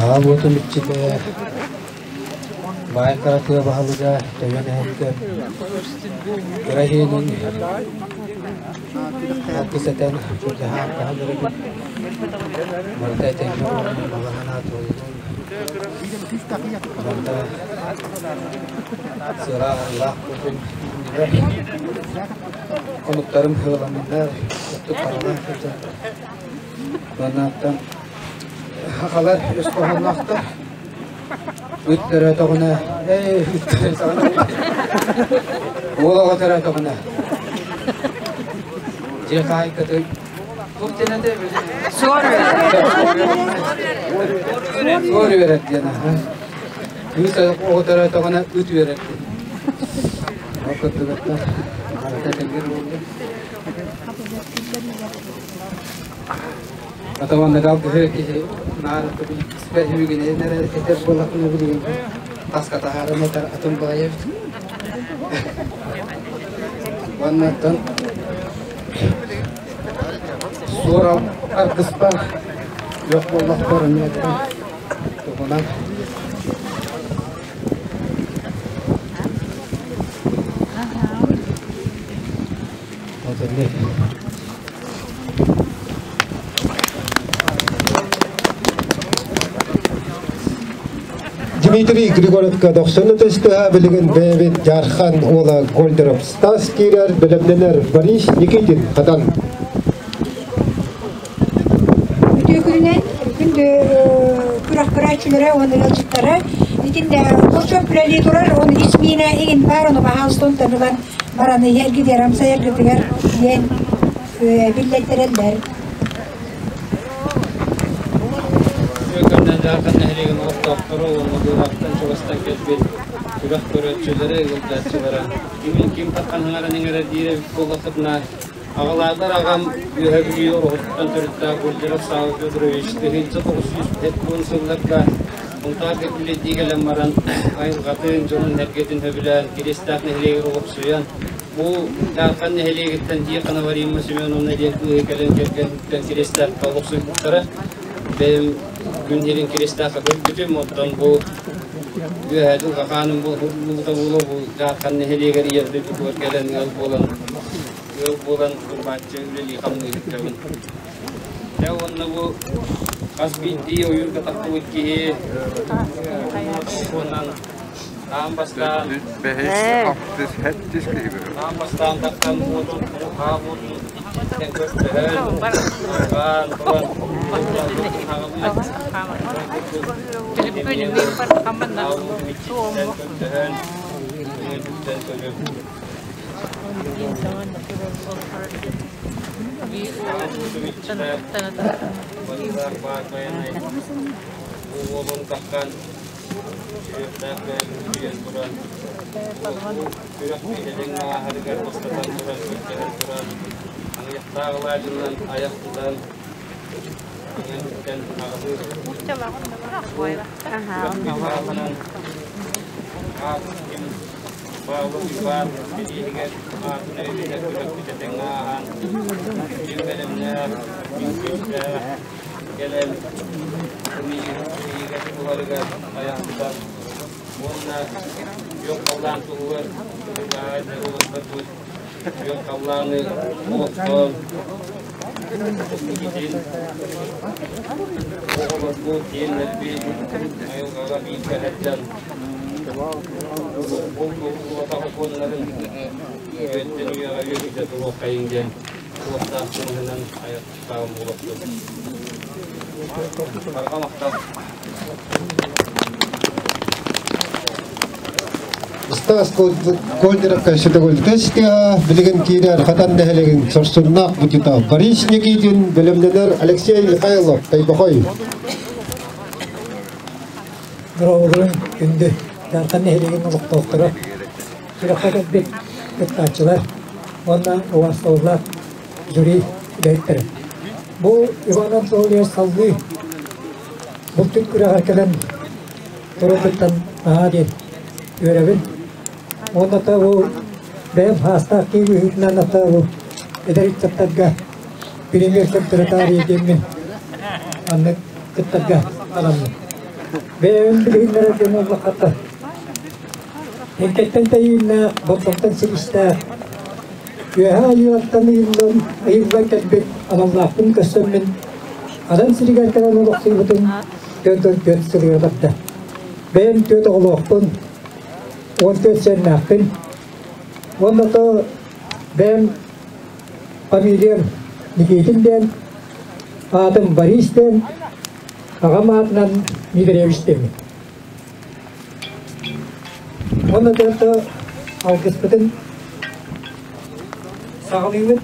Аал уотум иччитэ Баай Хара тыа баһылыга Тойон эһэккэ кыра иһинин алгыс этэн чурдаһаан таһан эрэбит. Барыта этэҥҥэ буоллун, баҕа санаа туоллун. Барыта сыра-арыылаах буоллун. Хонуктарым сыаламмыттар, оттук харалаах сылдьан. Уонна Сахалар үс хоһоонноохтор. Ыт төрөөтөҕүнэ, эй, ыт төрөөтөҕүнэ, уол оҕо төрөөтөҕүнэ, дьиэ хаһаайкатын туох диэн этэ Суор үөрэр. Суор үөрэр диэн аха. Кыыс оҕо төрөөтөҕүнэ ыт үөрэр диэн. Ол курдугуттан барыта тэҥҥэ буолла. Ата маннык алгыһы киһи наар испэр үгүнэн эрэ этэр буоллахпына билигин таска таһааран этэр атын баҕайы эбит. Уонна оттон суор аргыспар күөх буоллахпар эмиэ туһунан Дмитрий Григорьевка дохсуну төстөһө билигин бэйэбит Дьаархан уола Гольдеров Стас киирэр, бэлэмнэнэр Борис Никитин Хадан. Үтүө күнүнэн күндү күрэх көрөөччүлэрэ уонна ыалдьыттара итиннэ хочон үлэлии турар он ис миинэ игин баар ону баһаалыстан ылан баран эргитигэр амсайаргытыгар диэн биллэртэрэллэр. Үтүө Дьаархан нэһилиэгин олохтоохторо уонна Дуулаахтан чугастан кэлбит күрэх көрөөччүлэрэ, ыалдьааччылара кимин ким таххан хаҥаран иҥэрэр диир эбит буоллаххытына, аҕалаатар аҕам Үөһэ Бүлүү Ороһуттан төрүттээх Гульдеров Савва Федорович 1970 сылларга Сунтаарга үлэлии кэлэн баран айылҕатын, дьонун-сэргэтин сөбүлээн, Кириэстээх нэһилиэгэр олохсуйан, бу Дьаархан нэһилиэгиттэн Тихонова Римма Семеновна диэн кыыһы кэлэн кэргэниттэн Кириэстээххэ олохсуйбуттара. Бэйэм күн сирин Кириэстээххэ көрбүтүм, оттон бу Үөһээ Дьылҕа хааным буолбута буолуо, бу Дьаархан нэһилиэгэр ийэ дойдутугар кэлэн ыал буолан, ыал буолан курбааччы үлэлии-хамныы сылдьабын. Дьэ уонна бу хас биирдии ойуурга тахсыбыт киһи уонан аан бастаан аан бастаан тахсан уотун хаа уотун иччиттэн көрдөһөн арҕаан туран иччиттэн көрдөһөн үҥэрбиттэн көрүм Уолун таххан сүһүөхтээх бэйэтин утуйан туран, күрэх биһилэҥ ааһарыгар бастатан туран көрдөһөн туран, аҥыйахтаах алаадьынан айах тутан, иҥэн аҕалыы күрэх биһилэҕинэн аат ким Павлов Иван бирииһигэр аатын өйүтэ күрэхпит этэҥҥэ ааһан, үтүө бэлэмнээх, күүстээх кэлэн биһиги туларыгар айах тутан уонна күөх халлаан туһугар уолаттарбыт күөх халлааны олохтоон итин оҕолорбут, сиэннэрбит айылҕаҕа бииргэ сылдьан Ол сокуоннарын үөттэн үйэҕэ үөһүтэ туруоххайыҥ диэн туохтаах тылынан айахтаан буолуохтун. Барҕа махтал. Стас Кольдеровка Сүтөгүлтэстиа билигин киирэр Хатан нэһилигин сорсуннаах бутита Борис Никитин бэлэмнэнэр Алексей Михайлов Тойбохой. Дорооболорун күндү Дьаархан нэһилиэгин олохтоохторо, сүрэххэ кэлбит кыттааччылар уонна убаастабыллаах жюри үлэһиттэрэ. Бу Иван Анатольевич салгыы булчут күрэҕэр кэлэн турарбыттан наһаа диэн үөрэбин. Уонна та бу бэйэм хаастаах киһи быһыытынан ата бу эдэр ыччаттарга премьер көрдөрө таарыйа диэммин. Маннык кыттарга анаммыт. Бэйэбин билиһиннэрэр дьон буоллаххата. Эҥкэттэн тэйииннээх, болтомтон силистээх, үөһэ айыылартан ыйыллан, ыйыллан кэлбит аналлаахпын көрсөммүн, Адан сиригэр кэлэн олохсуйбутум 44 сылыгар барда. Бэйэм түөрт оҕолоохпун, 14 сиэннээхпин. Уонна то бэйэм фамилиям Никитин диэн, аатым Борис диэн, аҕам аатынан Дмитриевич диэммин. Уонна то алгыспытын саҕалыыбыт.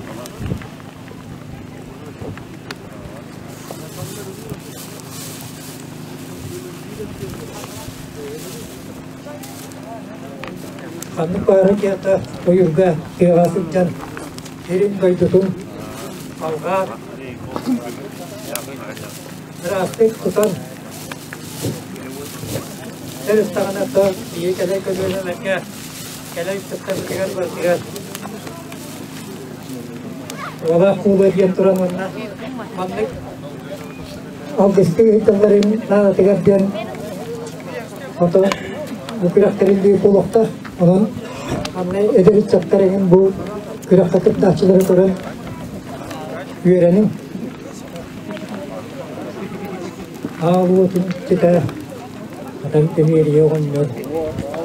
Ханнык баара киһиэхэ ойуурга тыаҕа сылдьан сирин дойдутун алҕаан ыраастык тутан сырыттаҕына то киһи кэлэр көлүөнэлэргэ кэлэр кыттарбытыгар барытыгар уолаах куулуо диэн туран уонна маннык алгысты ыыталларын наадатыгар диэн ото бу күрэхтэрин буолуохтар. Онон манна эдэр ыччаттар эҥин бу күрэххэ кыттааччылары көрөн үөрэниҥ. Аал уотун иччитэ Хатан Тэмиэрийэ оҕонньор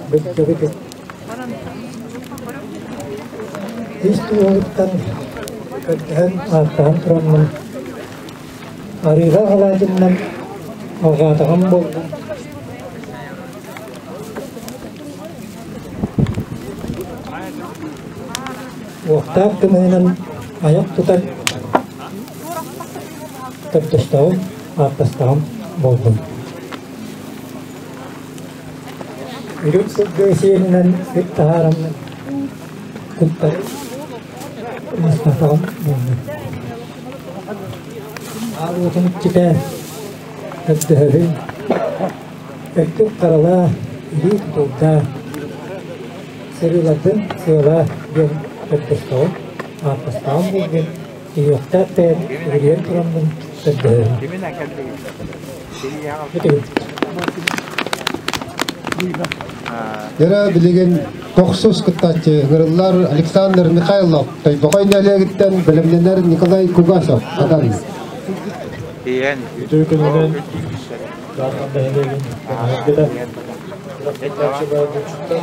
бырдьабыт ис туоһуттан көрдөһөн ааттаһан тураммын арыыга алаадьыннан алҕаатаҕым буоллун. Уохтаах кымыһынан айах тутан көрдөстөҕүм, ааттастаҕым буоллун. Үрүҥ сылгы сиэлинэн үт таһаараммын куттар мастатаҕым буоллун. Аал уотун иччитэ көрдөһөбүн, өттүк харалаа, илии тутулдаа, сырыылардын сыалаа диэн көрдөстөҕүм, ааттастаҕым буоллун, иһиэхтээх бэйэм үгүрүйэн тураммын көрдөһөбүн. Яра билигин тохсус кыттааччы ыҥырыллар Александр Михайлов, Тойбохой нэһилиэгиттэн бэлэмнэнэр Николай Кугасов, Хадан. Үтүө күнүнэн Дархан нэһилиэгин көмөһөргүтэ кыттааччылар булчуттар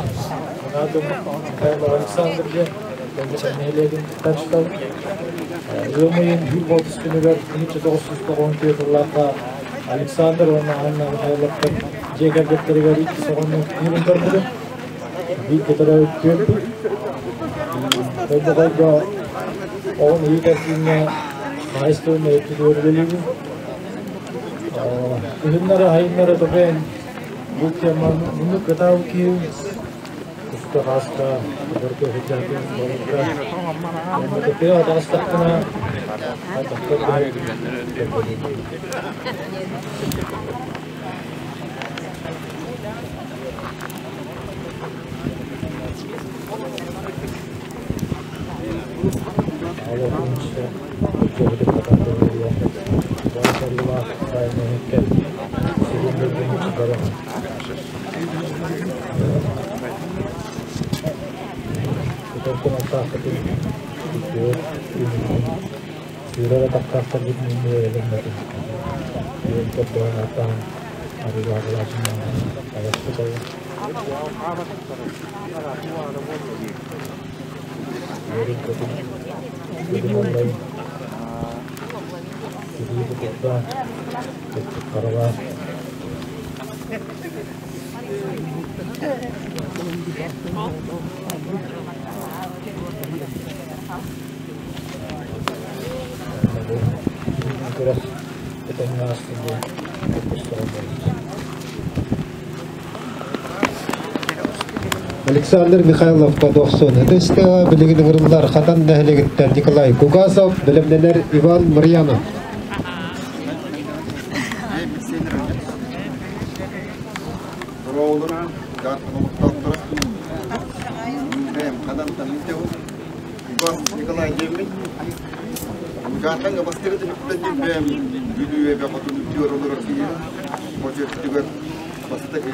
Анаатым Михайлов Александр диэн Тойбохой нэһилиэгин кыттааччылар ыам ыйын үһүс болтус күнүгэр 1994 сыллаахха Александр уонна Анна Михайловтар дьиэ кэргэттэригэр иккис оҕону күнүн көрбүтүм. Бииргэ төрөөбүт түөрпүт. Тойбохойго оҕону иитэр кииҥҥэ хаһаайыстыбаннай өттүгэр үлэлиибин. Күһүннэри-сайыннары тупен бу теманы муннук кытаабыт киһи Куска хааска барыта сылдьаатын балыкка уонна тыа таҕыстахпына хайдахтар Сүүрэр атахтаахтарбыт миҥҥэ өлөммөтүм. Үөн көрдөөн ааттаан арыылаабылааччынан айаспыт Үөрүн көтүн күлүм аллай тирии кутурдаан өттүк харалаах Күрэх этэҥҥэ ааста диэн Александр Михайлов Подохсон ытыстыга билигин ыҥырыллар Хатан нэһилиэгиттэн Николай Кугасов, бэлэмнэнэр Иван Марьянов. Николай Демин. Дьаархаҥҥа бастакы түмүктэн бэйэм Бүлүү эбэ хотун үтүөр олорор киһи мочуоттугар бастакы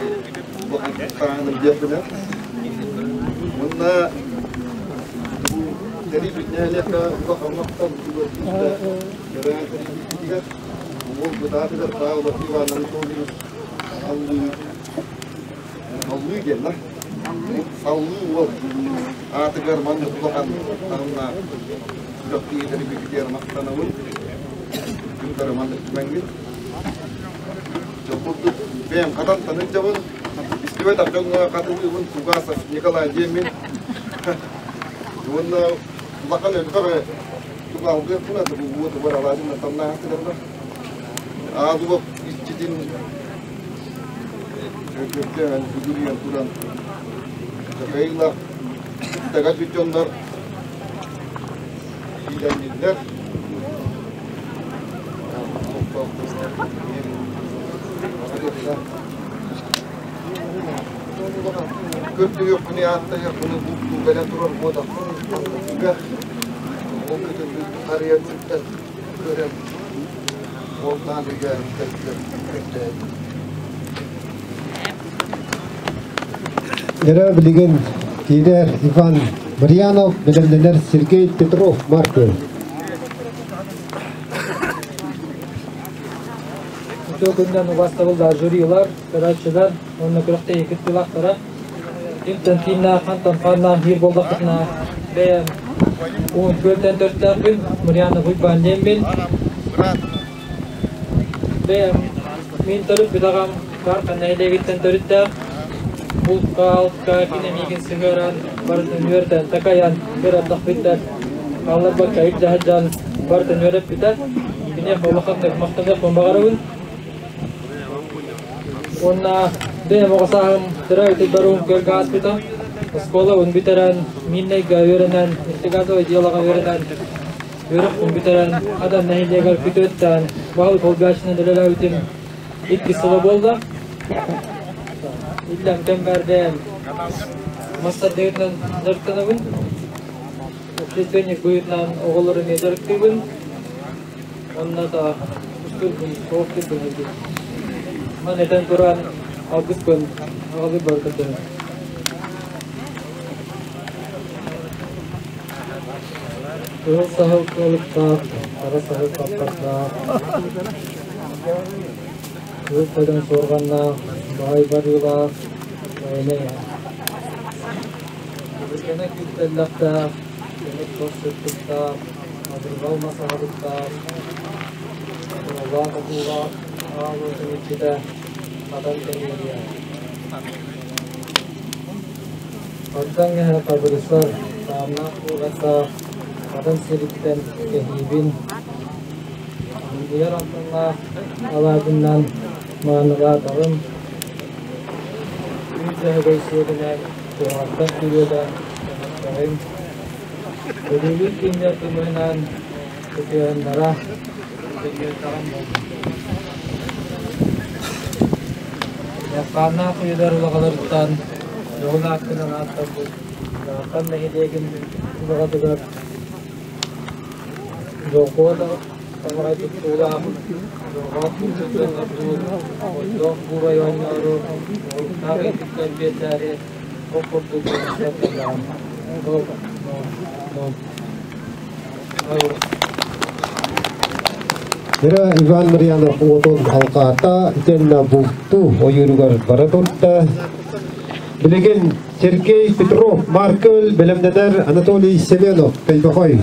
улахан таһааным диэхпинэ. Уонна бу тэрийбит нэһилиэккэ улахан махтал тугар күүстэ кэрээн тэрийбиккитигэр уол бытаатыгар Павлов Иван Анатольевич Аллыы Аллыы диэн да Саллыы уол аатыгар маннык улахан таһымнаах күрэхтэһии тэрийбиккитигэр махтанабын. Күн маннык түмэҥҥит. Дьол курдук бэйэм хатантан ыдьабын. Истибэт дьоҥҥо хатылыыбын Тугасов Николай диэммин. Уонна улахан элбэх тугалгыаппын аты бу уоту баралаатын тамнааһын Аадуба иччитин өкөттөөн бүгүрүйэн туран Михаила тага дьоннор иилэнниллэр. Көрдүөхпүнү ааттайыахпыны бултуу кэлэ турар буотахпын ол көтөрбүт харыйа сүттэн көрөн уолтаан өйдөөн көрдөөн Эрэ билигин киирэр Иван Марьянов, бэлэмнэнэр Сергей Петров Марков. Үтүө күнүнэн убаастабыллаах жюрилар, көрөөччүлэр уонна күрэхтэһии кыттыылаахтара. Кимтэн кииннээх, хантан хааннаах биир буоллахпытына бэйэм уон күөлтэн төрүттээхпин, Марианна Уйбаан диэммин. Бэйэм мин төрүт бүтэҕим Каархан нэһилиэгиттэн төрүттээх. Булка, алтка кини миигин сыһыаран, барытын үөрэтэн, такайан, үөрэттахпыттар. Хаалларбакка илдьэ сылдьан барытын үөрэппитэ. Киниэхэ улаханнык махтаныахпын баҕарабын. Уонна бэйэм оҕо сааһым төрөөбүт баруум көргө ааспыта. Оскуолабын бүтэрэн, Миннайга үөрэнэн, нефтегазовай делоҕа үөрэнэн, үөрэхпин бүтэрэн, Хадан нэһилиэгэр күтүөттээн, баһылык холбооччунан үлэлээбитим иккис сыла буолла. Иллэҥ кэммэр бэйэм мас тардыытынан дьарыктанабын. Общественник быһыытынан оҕолору эмиэ дьарыктыыбын. Онно да устурбун, суохтурбун эбит. Ман этэн туран алгыспын аҕалыы барытын. Кыһыл саһыл кыалыктаах, хара саһыл хаппардаах, кыыл тойон суорҕаннаах, баай барыылаах, байанай Кэнэ күүттэллэхтээх, кэмик тос сыттыктаах, адырҕал мас аһылыктаах, отуолаах отуулаах аал уотун иччитэ хатан кэриэһиэ. Хагдаҥ эһэ хабырысар, таамнаах куораттаах, хатан сириттэн кэһиибин, Андыйар алтаннаах алаадьыннан маанылаатаҕым, Үүт Дьөһөгөй сиэринэн туһаҕаттан күрүөлээн кэҥэттэҕим, Өлүүлүүр күннэр кымыһынан кытыаннара дьөгүөрдэҕим буоллун. Дьаххааннаах үйэлэр улаҕаларыттан дьоһун ааккынан ааттаммыт Дьаархан нэһилиэгин улаҕатыгар Дьолгуо таҥара туттуулаах, дьоллоох булчуттан ойдоох буурай оонньоору, оһуктаах ыйытыктан биэрдээри ол курдук дьонуттан кэллэҕим. Ира Иван Марьянов уотун алҕаата, итиэннэ бултуу ойууругар бара турда. Билигин Сергей Петров, Маркөл бэлэмнэнэр Анатолий Семенов, Тойбохой.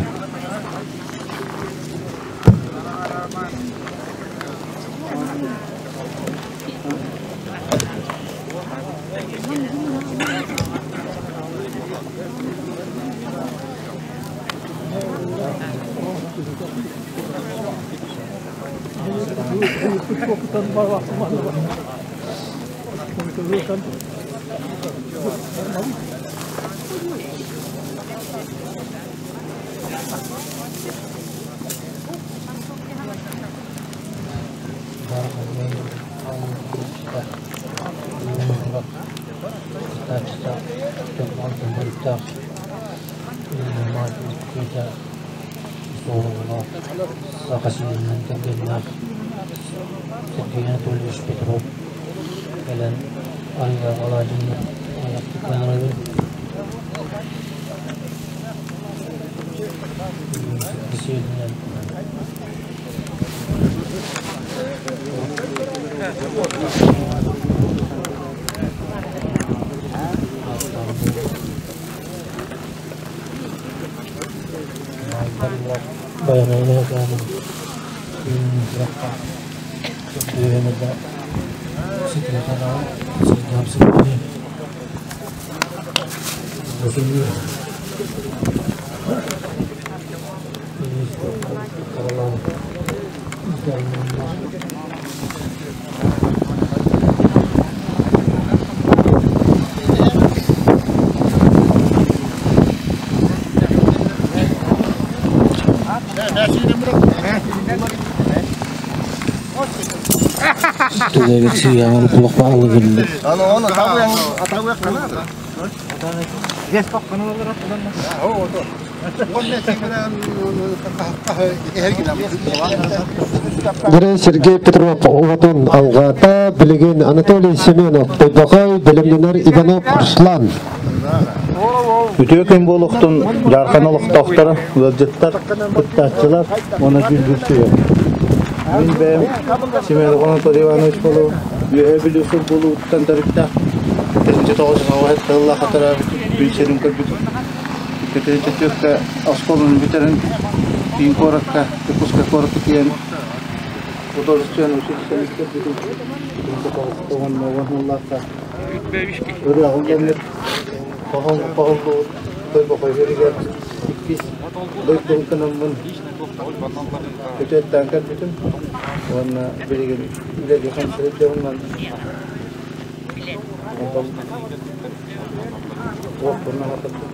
Суоруна Саха сиринэн кэргэннээх Сергей Анатольевич Петров кэлэн арыылаах алаадьыны айахтык арабын. Сиэлинэн Дөрө Сергей Петров уотун алҕаата, билигин Анатолий Семенов, Тойбохой, бэлэмнэнэр Иванов Руслан. Үтүө күн буолуохтун Дьаархан олохтоохторо, ыалдьыттар, кыттааччылар уонна дьүүллүүр сүбэ. Мин бэйэм Семенов Анатолий Иванович буолуом, Үөһээ Бүлүү сыл буолууттан төрүттээх 1997 сыллаах төрөөбүт күн сирин көрбүтүм. 2004 оскуоланы бүтэрэн киин куоракка, Дьокуускай куоракка тиийэн художественнай училищены бүтэрбитим. 1990 сыллаахха ырыаҕын кэммит хоһуллубут Тойбохой сиригэр иккис дойдум кынаммын күтүөттээн кэлбитим уонна билигин үлэлии сылдьабын. Онтон уоппун аһатырдым.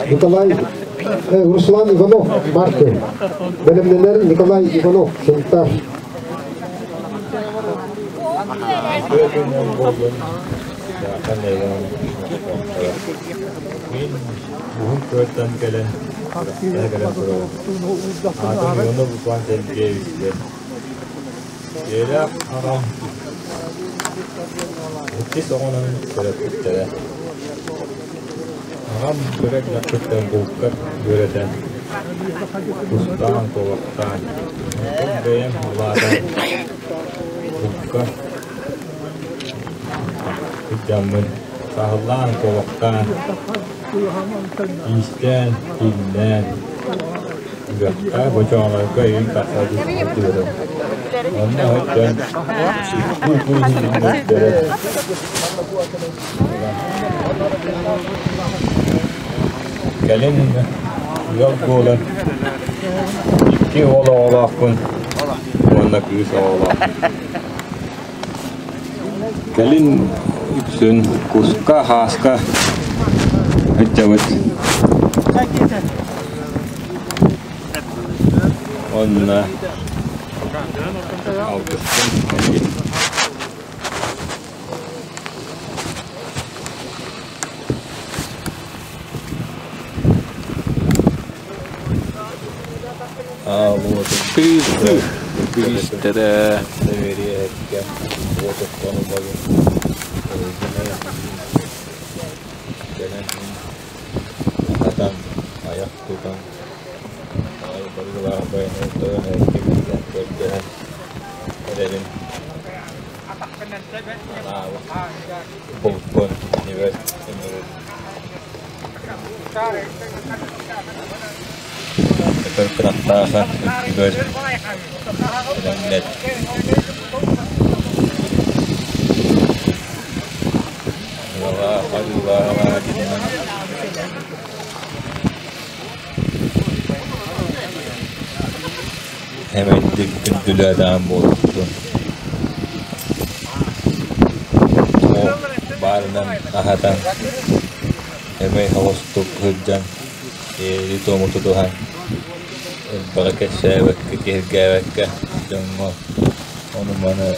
Николай Руслан Иванов, Маркы. Бэлэмнэнэр Николай Иванов, Сунтаар. Мин уһун күөлтэн кэлэн, кэлэн турабын. Аатым Иванов Руслан Сергеевич диэн. Дьиэлээх аҕам иккис оҕонон төрөппүттэрэ. Аҕам кыра эрдэхпиттэн булка үөрэтэн, кустаан, куобахтаан, онтон бэйэм улаатан булка сылдьаммын саһыллаан, куобахтаан, иистээн, кииннээн, үрэххэ, бочоҥолорго ыйын тахса сылдьыбытым. Онно сылдьан икки Кэлин ыал буолан икки уол оҕолоохпун уонна кыыс оҕолоохпун. Кэлин үксүн куска, хааска сылдьабыт. Уонна алтыстан кэлбит. Кыыстара Айах тутан, барылаах байаны тойон эркибитин көрдөһөн эрэрин булпун нибэт Көтөр кынаттааҕа үрдүгэр элэҥнэт Ыалаах арыылаах алаадьыннан Эмэйдик күндүлээтэҕим буолуохтун Баарынан аһатан эмэй оҕустук сылдьан сиэри-туому тутуһан элбэҕи кэпсээбэккэ, киһиргээбэккэ дьоҥҥо ону-маны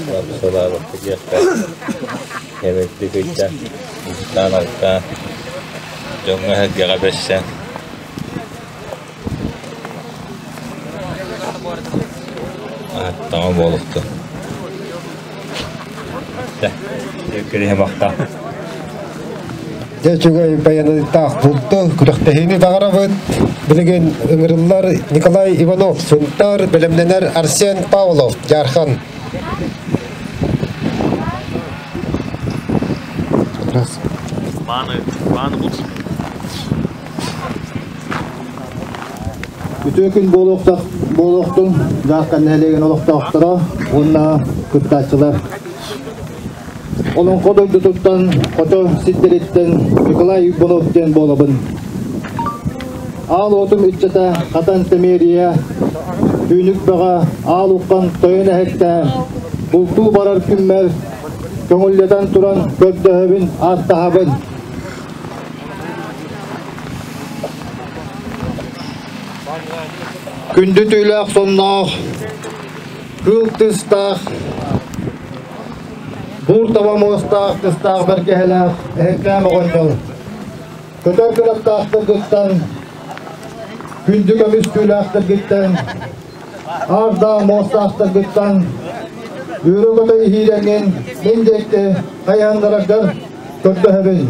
барсалаабакка диэххэ эбэрдик ыйдан бултаан-алтаан дьоҥҥо-сэргэҕэ бэрсэн Ааттаҕа буолуохтун. Кириһимахта. Дьэ үчүгэй баянытаах булду күрэхтэһиини баҕарабыт. Билигин ыҥырыллар Николай Иванов, Сунтаар, бэлэмнэнэр Арсен Павлов, Дьаархан. Раз. Мааны, мааны булсун. Үтүө күн буолуохтах буолуохтун Дьаархан нэһилиэгин олохтоохторо уонна кыттааччылар. Олоҥхо дойдутуттан хото сирдэриттэн Николай Иванов диэн буолабын. Аал уотум иччитэ Хатан Тэмиэрийэ, Түүнүк Бөҕө, Аал Уххан тойон эһэктээн, бултуу барар күммэр көҥүллэтэн туран көрдөһөбүн, ааттаһабын. Күндү түүлээх сонноох, кыыл тыстаах, буур таба муостаах тыстаах бэргэһэлээх эһэккээн оҕонньор, көтөр кынаттаахтаргыттан, күндү көмүс түүлээхтэргиттэн, аардаах муостаахтаргыттан, үөрэ-көтө иһиирэҥҥин мин диэки хайыһаннараргар көрдөһөбүн.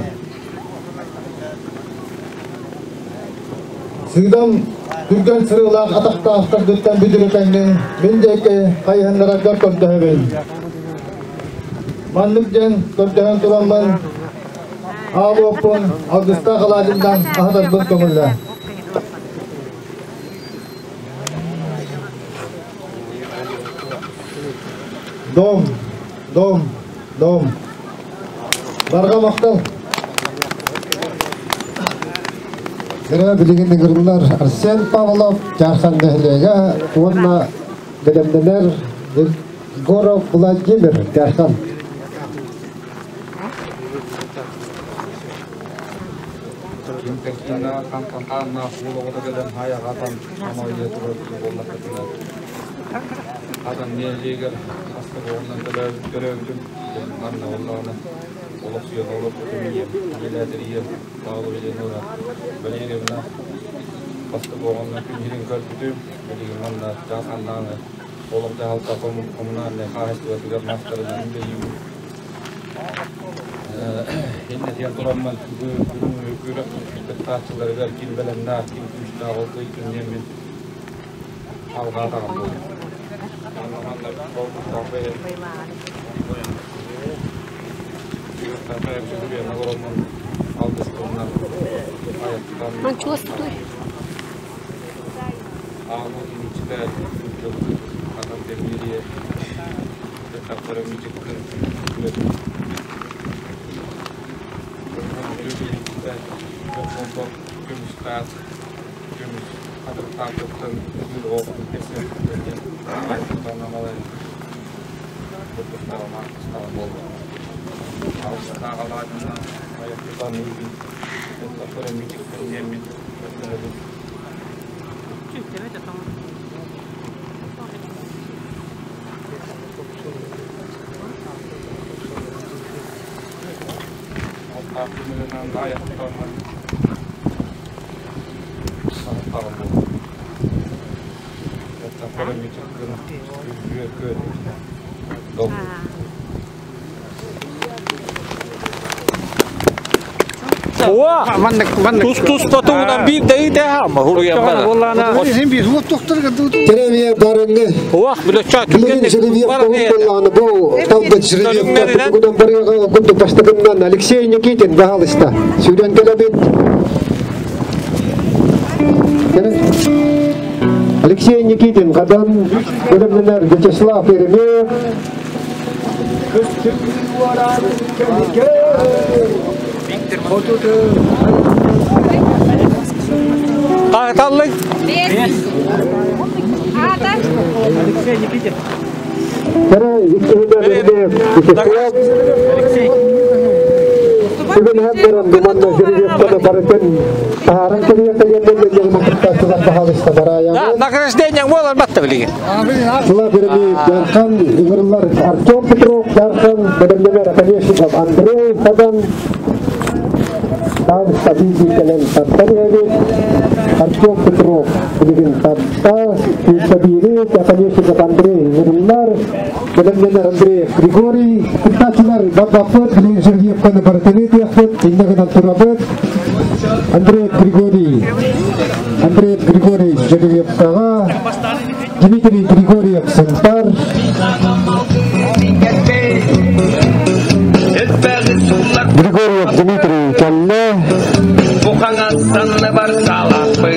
Сыыдам түргэн сырыылаах атахтаахтаргыттан бүдүрүтэҥҥин мин диэки хайыһыннараргар көрдөһөбүн. Маннык диэн көрдөһөн тураммын аал уоппун алгыстаах алаадьыннан аһатарбын көҥүллэ. Дом, дом, дом. Барҕа махтал. Кыра билигин ыҥырыллар Арсен Павлов, Дьаархан нэһилиэгэ уонна бэлэмнэнэр Егоров Владимир, Дьаархан. Хатан нэһилиэгэр хастык оҕоннон төрөөбүтүм. Манна оллоҕуна олохсуйан олорбутум ийэм, ийэлээтэр ийэм Павлова Елена Валерьевна бастакы оҕоннон күн сирин көрбүтүм. Билигин манна Дьаарханнааҕы олох дьаһалта коммунальнай хаһаайыстыбатыгар маастарынан үлэлиибин. Иннэтигэр тураммын бу бүгүҥҥү күрэх кыттааччыларыгар ким бэлэмнээх, ким күүстээх ол кыайтын диэммин алҕаатаҕым буолуо. Манна манна болбуктаах бэйэм олороммун алгыстарынан айаттан аалбыт иччитэ хатан тэмириэ тахтара мичиккин көмүстээх көмүс хатырыктаахтыттан үл оҕотун кэсиэхтэн диэн айттан амалай курдуктаҕа буолла. Алгыстаах алаадьынан айахтатан иибин, оттохторо мичиктэн диэммин көрдөһөбүн. Алтаах күнүнэн айахтатан саҕаттаҕым буолла. Оттохторо мичиктэн үөр көр. Тус-туспа туһунан биир да ыйытыһаама хуруйаммана. Теремия барыҥы. Уах, билечча Билигин түргэнник жеребьев баран боллааны бу талбыт жеребьевка тугунан барыга курдук бастакыннан Алексей Никитин баһалыста. Сүүрэн кэлэбит. Алексей Никитин, Хадан, бөлөмнөнөр Вячеслав Еремеев. Таһыталлык. Алексей Никитин. Кэрэ иккиһинэн Вячеслав. Бүгүн баран буманна жеребьевканы барытын таһааран кэлиэххэ диэн кыттааччылар баһаалыста бараайаҕын. Награждение буолар батта билигин. Вячеслав Еремеев Дархан, ыҥырыллар Артем Петров Дархан, бэлэмнэнэр Оконешников Андрей Хадан, Таалыста биир кэлэн тардан иһэбит. Артем Петров билигин тарта, Сүүрбэ Оконешников Андрей ыҥырыллар, бэлэмнэнэр Андрей Григорий. Кыттааччылар барбаппыт, билигин жеребьевканы барытын ыытыахпыт, иннэ гынан турабыт. Андрей Григорий, Андрей Григорий жеребьевкаҕа, Дмитрий Григорьев Сунтар, Григорьев Дмитрий кэллэ,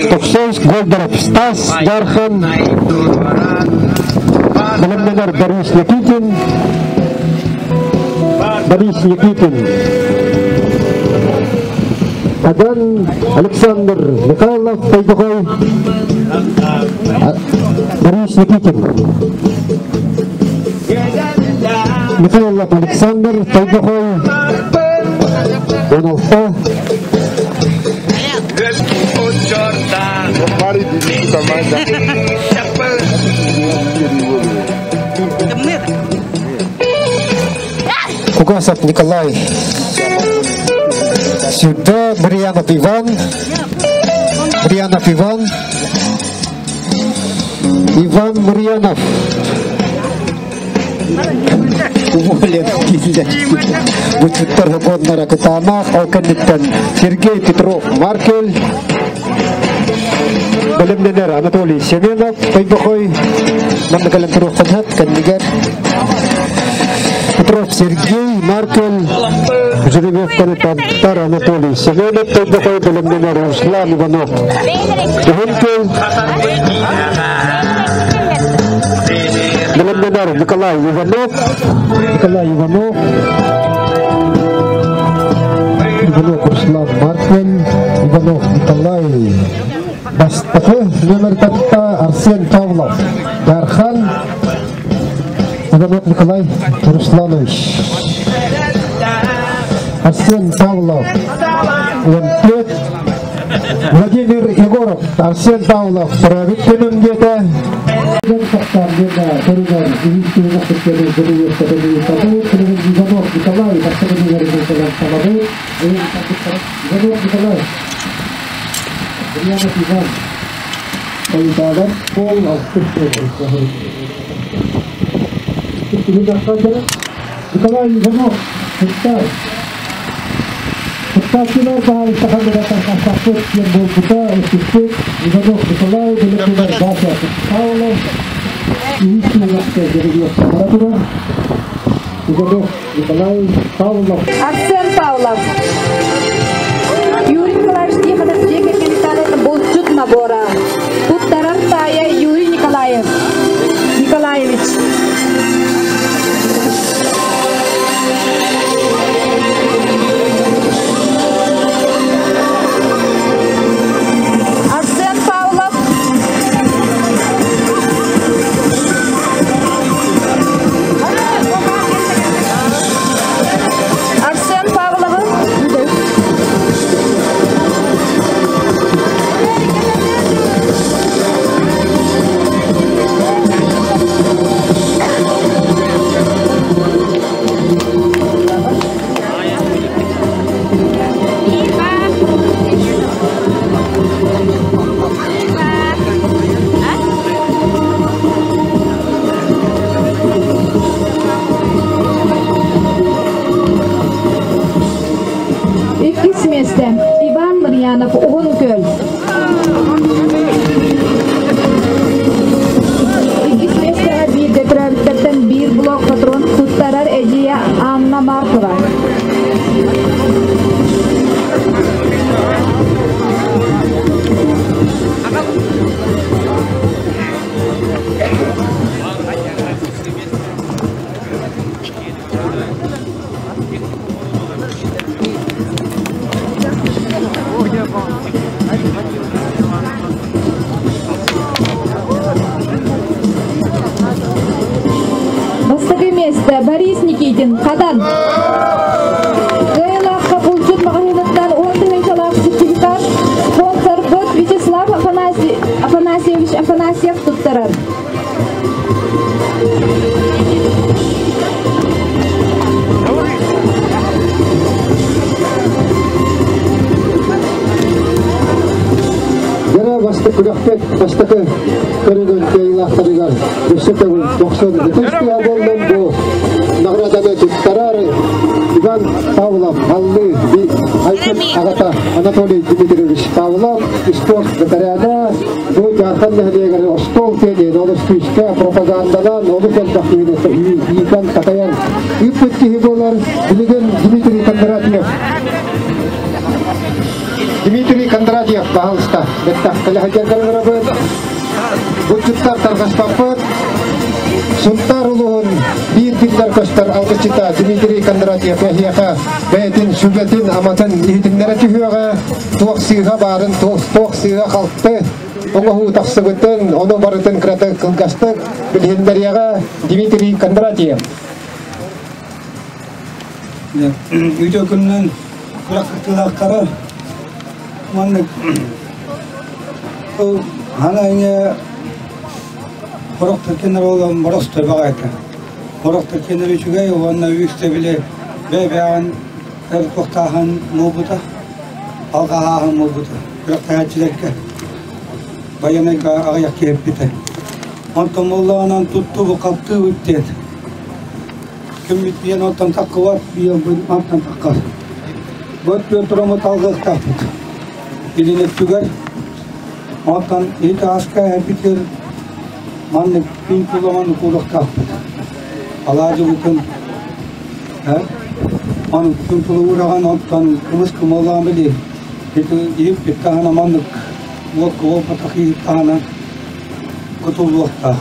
Тохсоус Голдоров Стас Дархан, бэлэмнэнэр Борис Никитин, Борис Никитин, Адан Александр Михайлов Тайдухой, Борис Никитин, Михайлов Александр Тайдухой, 16. Кугасов Николай. Сюда Марьянов Иван. Марьянов Иван. Иван Марьянов. Уволен Бутиттар Гоннара Кытаанах, ол кэнниттэн Сергей Петров Маркель, бэлэмнэнэр Анатолий Семенов, Тойбохой, манна кэлэн туруоххун кэннигэр Петров Сергей Маркель, жеребьевканы тартар Анатолий Семенов, Тойбохой, бэлэмнэнэр Руслан Иванов, Туһункөл, бэлэмнэнэр Николай Иванов, Николай Иванов, Иванов Руслан Маркель, Иванов Николай, бастакы номер татта Арсен Павлов, Дархан, Иванов Николай Русланович. Арсен Павлов, 15. Владимир Егоров, Арсен Павлов, төрөөбүт күнүн диэтэ. Иванов Николай, Иванов Николай, Ульянов Иван, Калитадан пол Николай Иванов, Христа. Кыттааччылар баһаалыста хандыгаттан диэн буолбута, өттүкпүт Иванов Николай, бэлэмнэнэр Вася Павлов, үһүс түһүмэххэ жеребьевка бара турар. Иванов Николай Павлов. Арсен Павлов. Юрий Николаевич Тихонов дьиэ кэргэн булчут набора. Туттарар таайа Юрий Николаев. Николаевич. Арсен Павлов. Арсен Павловы. Иккис миэстэ Иван Марьянов Уһун Күөл. Иккис миэстэҕэ бииргэ төрөөбүттэртэн биир блок патрон туттарар эдьиийэ Анна Маркова. миэстэ Борис Никитин, Хадан. Кыайылаахха булчут маҕаһыыныттан 10 тыһыынчалаах сертификат спонсорбыт Вячеслав Афанасьевич Афанасьев туттарар. Дьэ бастакы күрэхпит бастакы көрүҥүн кыайыылаахтарыгар өссө төгүл 90 ытыс тыаһа буоллун бу награданы туттарар Иван Павлов Аллы Айсен аҕата Анатолий Дмитриевич Павлов спорт бэтэрээнэ бу Дьаархан нэһилиэгэр остуол тиэнин олус күүскэ пропагандалаан олус элбэх киһини иитэн такайан ыыппыт киһи буолар билигин Дмитрий Кондратьев Дмитрий Кондратьев, пожалуйста, бэттэх Булчуттар тарҕаспаппыт. Сунтаар улууһун биир биллэр көстөр алгысчыта Дмитрий Кондратьев эһиэхэ бэйэтин сүбэтин аматын иһитиннэрэ түһүөҕэ, туох сыыһа баарын, туох сыыһа халты оҥоһуу тахсыбытын, ону барытын кыратык кылгастык билиһиннэриэҕэ Дмитрий Кондратьев. Үтүө күнүнэн күрэх кыттыылаахтара маннык хана иҥэ Сорох тиркэннэр буолан боростой баҕайыта. Сорох тиркэннэр үчүгэй уонна үстэ били бэйэ-бэйэҕин туохтааһын буолбута, алҕаһааһын буолбута. Күрэхтэһээччилэргэ байыаннайга аҕыйах киһи эппитэ. Онтон буоллаҕынан туттубут-хаптыыбыт диэн күммүт биэн оттон таккыбат, биэн мантан таккар. Бу өттүгэр тураммыт алгыахтаахпыт. Илин өттүгэр Оттон ити аска эпитер маннык күн кулаҕан кулахтаахпыт. Алаадьыбытын Аны күн тулуураҕан оттон кымыс кымалаан били ити иһиппит таһына маннык уокка уолбатах иһит таһынан кутуллуохтаах.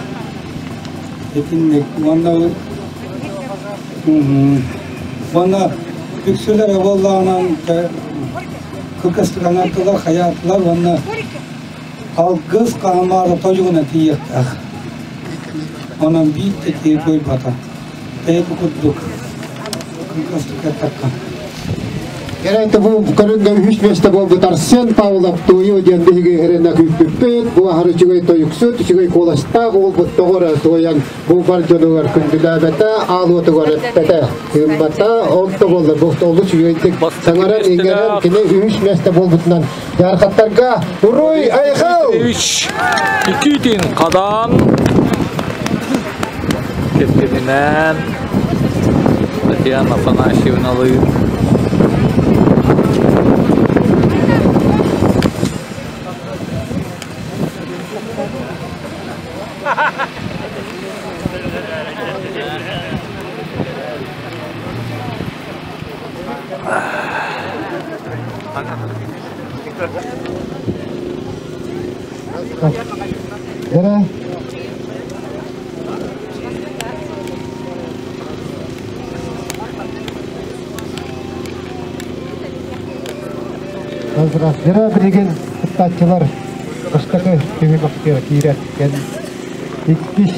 Итинник уонна уонна үксүлэрэ буоллаҕынан Кыккастыганаттылар, хайаатылар уонна алгыс хаамаара тойугунан тиийиэхтээх. Онон биир да киһи туойбата. Бэйэтэ курдук кыккастык эттэххэ. Эрэнте бу көрүҥҥэ үһүс миэстэ буолбут Арсен Павлов туойу диэн биһиги эрэнэ күүппүппүт. Бу аһары үчүгэй тойуксут, үчүгэй куоластаах уолбут тоҕо эрэ туойан Бу бар дьонугар күндүлээбэтэ, аал уотугар эппэтэ, тыыммата, ол да буоллар бу олус үчүгэйдик саҥаран иҥэрэн кини үһүс миэстэ буолбутунан дьаархаттарга уруй айхал! Иккитин хадан кэргэнинээн Татьяна Афанасьевналыын Дара Дара билигин кыттааччылар бастакы түһүмэххэ киирэр Иккис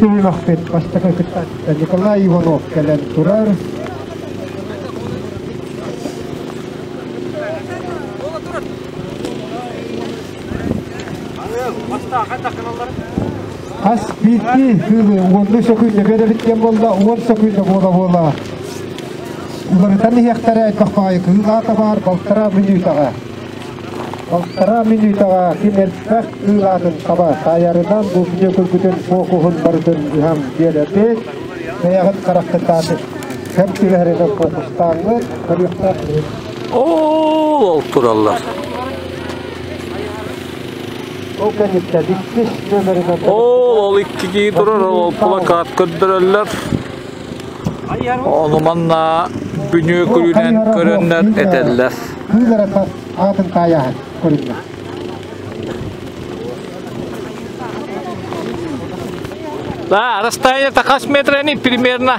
түһүмэхпит бастакы кыттааччыта Николай Иванов кэлэн турар. Хас биирдии кыылы уоннуу сөкүүндэ биэрэбит диэн буолла, 10 сөкүүндэ буола-буола уларытан иһиэхтэрэ элбэх баҕайы кыыл аата баар балтараа мүнүүтэҕэ. Балтараа мүнүүтэҕэ ким элбэх кыыл аатын хаба таайарынан бу күнү көргүтүн фокуһун барытын ыһан биэрэбит. Бэйэҕит хараххытааты кэм түбэһэринэн фокустааҥҥыт көрүөхтээх. Ол тураллар. Ол кэнниттэн иккис нөмеринэн Ол икки киһи турар, ол плакат көрдөрөллөр. Ону манна бүнүө күлүнэн көрөннөр этэллэр. Кыыл эрэ аатын таайаһан көрүллэр. Да, расстояние это хас метрени примерно?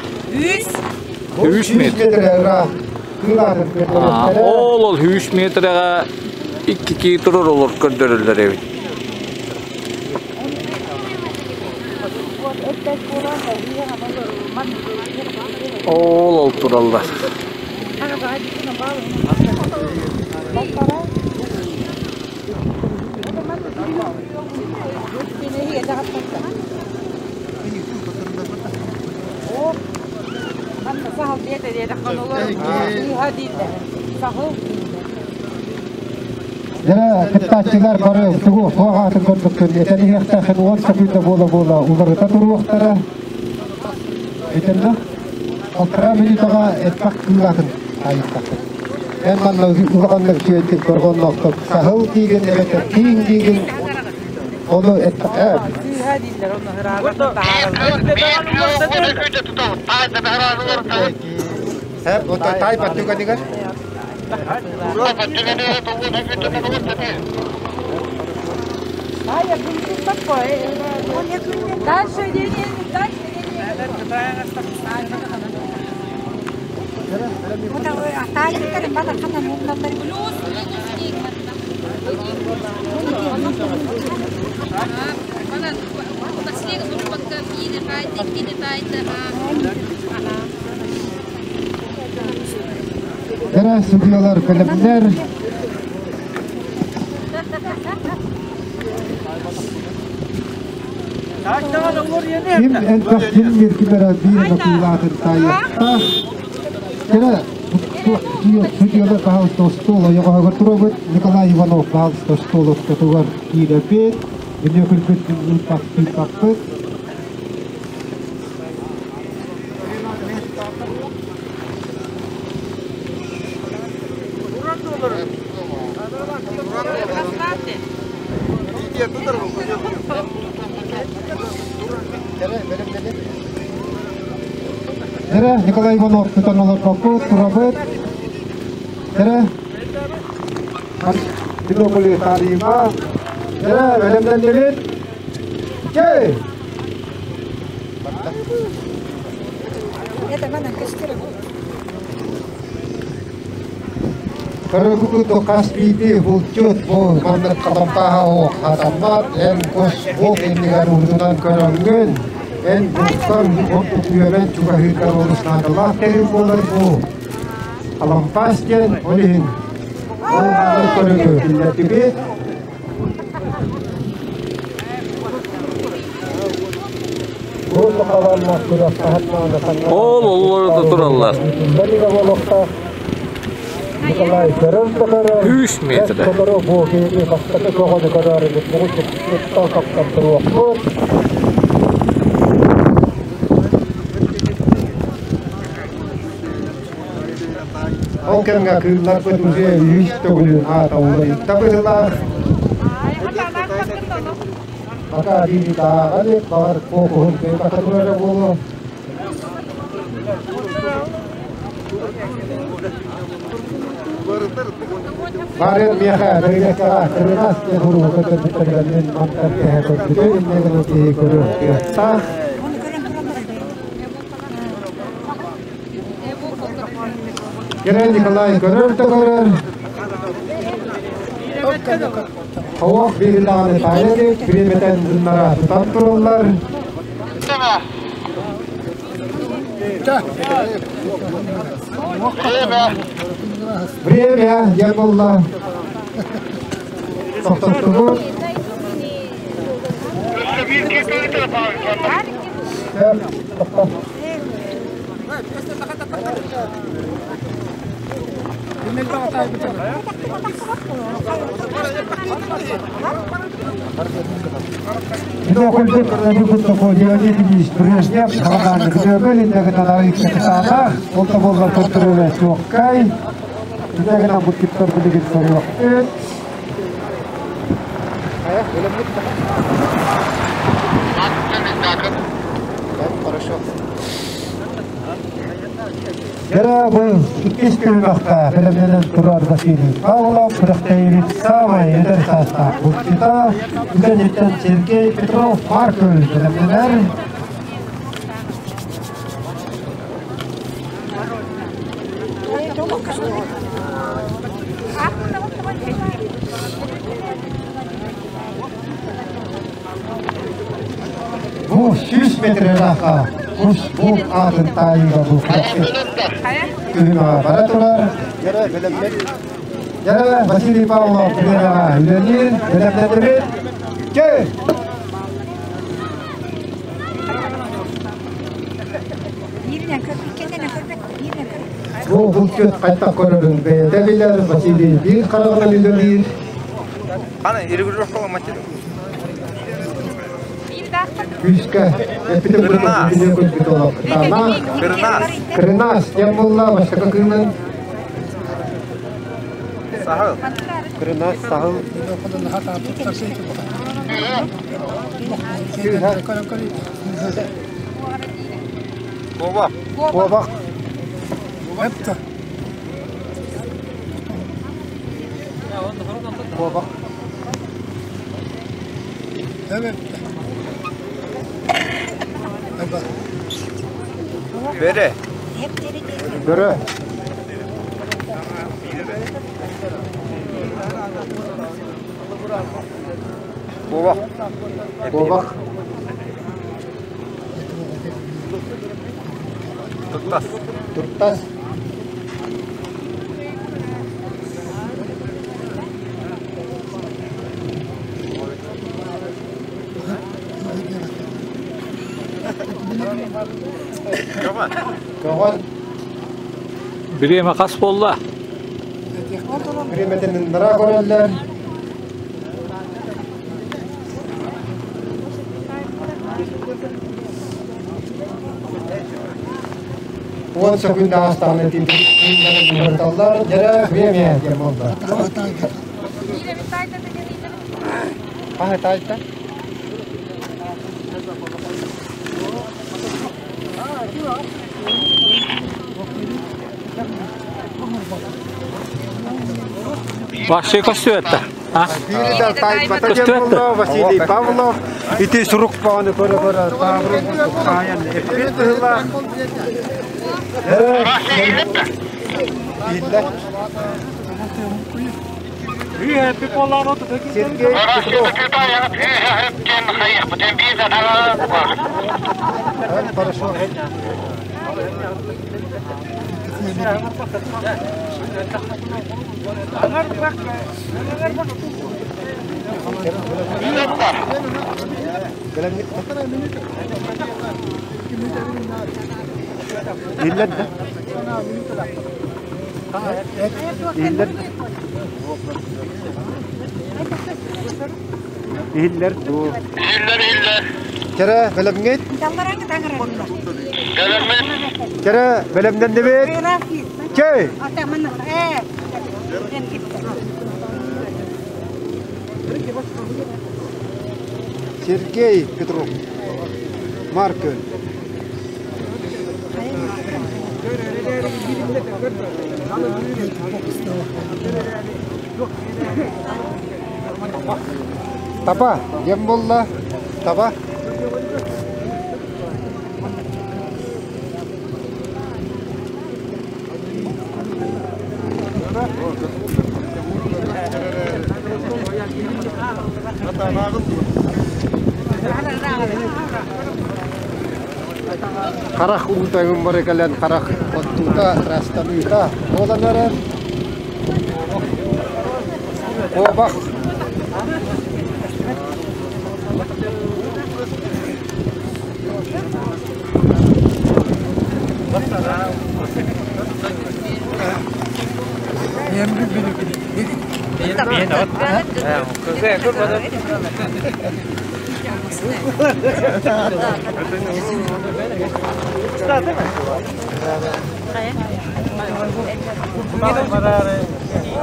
3 метр. Ол ол 3 метрге икки кии турар олор көрдөрөллөр эбит. Ол ол тураллар. Дьэ, кыттааччылар бары тугу туох аатын көрбөккүн этэн иһиэхтээххин уон секунда буола-буола уларыта туруохтара. Этэннэ алтара минутаҕа элбэх кыылаатын таайыахтааххын. Эн манна улаханнык үчүгэйдик дорҕоонноохтук саһыл диигин эбэтэр тииҥ диигин ону эттэххэ Тай паттуганигар. Эрэ судьуйалар бэлэмнэр. Ким элбэх ким миркилэрэ биир накыылаатын таайыахтаах. Кэрэ судьуйалар баһаалыста остуол ойоҕоһугар турабыт. Николай Иванов баһаалыста остуол ортотугар киирэбит. Өнүөкүлбүт ыыппаппыт. Эрэ Николай Иванов тутан олорбоппут, турабыт. Эрэ Бинокль таарыйыма. Эрэ бэлэмнэннибит. Чэй! Көрөгүкү хас биирдии булчут бу маннык хатамтааһа оһох хатаммат, эн кус булт иннигэр урутунан көрөҥҥүн, эн бултан ордук үөмэн чугаһыыргар олус наадалаах тэрил буолар бу. Алампаас диэн ол иһин ол маннык көрүҥү биллэрдибит. Ол олорото тураллар. Үс метр. Ол кэмҥэ кыылларбыт уже үһүс төгүлүн аата уларыйда быһыылаах. Пока биирдааҕа илик, баҕар фокуһун кыайбакка турара буолуо. Барын миэхэ бэригэккэҕэ кырынас диэн уруһу көрдөрбүттэригэр мин мантан кэһэ көрбүтүм, инньэ гынан киһи көрүөх кыахтаах. Кэрэ Николай көрөр да көрөр. Оох биһилэҕини таайа илик, бириэмэтэн гыннара тутан тураллар. Время диэн буолла. Тохтоттубут. Леонид Ильич Брежнев хаҕадааны күтүөбэл иннэгинэн капитана, ол да буоллар көрдөрөрө суохкай. Иннэгинэн бу билигин көрүөхпүт. Дьэ, бу иккис түһүмэххэ бэлэмнэнэн турар Василий Павлов күрэхтэһиибит саамай эдэр саастаах булчута, үгэниттэн Сергей Петров Маркөл бэлэмнэнэр. Бу Бу 100 метр ыраахха кус бу аатын таайыыга бу күһүмэҕэ бара турар. Дьэ, Василий Павлов бириэмэҕэ үлэлиир, бэлэмнэнэбит. Кэй! Бу булчут хайдах көрөрүн бэйэтэ билэр, Василий биир хараҕынан үлэлиир. Күүскэ эппитин курдук билиэ көрбүт олох. Кырынаас диэн буолла бастакы кыылын. Саһыл. Кырынаас саһыл. Куобах. Куобах. Куобах. Бөрө. Бөрө. Куобах. Куобах. Туртас. Туртас. Көҕөн. Бириэмэ хас буолла? Бириэмэтин нара көрөллөр. Уон секунд аастаҕына тиийдилэр дьэрэ время диэн буолла. Хаһы таайта? Вообще көстүөттэ. Биири да таайбата диэн буолла Василий Павлов. Ити сурук баҕаны көрө-көрө таабырын таайан эппит быһыылаах. Ииллэ. Сергей Петров. Хорошо. Иллэр да? Иһиллэр. Иһиллэр дуу. Иһиллэр, иһиллэр. Кэрэ бэлэмҥит? Кэрэ бэлэмнэннибит? Чэй! Сергей Петров. Маркөл. Таба, диэн буолла. Таба. Харах уутайын бары кэлэн харах оттуута, ырастаныыта буолан эрэр. Куобах.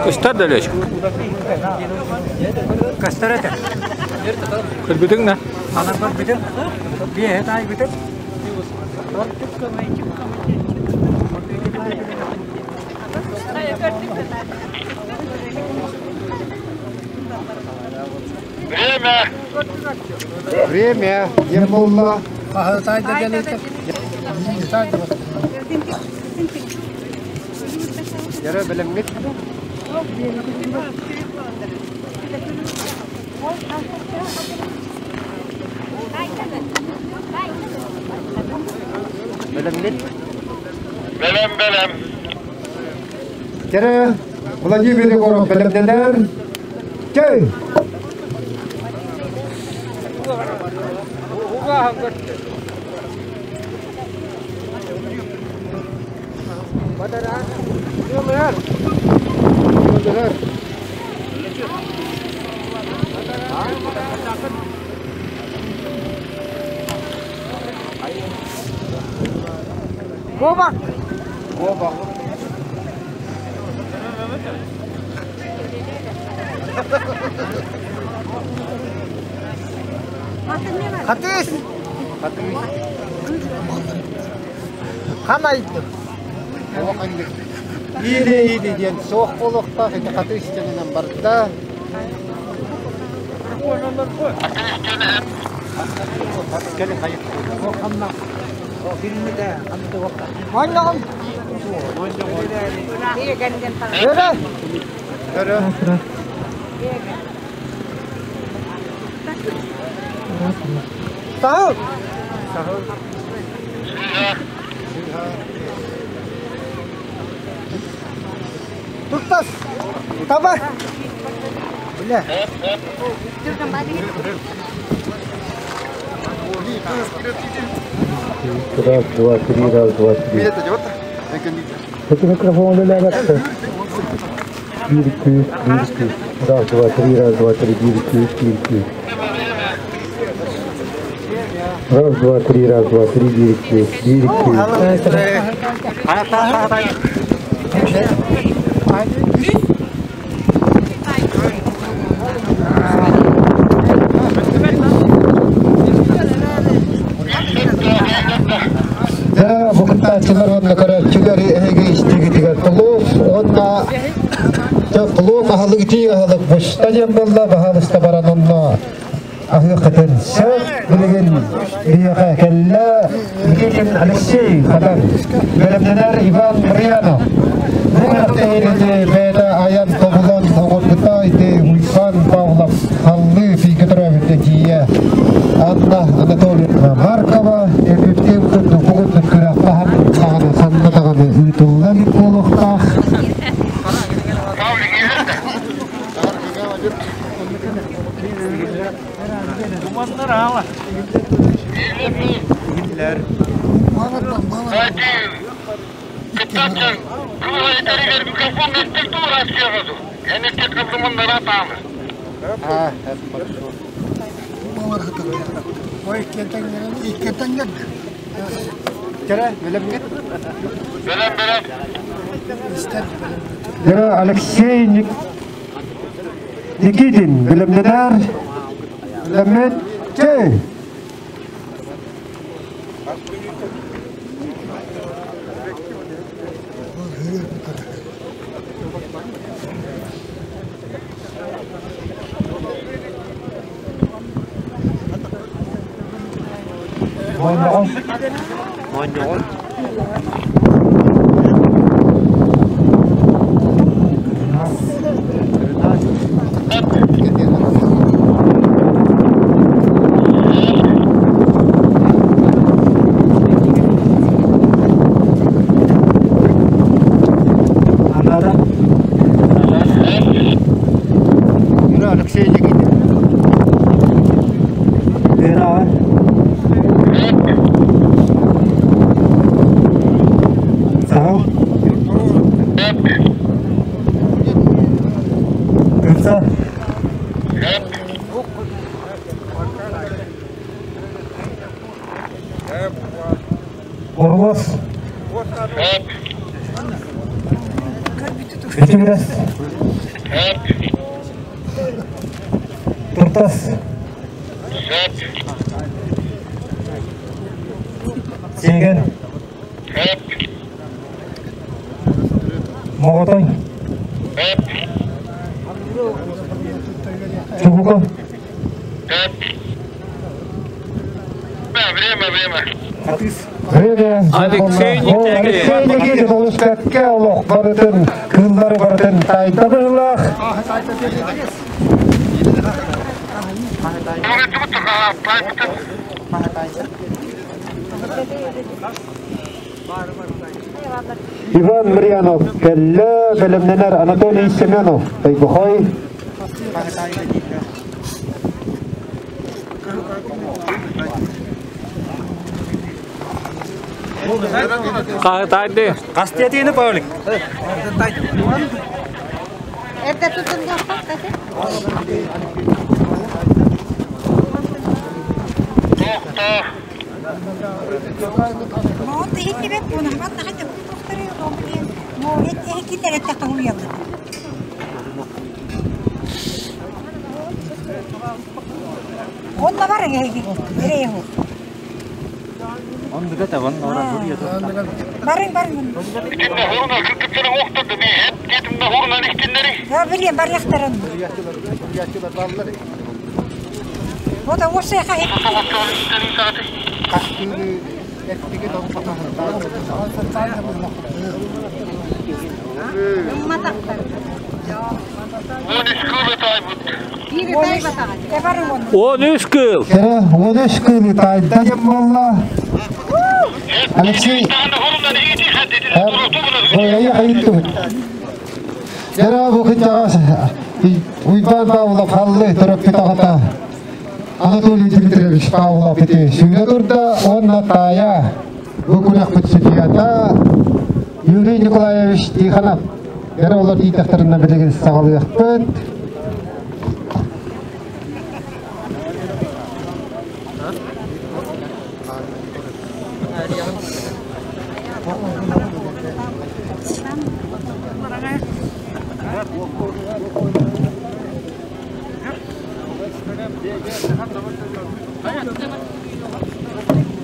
Көстөр да Лешка. Көстөр этэ. Көрбүтүҥ на? Анан көрбүтүм. Биэһэ таайбытым. Время. Время. Диэн буолла. Дьэрэ бэлэмҥит? Бэлэмҥит? Бэлэм, бэлэм. Кэрэ Владимир Егоров бэлэмнэнэр. Чэй! Куобах! Куобах. Хатыыс! Хатыыс. Ханайдым. Иили иили диэн суох буолуохтаах ити хатыыс диэнинэн барда. Монньоҕун. Өрө. Өрө. Саһыл. Саһыл. Туттас. Таба. Биле. Раз, два, три, раз, два, три. Это микрофон үлэлээбэт. Биир, күүс, биир, күүс. Раз, два, три, раз, два, три, биир, күүс, биир, күүс. Раз, два, три, раз, два, три, биир, күүс, биир, күүс. Дьэ, бу кыттааччылар уонна көрөөччүлэр эһиги истигитигэр кулууп уонна дьэ кулууп аһылык итии аһылык буста диэн буолла, баһаалыста баран онно аһыаххытын сөп. Билигин биһиэхэ кэллэ Никитин Алексей Хадан, бэлэмнэнэр Иван Мырьянов. Бу күрэхтэһиини бэйэтэ айан тобулан оҥорбута ити Уйбаан Павлов Халлыы фигэ төрөөбүт эдьиийэ Анна Анатольевна Маркова эпиптиин курдук бу курдук күрэх хаһан даҕаны ханна даҕаны ыытылла илик буолуохтаах. Кыттааччы кыыл этэригэр микрофон эттик туорааччыаҕа Эн эттик хабдыманнара таамы. Кэрэ, бэлэмҥит? Бэлэм, бэлэм. Кэрэ Алексей Никитин бэлэмнэнэр. Бэлэммит чэй! Моонньоҕон. Моонньоҕон. Алексей Никитин. Вера. Сахал. Кырса. Орлов. Үтүгүрэс. Туртас. Сиэгэн. Моҕотой. Чубуку. Время, время. Время. Алексей Никитин. Алексей Никитин олус бэккэ олох барытын, кыыллары барытын тайда быһыылаах. Иван Мырьянов кэллэ, бэлэмнэнэр Анатолий Семенов, Тойбохой. Хаһытаайды. Хастиятыны Павлик. Эрдэ тутун кате. Моот иһиттибэт буонахмат нахайда кутуктары ломлен мо эт эхикиллер этте кахуялы. Онна бар эһиги эреһу. Он быга табан ора бурья Барың барың. Я билем бар яхтарын. Ота осы ха Он үс кыл. Кere 13 кылы тайда болла. Алексей. Ой, айттı. Кere bu кытагас Уйбан Павлов халлы төрөп тагата. Анатолий Дмитриевич Павлов ити сүйе турда, онна тая. Бу күнәк бит Юрий Николаевич Тихонов. Кere олар тийтахтарына билеген сагалыяқпыт.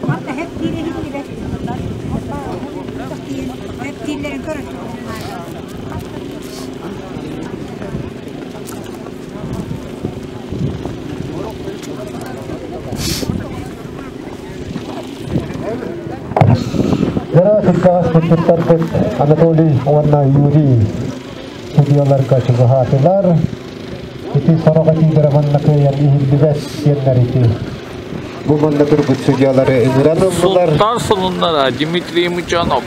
Hatta hep dili Hep dillerin görün. Яра кыргаас куттуттарбыт Анатолий уонна Юрий судьяларга чугаһаатылар. Ити сороға тиидere манна кыйан иһиллибэт сиэннэр ити. Бу манна турбут судьялары ыҥыран ыллылар. Султан сонуннара Дмитрий Мучанов.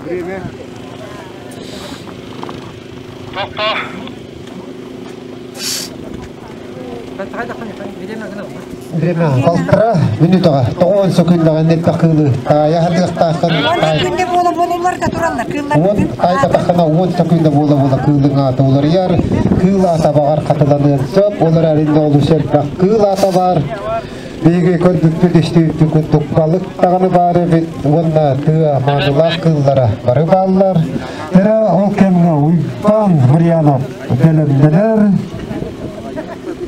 Время. Время балтара минутаға тоғыз секундага нетпе кылы тая хатыктаахын Күнде болу болулар да тураллар. Кыллар он айта тахана 10 секунда була була кылыңа атулар яр кыл ата багар катыланын сөп олар аринде олу селпак кыл ата бар биги көрбүппүт иштүүптү куттук балык таганы бары бит онна тыа маанылаах кыллара бары бааллар тера ол кемге Уйбан Мырьянов белемделер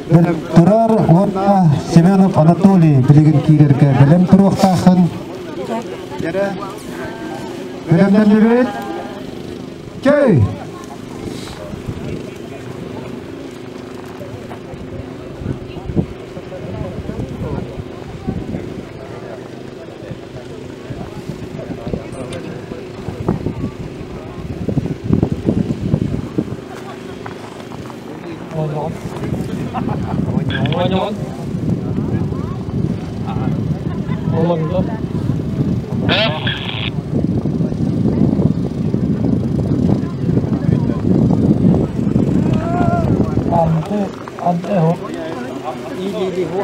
Белем турар онна Семенов Анатолий билигин киирерге белем туруохтаахын Белемденнибит Кей! Ойногон. Олондо. Анты, анты хо. Или хо.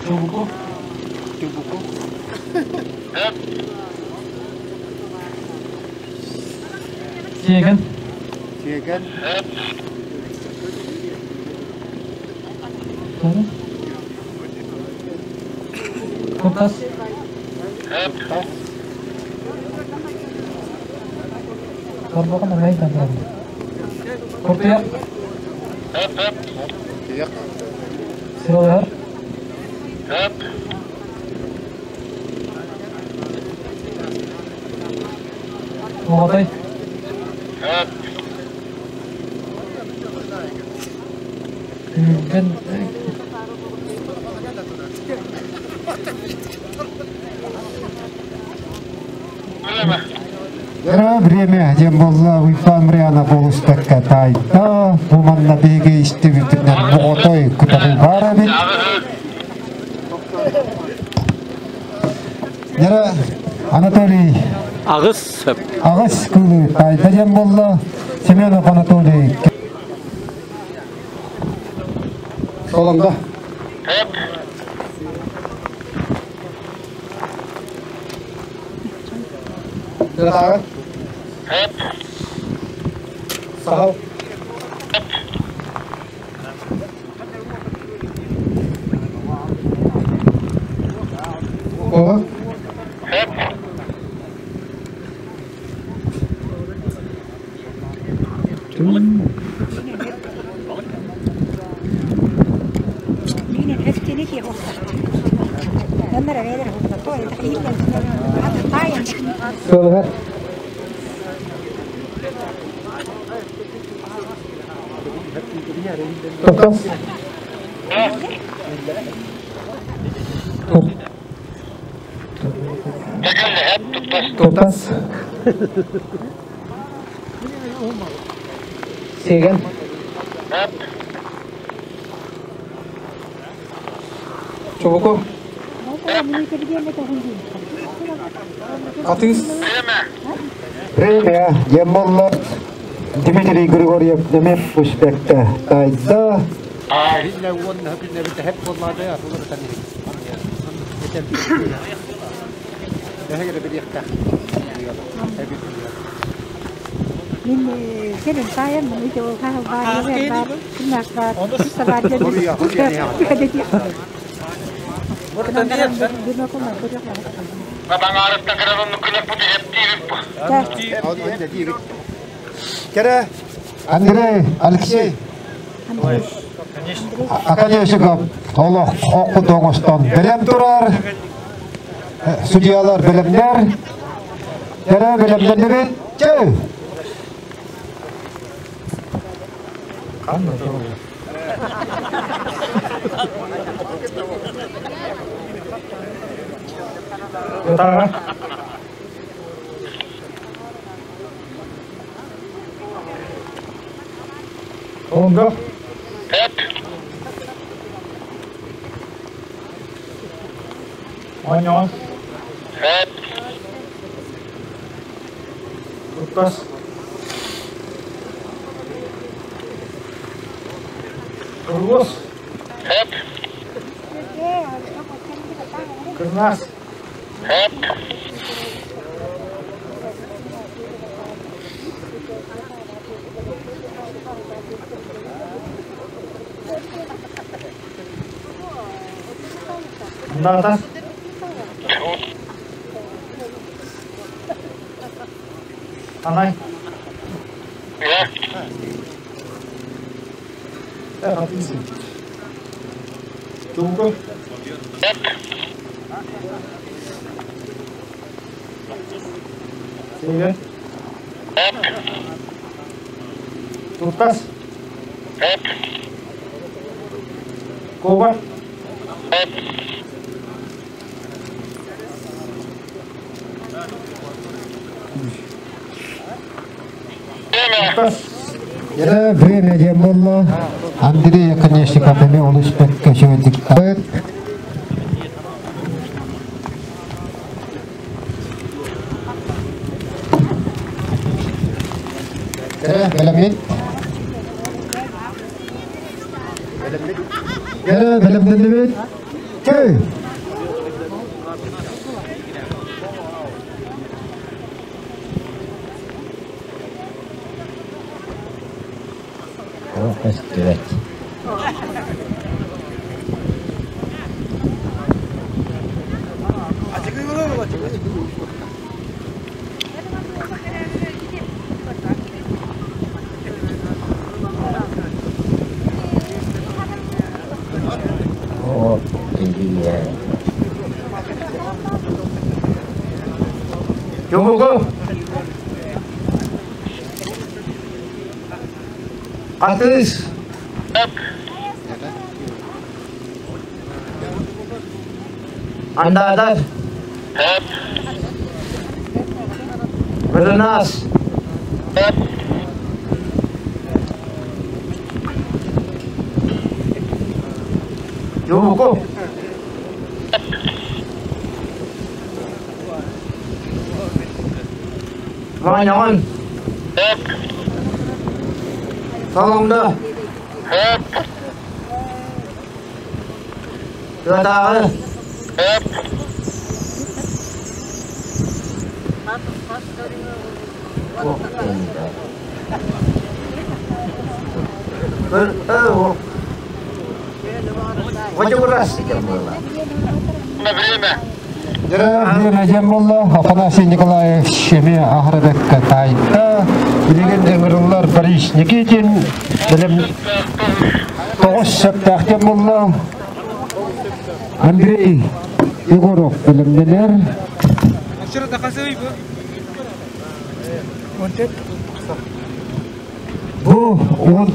Чубуку. Чубуку. Сиеген. Сиеген. Куртас. Корбогон эмей тандырам. Куртуяк. Сыралар. Оғатай. Күлген. Кыра время диэн буолла Уйбаан Мырыанов олус бэккэ таайда. Бу манна биһиги истибитинэн моҕотой кытары баар эбит. Яра Анатолий Аҕыс. Аҕыс кылы таайда диэн буолла. Семенов Анатолий Соломда. Тыратааҕы. Сахал. О. Сылыгар. Тохтос. Тутас. Сиэгэн. Чубуку. Атыыс. Время диэн буолла. Дмитрий Григорьев Немев успекта тайда. Мин кэлин таайан маны баар бар бар Кere Андрей Алексей Академиков олох оқу доңостон белем турар. Судьялар белемнер. Кere белемнер Чö. Тыратааҕы. Соломда. Оонньоҕон. Туттас. Тургус. Кырнаас. Мындаатас. Анай. Чубуку. Сиэгэн. Туттас. Куба. Туттас. Кere время диэн буолла. Андрей Аконечников эми олус бэккэ чөйдүктабыт. Кere белеммит. Кere белемненибит. Чö. Көстүбэт. О, привет. Чубуку. Атыыс. Андаатар. Кырынаас. Чубуку. Моонньоҕон. Солоҥдо. Тыатааҕы. Водограс Время Афанасий Николаевич эмиэ аһарабекка таайда. Билигин ыҥырыллар Борис Никитин бэлэм тоҕус сөптөөх диэн буолла. Андрей Егоров бэлэмнэнэр. Бу он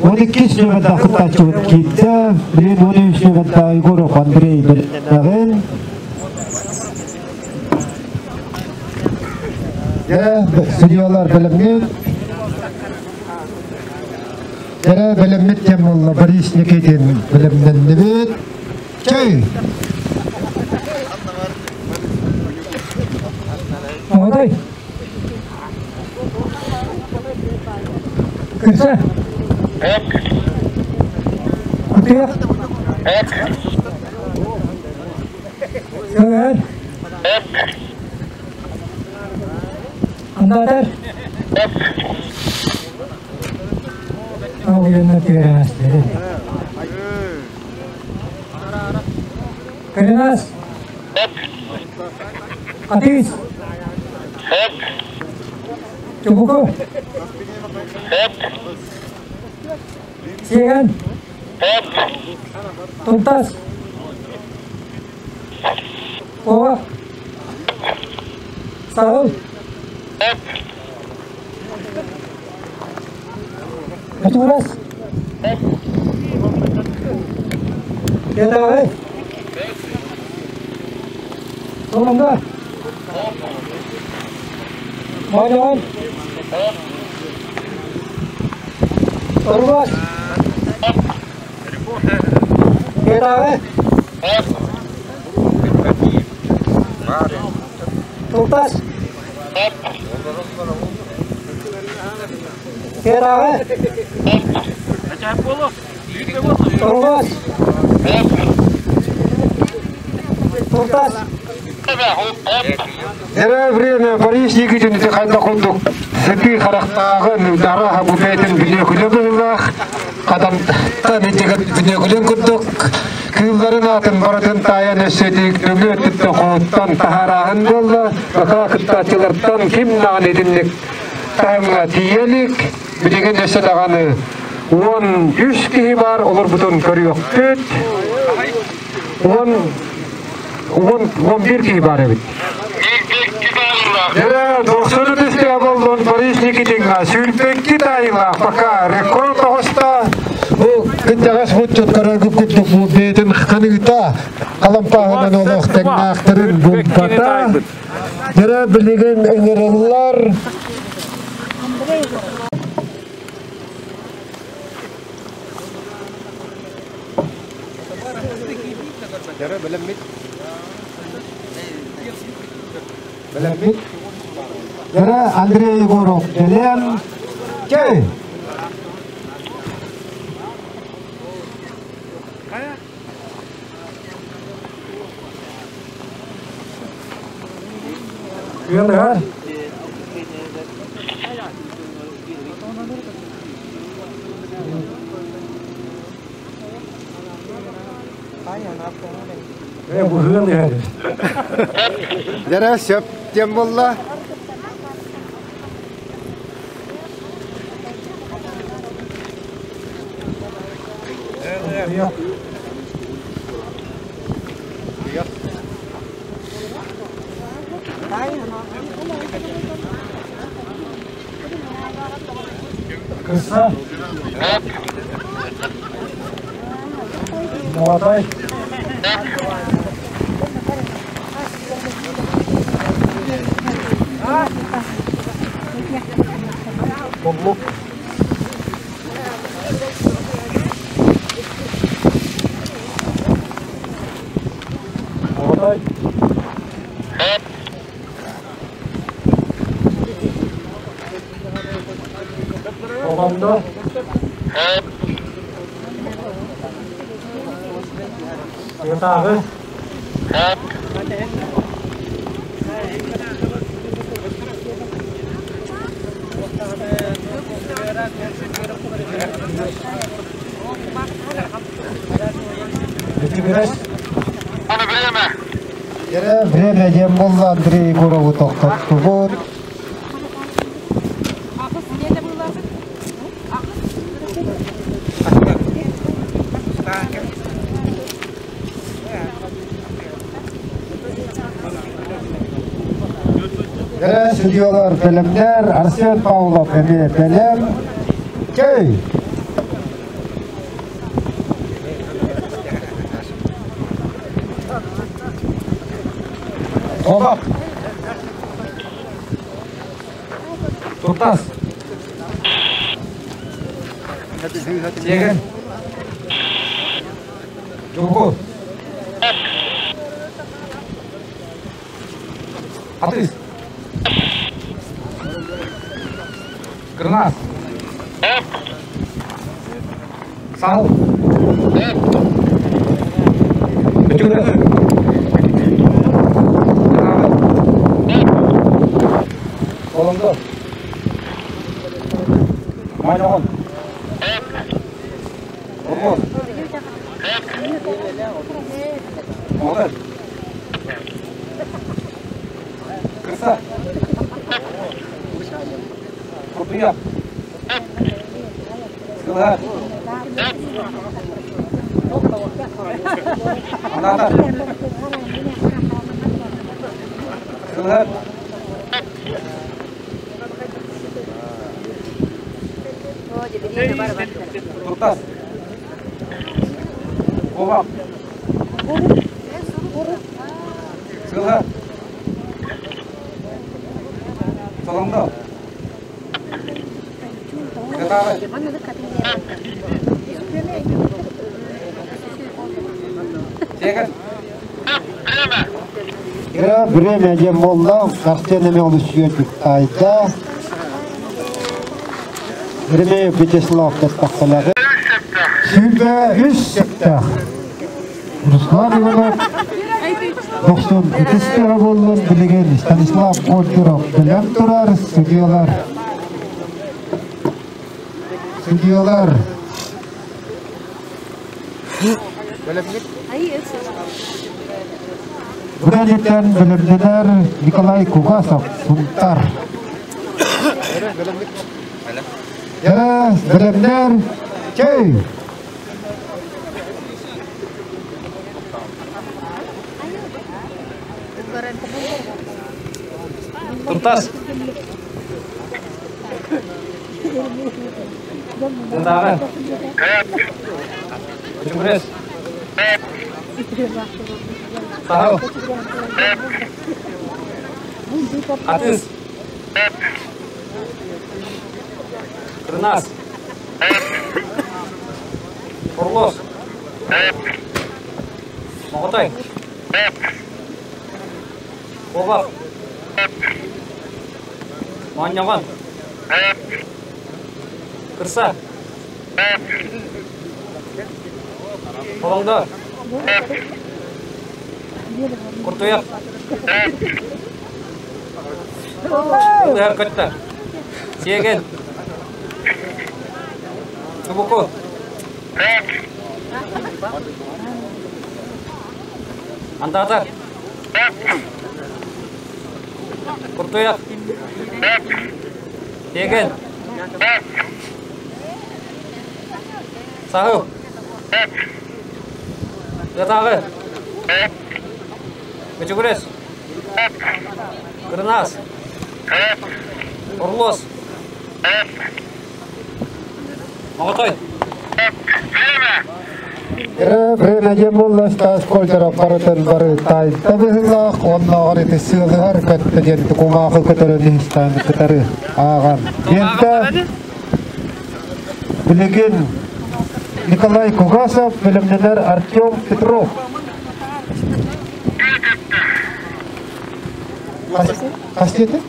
12 нөмірді кыттааччыбыт киирдэ. Билигин 13 нөмірді Егоров Андрей бэлэмнэҕин. Дьэ, судьялар бэлэмҥит. Дьэ, бэлэммит диэн буолла Борис Никитин бэлэмнэннибит. Чэй! Молодой! Кырса! Кутуйах! Көөр! Андаатар! Оҕуйанна тыараастары. Кырынаас! Атыыс! Чубуку! Сиэгэн! Туртас! Куобах! Саһыл! Кочугурас! Тыатааҕы! Солоҥдо! Моонньоҕон! Орулуос! Тыатааҕы! Туртас! Тыатааҕы! Орулуос! Туртас! Эрэ время Борис Никитин ити хайдах курдук сытыы харахтааҕын, дараһа бу бэйэтин бүнүөкүлэ быһыылаах, хатантан итигэр бүнүөкүлүн курдук кыылларын аатын барытын таайан өссө ити нөҥүө өттүттэн хоһуттан таһаарааһын буолла. Бакаа кыттааччылартан ким даҕаны итинник таһымҥа тиийэ илик. Билигин өссө даҕаны 13 киһи баар олорбутун көрүөхпүт. 11 киһи баар эбит. Дьэ, 90 үстэ боллун Борис Никитиҥҥа сүүрбэкки таайыылаах пока рекорд оҕуста. Бу кырдьаҕас мутчут көрөргүт курдук бу бэйэтин ханыыта халампааһынан олох тэҥнээхтэрин булбата. Дьэ, билигин ыҥырыллар. Бэлэммит. Дьэрэ Андрей Егоров бэлэм. Чэй! Күөн Быһыан иһэр. Дьэрэ сөп диэн буолла. Кырса. Молотой. Лук. Оҕотой. Оҕондо. Тыатааҕы. Битигирэс. Время диэн буолла Андрей Егорову тохтоттубут. Кэрэ судьуйалар бэлэмнэр, Арсен Павлов эмиэ бэлэм. Чэй! Олох! Туртас! Сиэгэн! Дьулку! Атыс! Кырнаас! Саһыл! Бөтүгүрэ! Олоҥдо! Моонньоҕон! Оҕо! Оҕо! Кырса! Куртуйах! Сылыһар! Анаатар! Сылыһар! Туртас. Куобах. Сылга. Солоҥдо. Кытаары. Сиэгэн. Время диэн буолла, Арсен эмиэ олус үөрбүт таайда. Еремеев Вячеслав Тахталаҕы 23 сөптөөх. Руслан Иванов 93 тыһа буоллун билигин Станислав Кольдуров бэлэм турар судьуйалар. Судьуйалар. Быралиттан бэлэмнэнэр Николай Кугасов, Сунтар. Бэлэмнэр чэй! Туртас. Тындааҕы. Күчүгүрэс. Саһыл. Атыс. Кырнаас. Орлос. Моҕотой. Куобах. Моонньоҕон. Кырса. Холоҥдо. Куртуйах. Ылыһар көттө. Сиэгэн. Чубуку. Антаатар. Куртуйах. Сиэгэн. Саһыл. Ытааҕы. Бөчүгүрэс. Кырынаас. Орлос. Моҕотой. Время диэн буолла Стас Кольдеров барытын бары таайда быһыылаах, оннооҕор ити сыалыһар көттө диэн кумаахы көтөрөн иһистаан кытары ааҕан. Диэнтэ. Билигин Николай Кугасов, бэлэмнэнэр Артем Петров. Хас диэтэ?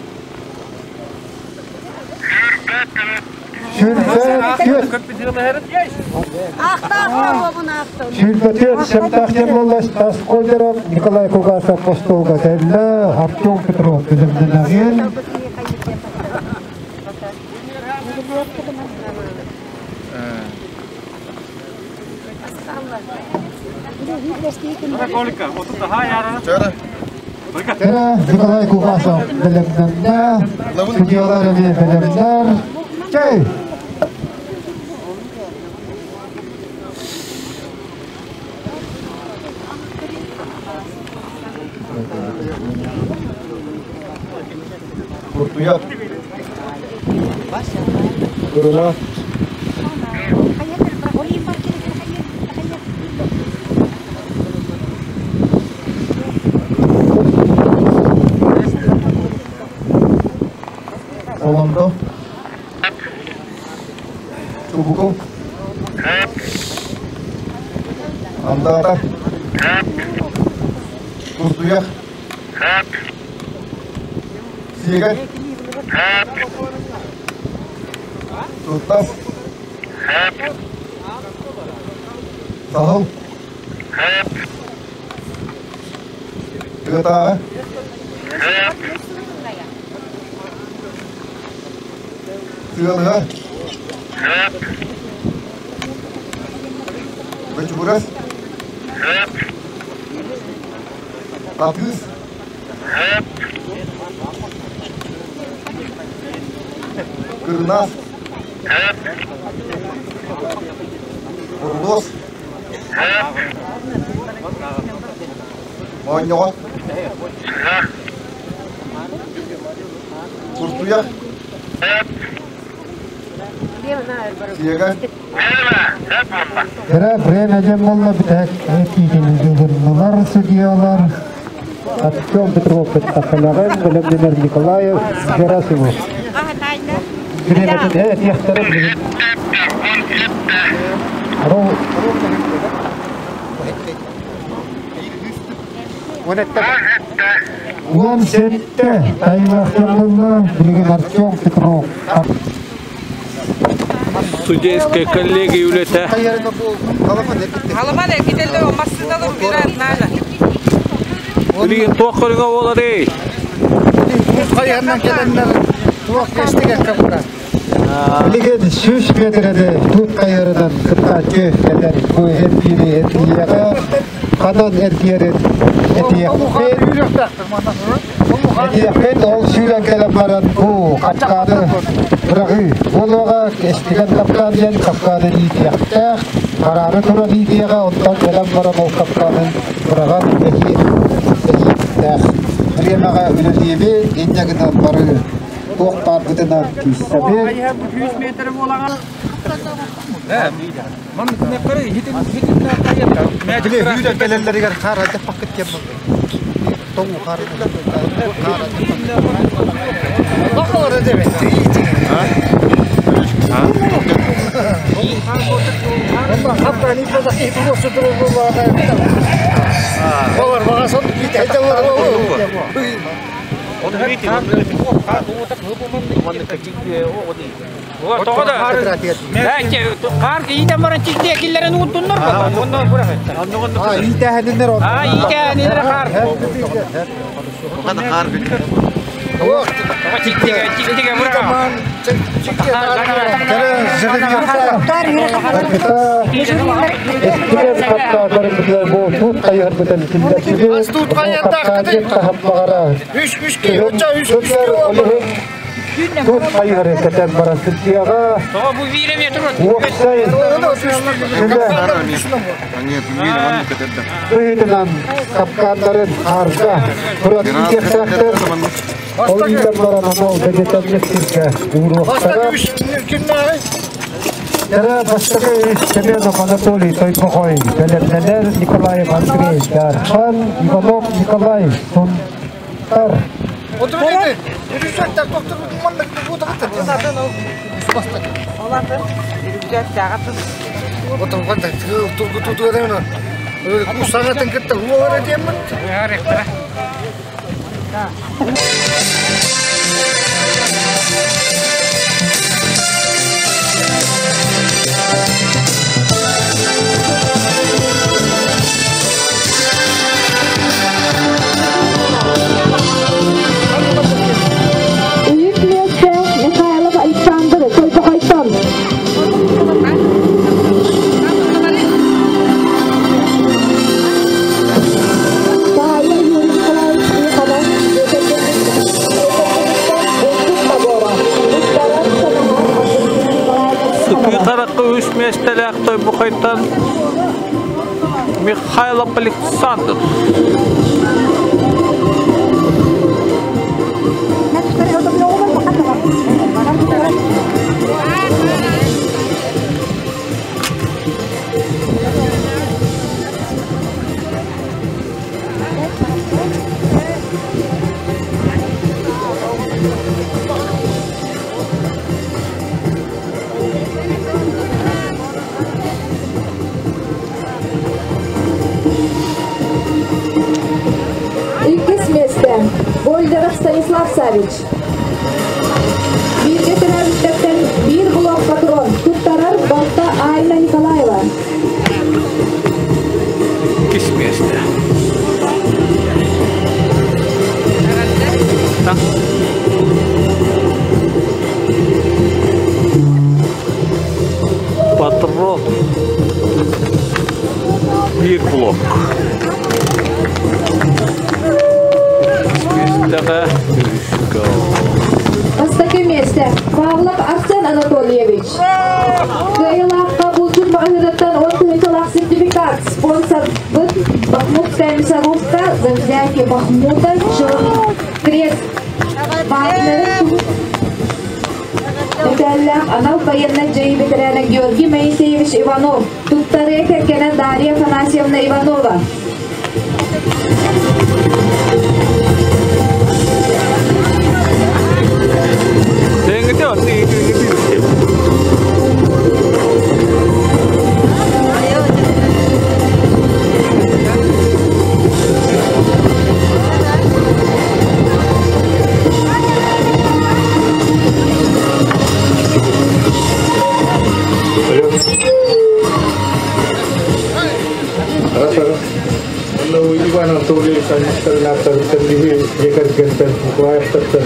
24 септах буолла Стас Козырев, Николай Кугасов остуолга кэллэ, Артем Петров бэлэмнэнэҕин. Николай Кугасов бэлэмнэннэ, судьялар эмиэ бэлэмнэр. Чэй! Куртуйах. Кырына. Солондо. Чубуку. Андаатар. Куртуйах. Сиэгэр. Туттас. Саһыл. Тыатааҕы. Тыалыга. Бөчүгүрэс. Атыыс. Кырынаас. Курулуос. Моонньоҕон. Куртуйах. Сиэгэн. Кыра время дьон буолла бүтэһик этиитин ыытылыннылар судьялар. Артем Петров кыттахалаҕын бэлэмнэнэр Николаев Герасимов. Бириэмэтин этиэхтэрэ билигин. 17 таймахтарылла билигин Артем Петров. Судейская коллегия үлэтэ. Халаман эргителлер массыыналар убирать надо. Билигин туох көрүҥэ буоларый? Хайаннан кэлэннэр туох кэстигэр капта. Билигин 100 метрede тут хайырынан кыттааччы кэлэр бу эргиири эргийиэҕэ ханан эргиэрин этиэхпит этиэхпит ол сүүрэн кэлэн баран бу капкааны быраҕыы буолуоҕа эстигэн капкаан диэн капкааны иитиэхтээх хараары туран иитиэҕэ онтон кэлэн баран ол капкаанын быраҕан эһиэхтээх бириэмэҕэ үлэлиибит инньэ гынан бары туох баарбытынан киирсэбит. Били хүүрэн кэлэллэригэр хаар адьаппаккыт диэн буолла. Тоҥу хаар хаар Бахалары дебет. Олар бағасын Хаар иитэн баран чигдиэ киллэрэн уутуннар онно Иитээһиннэр Аа иитээһиннэр хаар. Хаар Чигдигэ чигдигэ бура. Тут хайыры кэтэн баран сытыаҕа уопсай быһыытынан капкааннарын аарга туран иитиэхтээхтэр. Ол иитэн баран анал бэлиэтэммит сиргэ ууруохтара. Кэрэ бастакы Семенов Анатолий Тойбохой, бэлэмнэнэр Николаев Андрей Дархан, Иванов Николай Сунтар. Үһүс миэстэ Михайлов Александр Тойбохойтон. Таайа Юрий Николаевич Тихонов Сытыы харахха үс миэстэлээх Тойбохойтон Михайлов Александр. Иккис миэстэ Больдеров Станислав Савич. Бииргэ төрөөбүттэртэн биир блок патрон туттарар балта Айна Николаева. Иккис миэстэ. Патрон. Биир блок. Миэстэҕэ үскэ. Бастакы миэстэ Павлов Арсен Анатольевич. Кыайыылаахха булчут маҕаһыыныттан 10 тыһыынчалаах сертификат. Спонсорбыт Бахмутская мясорубка за взятие Бахмута Черный крест. Партнеры Мэтээллээх анал байыаннай дьайыы бэтэрээнэ Георгий Моисеевич Иванов, туттарыа кэргэнэ Дарья Афанасьевна Иванова. Иван Анатольевич Николаевтан Николаевтан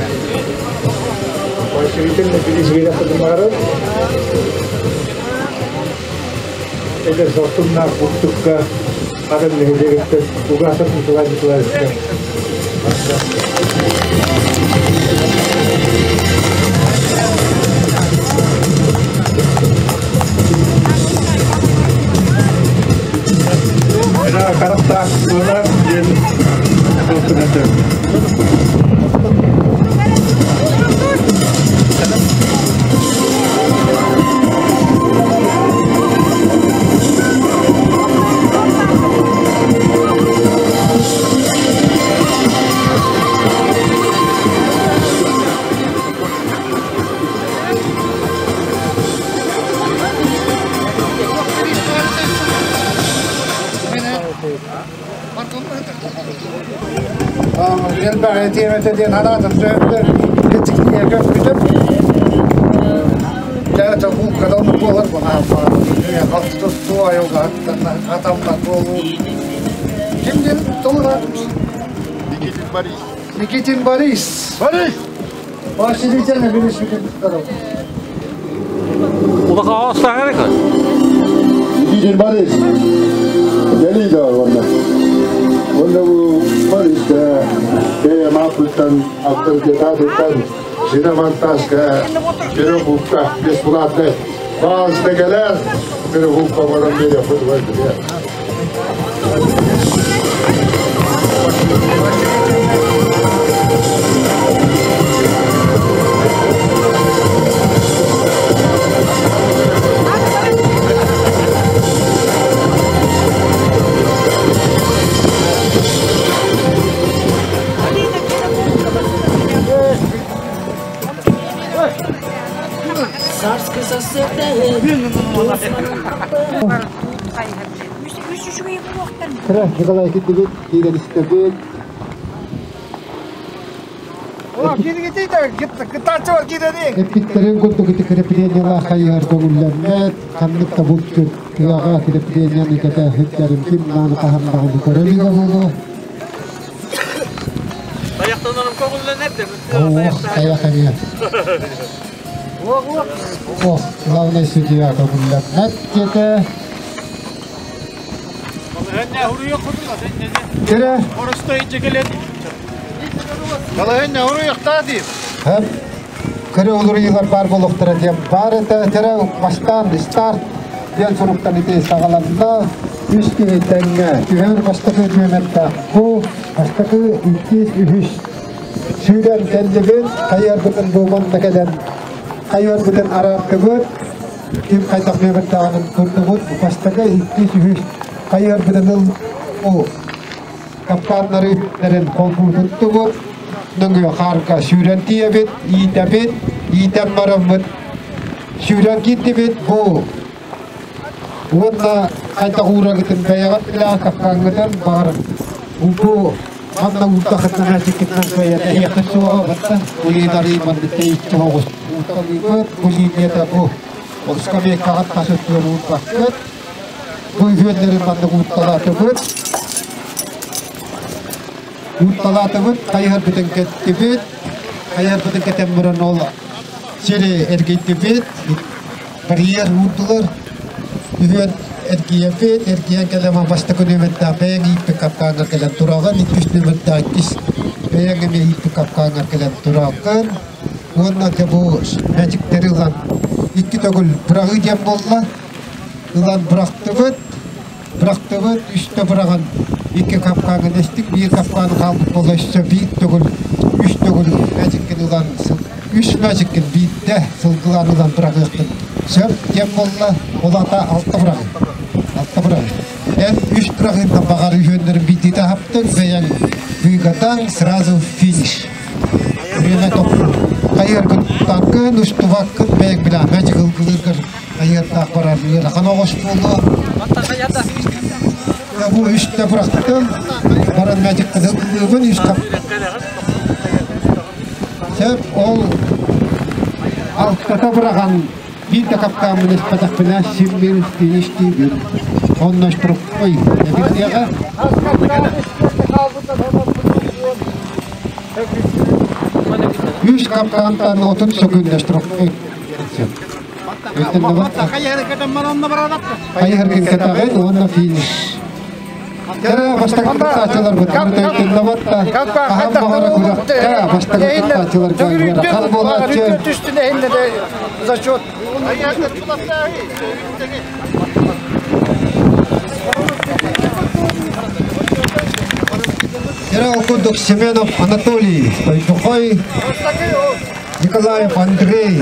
Эдэр сортуннаах бурдукка атын нэһилиэгиттэн Угасов Николай Николаевичка. Харахтаах буолар диэн Элбэх тиэмэтэ диэн анаатым сөптөр кытыктыйа көппүтүм. Дьэ, бу кадалны буолар бу айылҕаттан атаммат буолуу. Ким диэн толура? Никитин Борис. Никитин Борис. Борис! Василий билишмитин Улахан оостааҥар Никитин Борис. Кэлии да онно. Онно бу Борис бэйэ мааппыттан авторитетатыттан шиномонтажка перебукка бесплатно. Баазда кэлэр перебукка баран бере футбол. Кыра Николай киттибит, киирэн истэбит. Эппиттэрин курдук ити креплениялаах хайыһар көҥүллэммэт, ханнык да булчут тыаҕа креплениены кэтэ сылдьарын ким даҕаны хаһан даҕаны көрө илигэ буолуо. Таяқтанарым көңүллэнэр де. Ох, таяқ эмиэ. Ох, главный судья көҥүллэммэт диэтэ. Кэрэ. Кэрэ улуруйуулар баар буолуохтара диэн баар этэ. Кэрэ бастаан старт диэн суруктан ити саҕаланна. Үс киһи тэҥҥэ түһэр бастакы нүөмэрдээх бу бастакы иккис үһүс сүүрэн кэллибит хайыарбытын бу манна кэлэн хайыарбытын араартыбыт ким хайдах нүөмэрдээҕин турдубут бастакы иккис үһүс хайыарбытын ыл капкааннары үптэрин холбуу туттубут нөҥүө хаарга сүүрэн тиийэбит иитэбит иитэн бараммыт сүүрэн киирдибит бу уонна хайдах уурагытын бэйэҕит билэҕит капкааҥҥытын баҕар бу манна уурдахытына сиккитинэн кыайан эһиэххит суоҕа батта улиинарыы маннык тэйиччи оҕус ууталыыбыт бу линията бу ол скамейкаҕыт тас өттүгэр уурбаккыт бу үһүөннэрин маннык уутталаатыбыт уутталаатыбыт хайыһарбытын кэттибит хайыһарбытын кэтэн баран ол сири эргийдибит барьер уурдулар үһүөн эргийэбит эргийэн кэлэн бастакы нүөмэрдээх бэйэҥ ииппит капкааҥҥар кэлэн тураҕын иккис нүөмэрдээх иккис бэйэҥ эмиэ ииппит капкааҥҥар кэлэн тураҕын уонна дьэ бу мээчиктэри ылан икки төгүл быраҕыы диэн буолла ылан бырахтыбыт бырахтыбыт үстэ быраҕан икки капкааҥҥын эстик биир капкаан хаалбыт буолла өссө биир төгүл үс төгүл мээчиккин ылан үс мээчиккин биирдэ сылгылаан ылан быраҕыаххын сөп диэн буолла ол аата алта быраҕыы алта быраҕыы эн үс быраҕыынтан баҕар үһүөннэрин биирдиитэ аһаптыҥ бэйэҥ быыгатаҥ сразу финиш время тохтуур хайыаргын тутаргын устубаккын бэйэҥ билэҕин мээчик ылгылыыргар хайыардаах барар ыарахан оҕус буолуо бу үстэ бырахтым баран мээчиккин ылгылыыбын үс сөп ол алтата быраҕан биир да капкааммын испэтэхпинэ симмин фиништиибин онно штрафной эбирдиэҕэ үс капкаантан 30 секунда штрафной Хайыһаргын кэтэҕин уонна финиш. Кэрэ бастакы кыттааччыларбыт өйтөннөбөт да хаһан баҕара күрэххэ бастакы кыттааччыларга ыарахан буолааччы. Зачет. Кэрэ ол курдук Семенов Анатолий Тойбохой Николаев Андрей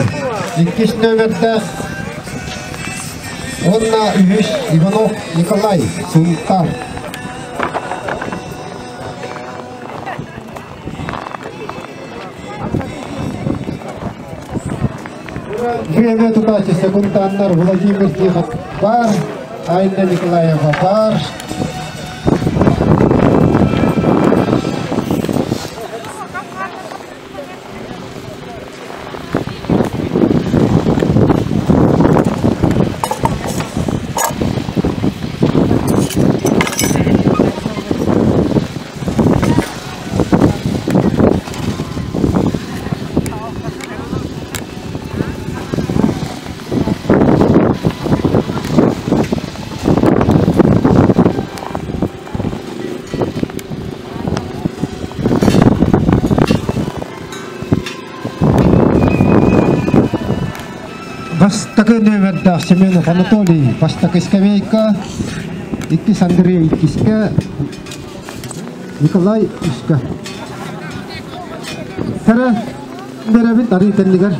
иккис нөмердээх уонна үһүс Иванов Николай Сунтаар. Время тутааччы секунданнар Владимир Тихов бар, Айна Николаева бар. Бастакы нүөмэрдээх Семенов Анатолий бастакы скамейка, иккис Андрей иккискэ, Николай үскэ. Кэрэ бэрэбит арыы кэннигэр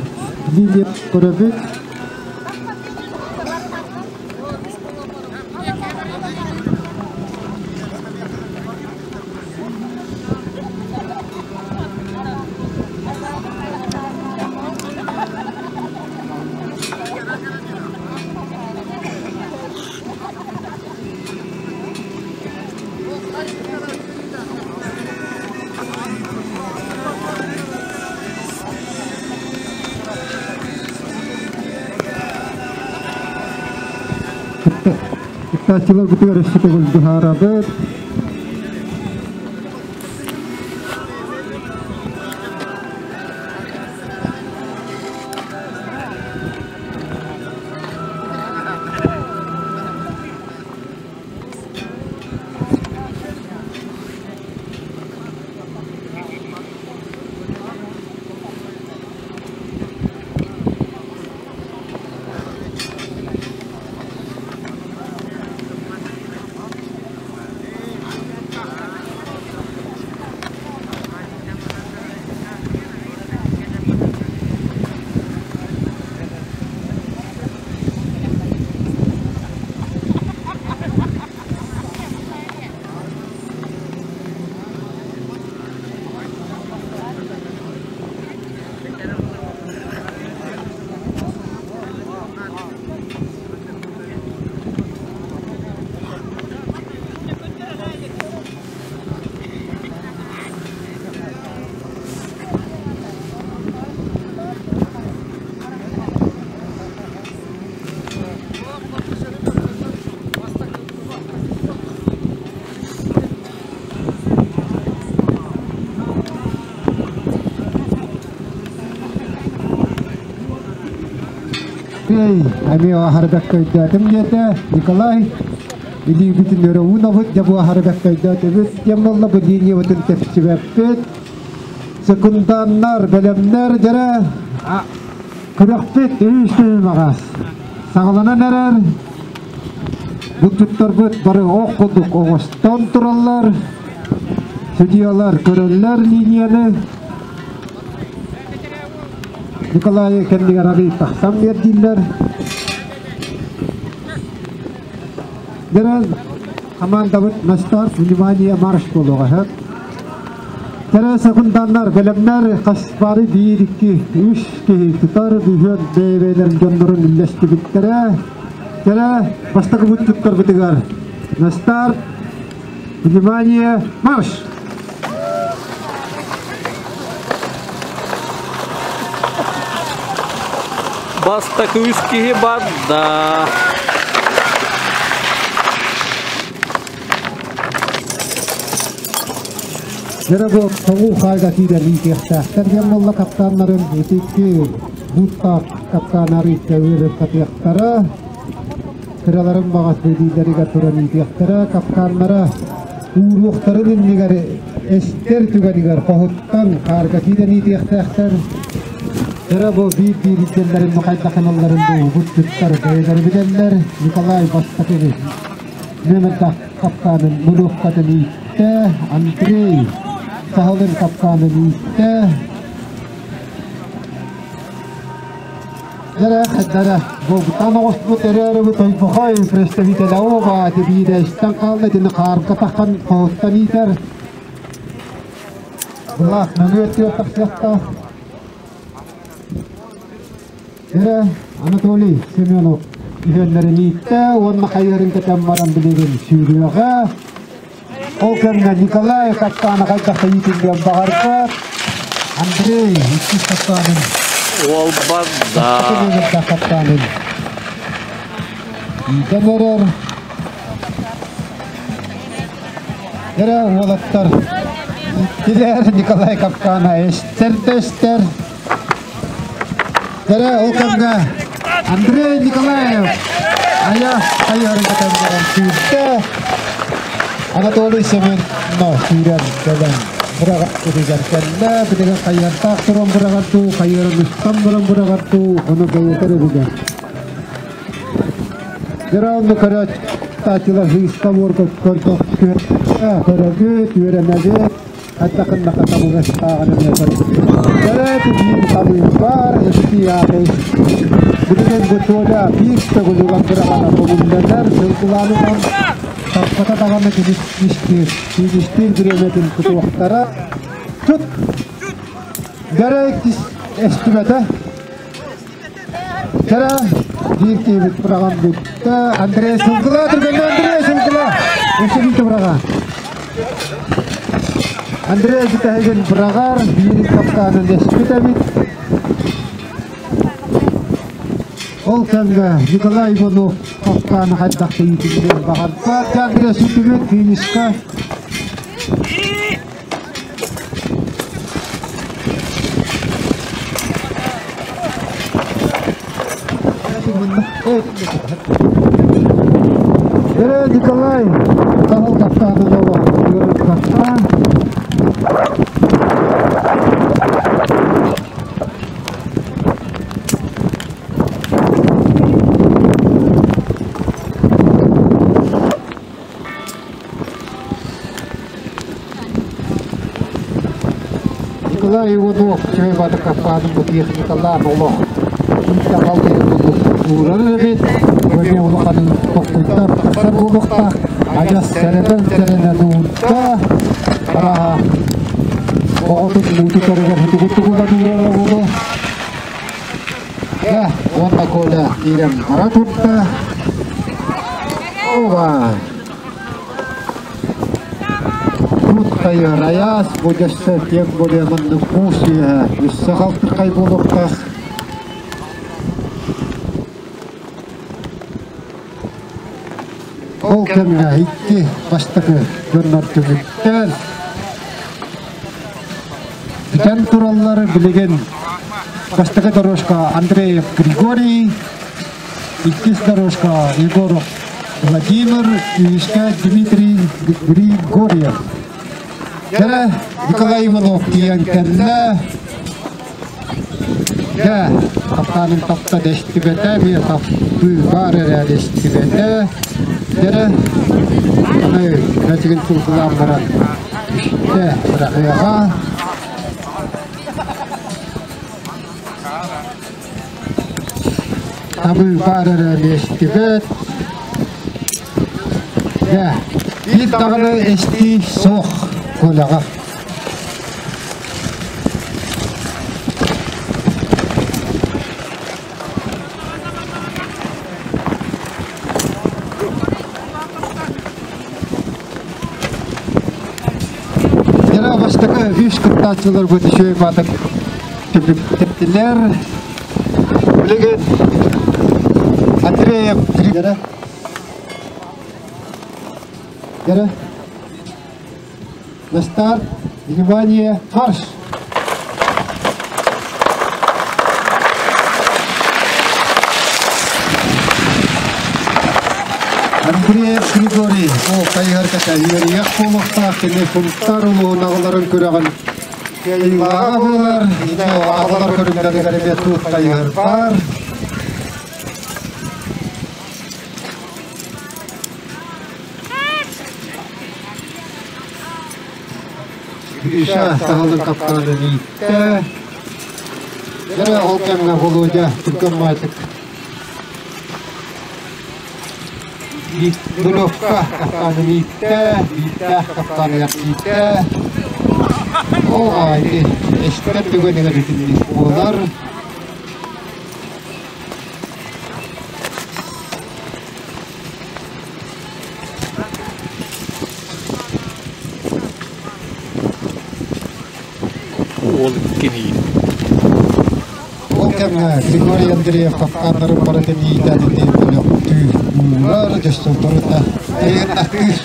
линия көрөбүт. Кыттааччылар бытыгар өссө төгүл быһаарабыт. Эй, эмиэ аһарбакка өйдөөтүм диэтэ Николай. Илиибитин өрө уунабыт, дьэ бу аһарбакка өйдөөтүбүт диэн буолла, бу линиябытын тэпсибэппит. Секунданнар, бэлэмнэр дьэрэ күрэхпит үс түһүмэҕэ саҕаланан эрэр. Булчуттарбыт бары ох курдук оҥостон тураллар. Судьялар көрөллөр линияны. Николай кэннигэр арый тахсан биэрдиллэр. Дэрэн командабыт на старт, внимание, марш буолуоҕа сөп. Кэрэ секунданнар, бэлэмнэр хас бары биир, икки, үс киһи тутар, бүһүөн бэйэ-бэйэлэрин дьоннорун үллэстибиттэрэ. Кэрэ бастакы туттарбытыгар на старт, внимание, марш! Бастакы үс киһи барда. Дьэрэ бу тоҥуу хаайга киирэн иитиэхтээхтэр диэн буолла капкааннарын ити икки бууттаах капкаан арыычча ыарырҕатыахтара. Кыраларын баҕас бэдиилэригэр туран иитиэхтэрэ. Капкааннара ууруохтарын иннигэр эстэр түгэнигэр хоһуттан хаарга киирэн иитиэхтээхтэр. Дьэрэ бу биир-биир илдьэллэрин хайдах ылалларын буолбут туттар бэйэлэрэ билэллэр. Николай бастакы Нүөмэрдээх капкаанын мунуоккатын ииттэ, Андрей саһылын капкаанын ииттэ. Дэрэ, дэрэ, буолбутан оҕуспут эрээрибит Тойбохой представителя оба тибиирэ истэн хаалла итини хаарга таххан хоһуттан иитэр. Былаах нөҥүө өттүгэр тахсыахтаах. Эрэ Анатолий Семенов үһүөннэрин ииттэ уонна хайыһарын кэтэн баран билигин сүүрүөҕэ. Ол кэмҥэ Николай капкаана хайдах да иитиллиэн баҕарбат. Андрей иккис капкаанын Уолбарда. капкаанын иитэн эрэр. Эрэ уолаттар ииттилэр Николай капкаана эстэр да эстэр. Дэрэ ол кэмҥэ Андрей Николаев айа хайыһарын кэтэн баран сүүрдэ. Анатолий Семенов сүүрэн кэлэн быраҕар кутугар кэллэ. Билигин хайыһардаах туран быраҕар дуу, хайыһарын устан баран быраҕар дуу, ону бэйэтэ эрэ билэр. Дьэрэ онно көрөөччүлэр сыыска буорга көрдөх көрөбүт, үөрэнэбит. Хайдахыннаха табыгастааҕын эмиэ көрбүт. Биир талыыбар, икки ааты Билигин бу Толя биир төгүл ылан быраҕара көҥүллэнэр, сылгылаанынан таппата даҕаны кинистиир, кинистиир бириэмэтин тутуохтара. Тут Дэрэ эстибэтэ. Кэрэ биир киһибит быраҕан бүттэ. Андрей Сылгыла түргэннэ Андрей Сылгыла. Өссө биирдэ быраҕа. Андрей бүтэһигин быраҕар, биир капкаанын эспит эбит. Ол кэмҥэ Николай Иванов капкааны хайдах тэйитиллиэн баҕарбат. Театра сүтүбүт финишка. Эрэ Николай Саһыл капкааны капкаан. Николай Иванов чэй батыкаппаатын бу техникалаах олох ииттэҕал уурар эбит бэйэ улаханын тохтуйдар тахсар буолуохтаах адьас сэрэтэн сэрэнэн уурда араха оҕотун муутутарыгар хутугутугулан уурара буолуо Дьэ, уонна Коля киирэн бара турда. Ова! Тут хайыар айаас, бу дьөссө тем более маннык муус үөһэ өссө халтырхай буолуохтаах. Ол кэмҥэ икки бастакы дьоннор түмүктээн бүтэн тураллар. Билигин бастакы дорожка Андреев Григорий, иккис дорожка Егоров Владимир, үһүскэ Дмитрий Григорьев. Кэрэ Николай Иванов тиийэн кэллэ. Дьэ, хапкаанын тапта дэстибэтэ, биир хаппыы баар эрэ дэстибэтэ. Дьэрэ, аны бэчигин сылгылаан баран үстэ быраҕыаҕа. Табыы баар эрэ дэстибэт. Дьэ, биир даҕаны эстии суох Коляҕа. Дьэ, бастакы үс кыттааччыларбыт үчүгэй баатык түбүктэрдилэр. Билигин Андреев Григорий. Дьэ, На старт, внимание, марш! Андреев Григорий, ол хайыһар кэтэ үөрүйэх буолуохтаах кини Сунтаар улууһун аҕаларын күрэҕин кыайыылааҕа буолар. Аҕалар көрүҥнэригэр эмиэ туут хайыһар баар. Гриша саһылын капкаанын ииттэ. Дьэ, ол кэмҥэ Володя түргэн маатык Нулевка капкаанын ииттэ, биирдээх капкааныгар ииттэ. Ол аайы эстэр түгэнигэр итинник буолар. Уол иккини. Ол кэмҥэ Григорий Андреев капкааннарын барытын иитэн ити бөлөхтүү уурар, дьоссолторута эйэннэхтиир.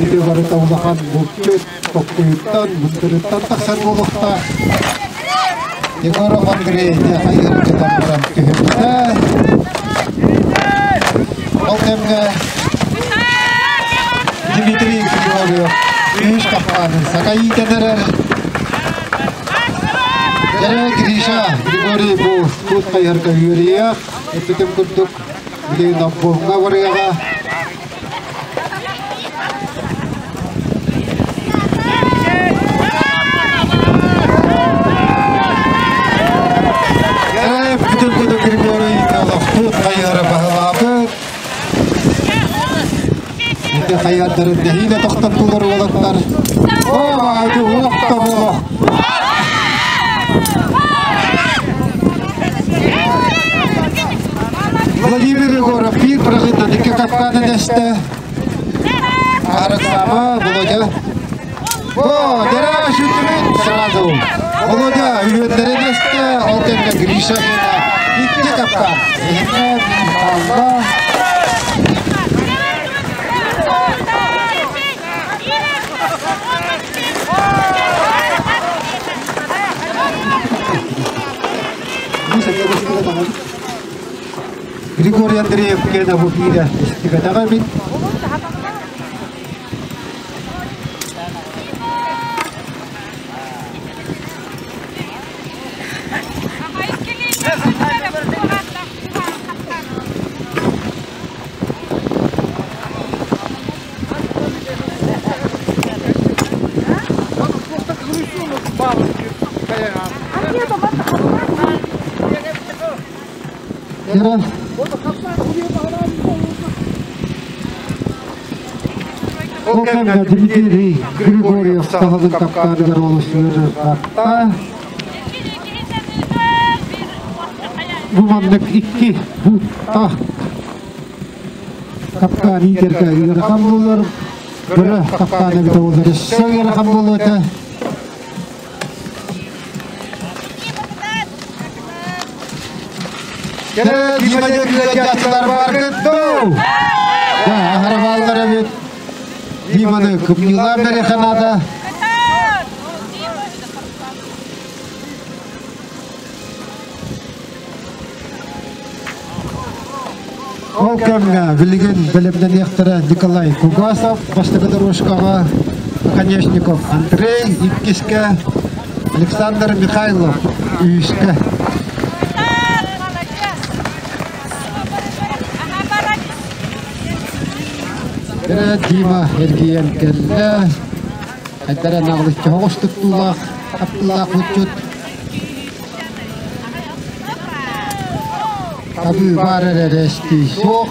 Ити барыта улахан булчут токкуйуттан, мындырыттан тахсар буолуохтаах. Егоров Андрей хайыһары кэтэн баран түһүммүтэ. Ол кэмҥэ Дмитрий Григорьев үһүс капкаанын сака иитэн эрэр. Дьэ, Гриша, Григорий бу тут хайыһарга үөрүйэх, эппитим курдук, билигин обкомҥа барыаҕа. Бүтүн кудук Григорий олохтуут хайыһары баһылаабыт. Ити хайыһардарын нэһиилэ тохтоттулар уолаттар. О, ити уох да буолуох. Владимир Егоров биир бырахыттан икки капкааны дэстэ. Арыктама, Володя. О, дера шүтүмүт сразу. Володя үһүөннэрин эстэ, ол кэмҥэ Гриша Икки капкан. Эһинэ хаалла. Григорий Андреев кена бу биирэ истибэтэҕэ эбит. Ира. Ол кэмҥэ Дмитрий Григорьев саһылын капкааныгар олус үөрэр Бу маннык икки буттаах капкаан иитэргэ ыарахан буолар. Бөрө капкаан эбитэ буоллар өссө ыарахан буолуо этэ. Кэрэ Дима диэки баргыт дуу? Аһарабааллар эбит. Диманы кымньыылаан бэриэхэ наада. Ол кэмҥэ билигин бэлэмнэниэхтэрэ Николай Кугасов бастакы дорожкаҕа, Оконешников Андрей иккискэ, Александр Михайлов үһүскэ. Эрэ Дима эргийэн кэллэ. Хайдара наҕылыччы оҕус туттуулаах, хаптылаах отчут. Табыы баар эрэ эстии суох.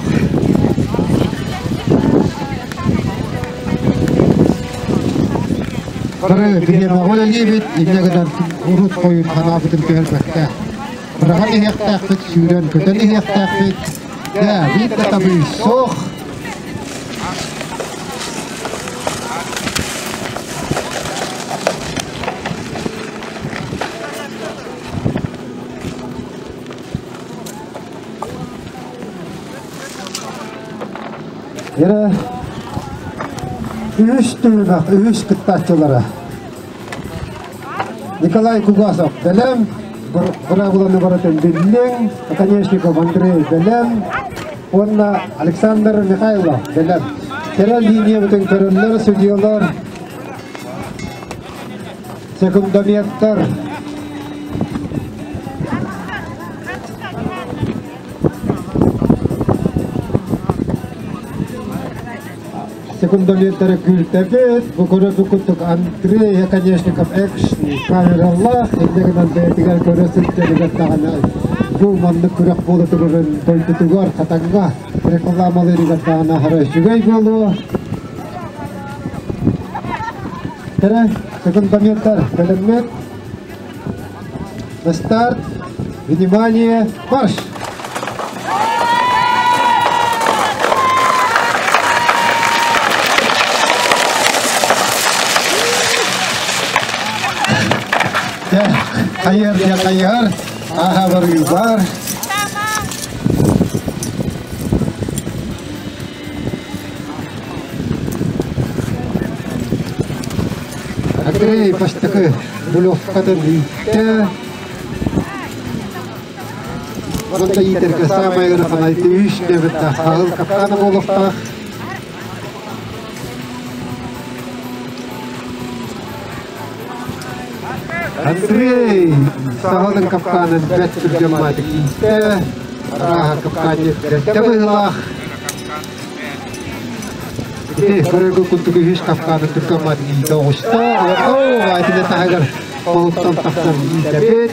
Бары биһиэмэҕэ үлэлиибит, инньэ гынан урут хойут ханаабытын түһэрбэккэ быраҕан иһиэхтээхпит, сүүрэн-көтөн иһиэхтээхпит. Дьэ, биир да табыы суох. Эрэ үһүс түһүмэх үһүс кыттааччылара Николай Кугасов бэлэм, быраабыланы барытын биллиҥ, Оконешников Андрей бэлэм уонна Александр Михайлов бэлэм. Кэрэ линиябытын көрөллөр судьуйалар, секундометтар. Секундометтары күлтэбит, бу көрө курдук Андрей Оконешников экшн камералаах, инньэ гынан бэйэтигэр көрө сылдьарыгар даҕаны бу маннык күрэх буола турарын дойдутугар Хатанга рекламалыырыгар даҕаны аһара үчүгэй буолуо. Кэрэ секундометтар бэлэммит. На старт. Внимание, марш! Хайыр, хайыр, аха барыы бар. Андрей бастакы рулевкатын ииттэ. Онто иитэргэ саамай ыарахан айты үс дэбиттээх хаһыл капкаана буолуохтаах. Андрей саһылын капкаанын бэт түргэммаатык ииттэ. Арааһа капкаанньыт бэртэ быһыылаах. Ити көрөргө курдук үһүс капкаанын түргэммаатык иитэ оҕуста. Оо, айтыны таһыгар холуттан тахсан иитэбит.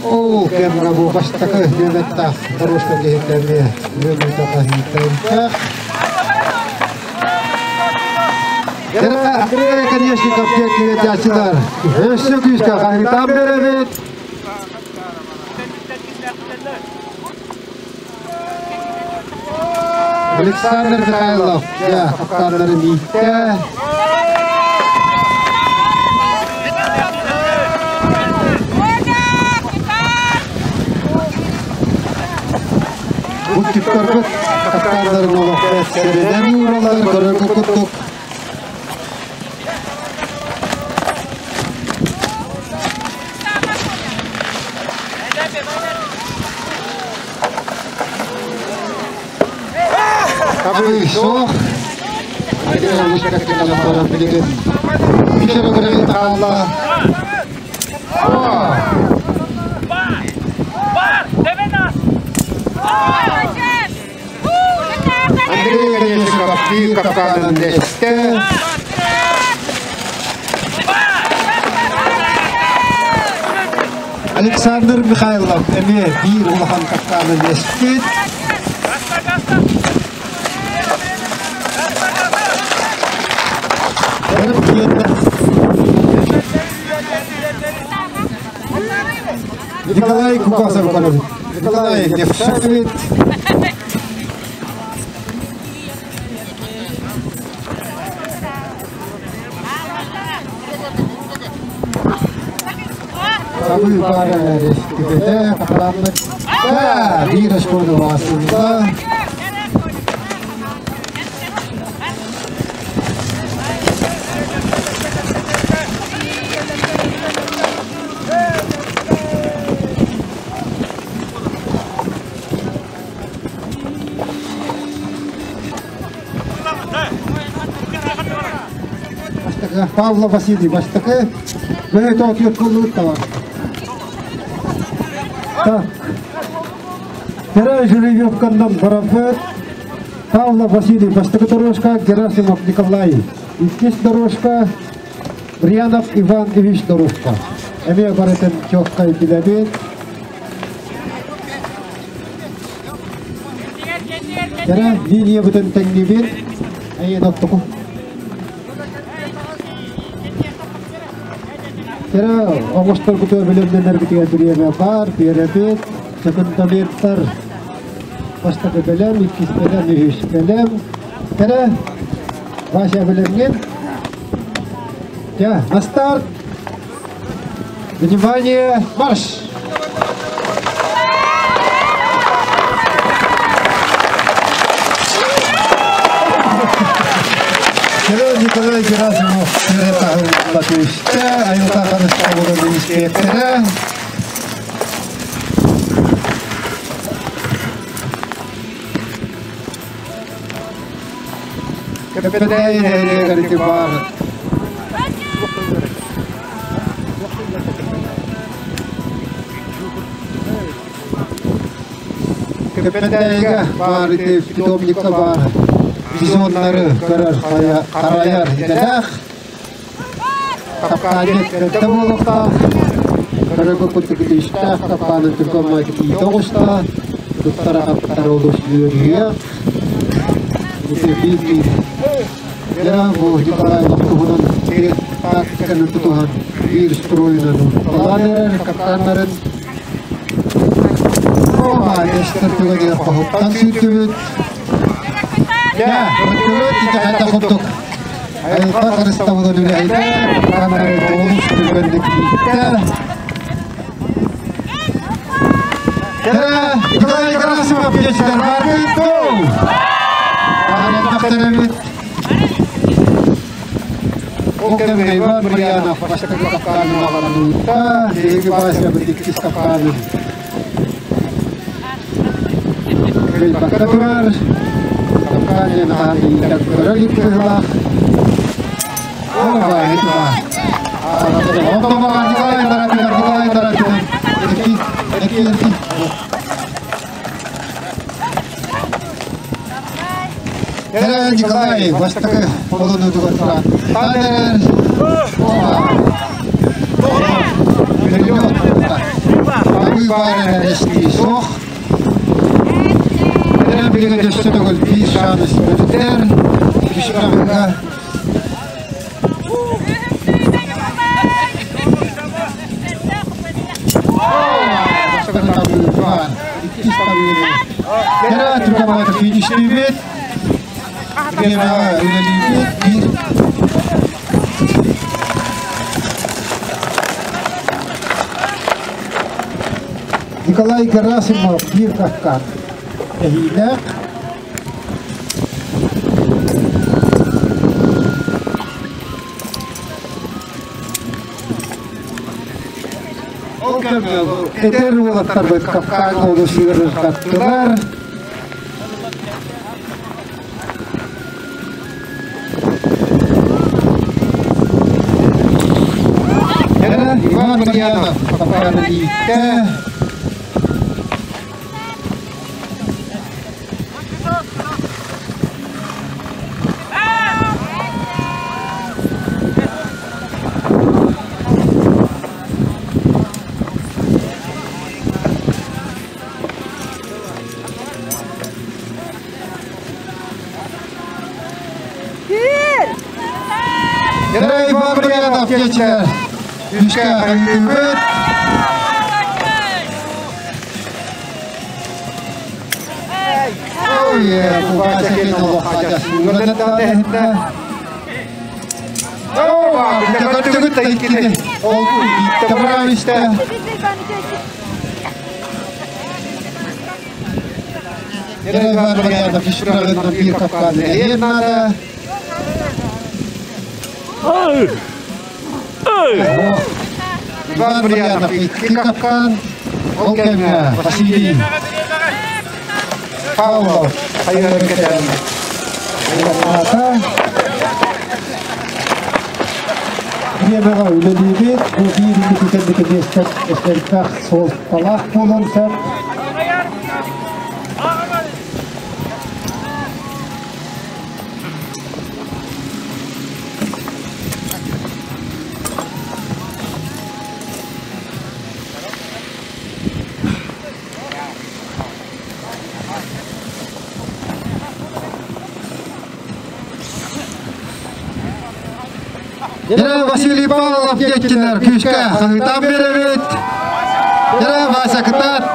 Ол кэмҥэ бу бастакы нүөмэрдээх дорожка киһитэ эмиэ үөрүүтэ хаһыытаах. Андрей Оконешников диэн киһитээччилэр өссө күүскэ хаһыытаан биэрэбит. Александр Михайлов, дьэ, капкааннарын ииттэ. Сэрэнэн ууралар көрөргө курдук. Табы суох. Андрей Орешников биир капкаанын эстэ. Александр Михайлов эмиэ биир улахан капкаанын эспит. Николай Кукасов Николай Левшакович. Сабыы баара эстибэтэ, хатараммыт. Да, биир очкону баасылла. Павлов Василий бастакы бөһө тоотуйат куллуут Так. Вторая жеребьевкандан барабет. Павлов Василий бастакы дорожка, Герасимов Николай. Иккис дорожка, Брянов Иван Ильич дорожка. Эмиэ барытын чоккай билэбит. Кэрэ линия бүтэн тэҥнибит. Эйэн оттоку. Кэрэ оҥосторгутугар бэлэмнэнэрбитигэр бириэмэ баар, биэрэбит. Секундометтар бастакы бэлэм, иккис бэлэм, үһүс бэлэм. Кэрэ Вася бэлэмҥин. Дьэ, на старт! Внимание, марш! Кирилл Николай Герасимов тире түстэ, айылҕа харыстабылын инспектора. Кэппэтэй нэһилиэгэр ити баар Кэппэтэйгэ баар ити питомникка баар бизоннары көрөр харайар идэлээх Капкаанет бэртэ буолуохтаах. Көрөргө курдук итиистээх капкааны түргэн майгы тиитэ оҕуста. Туттара хаптара олус үөрүйэх. Ити биир Дьэ, бу Николай туһунан тактиканы тутуһан биир стройунан талаан эрэр капкааннарын Ома, эстер түгэнигэр хоһуттан сүүрдүбүт. Дьэ, көрдүбүт, ити курдук Айылҕа харыстабылын үлэһитэ камераны олус түргэнник ииттэ. Николай Герасимов пьеситер Маргиту! Ааҕыннахтарабыт. Ол кэмҥэ Иван Марьянов бастакы капкаанын аҕалан биһиги Вася иккис капкаанын Кыайбакка турар. Капкаанын аһан иитэр көрөр быһыылаах. Николай бастакы холонуутугар туран Танер суох. Билигин өссө төгүл биир шанс бөтүтэр. Түшүрәбыга Кэрэ түргэн фиништиибит. Биэмэҕэ үлэлиибит. Биир Николай Герасимов биир капкан эһиилээх. Ол кэмҥэ эдэр уолаттарбыт Кавказ олус ыарырҕаттылар. Иван Марьянов Кавказы ииттэ. Иван Марьянов диэчилэр үскэ хайыыбыт. Иван Марьянов икки капкан, ол кэмҥэ Василий Павлов хайыһарын кэтэн айаннаата. Бириэмэҕэ үлэлиибит, бу биир инникитин миэстэ элбэх суолталаах буолуон сөп. Дьэ, Василий Павлов диэччилэр күүскэ хаһыытаан биэрэбит. Дьэ, Вася кытаат.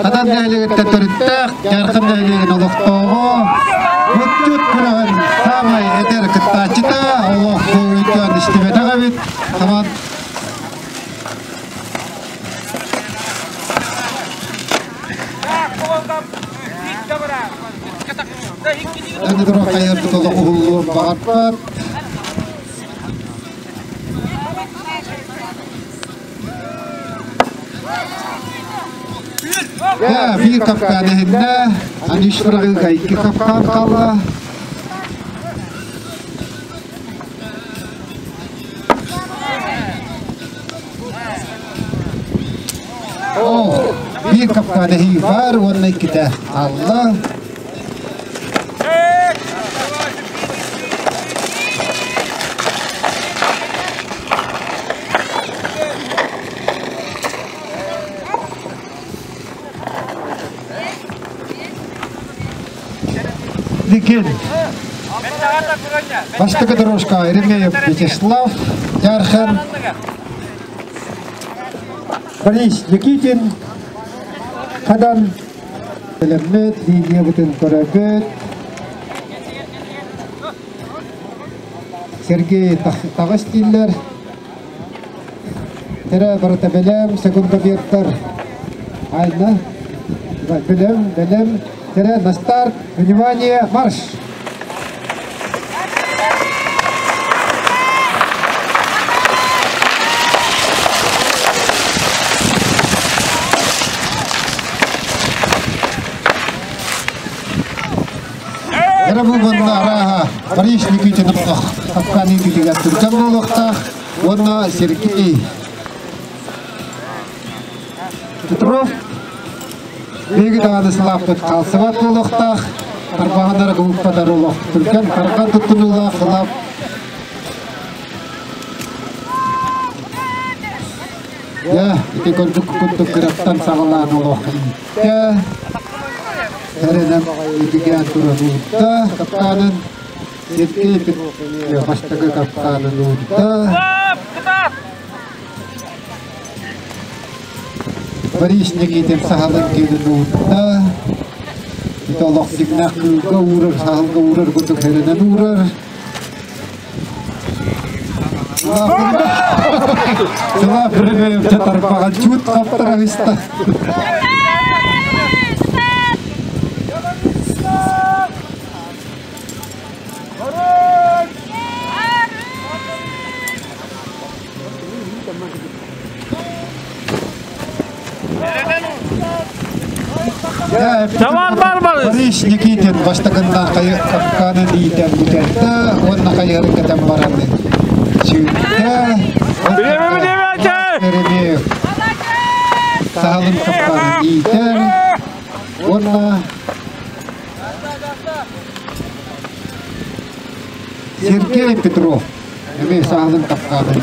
Хатан нэһилиэгиттэн төрүттээх, Дьаархан нэһилиэгин олохтооҕо, Мутчут күрэҕин саамай эдэр кыттааччыта, олох бу өйдөөн истибэтэх эбит. Хаман Аны туран хайарбыт олох уһуллуон баҕарбат. Дьэ, биир капкаан эһиннэ, Аниш быраҕыыга икки капкаан хаалла. Оо, биир капкаан эһии баар уонна иккитэ хаалла. Дикин. Бастакы дорожка Еремеев Вячеслав, Ярхан, Борис Никитин, Хадан Бэлэммит, линиябытын көрөбүт. Сергей таҕыс дииллэр. Тэрэ барыта бэлэм, секундомердар. Айна. Бэлэм, бэлэм. Тэрэ на старт. Внимание, марш! Эрэ бу манна арааһа Париж Никитин Капкан Никитигэр түргэн буолуохтаах уонна Сергей Петров биһиги даҕаны сылааппыт хаалсыбат буолуохтаах тарбаҕаннара кубуппатар олох түргэн тарҕан туттунуулаах сылаап Дьэ, ити көрбүт курдук кыраттан саҕалаан олох ииттэ. Тэринэн итигээн туран уурда капкаанын. Сергей бастакы капкаанын уурда. Борис Никитин саһылын киирин уурда. Ити олох дьиҥнээх кыылга уурар, саһылга уурар курдук хэринэн уурар. Сыла Премьевча тарбаҕа чуут хаптарагыста. Чавар бар бар. Борис Никитин бастакыннан капканын иитэн бүтэрдэ уонна хайыһары кэтэн баран сүүрдэ. Еремеев саһылын капканын иитэр уонна Сергей Петров эмиэ саһылын капканын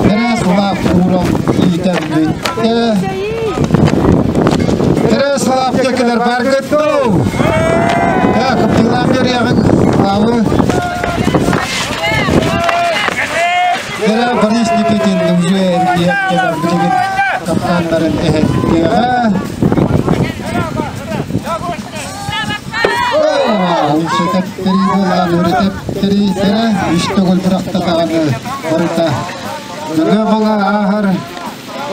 Терес ууран иитэн бүттэ. Терес лаапка кэлэр баргыт дуу? Так, кыптыылаан бериэҕиҥ лаабы. Тере Борис Никитин уже эргийэн кэлэн билигин капкааннарын эһэттиэҕэ. Үлсэтэптэрии буоллаан өрүтэптэрии тере үс төгүл бырахта даҕаны барыта нөҥүө бала ааһар.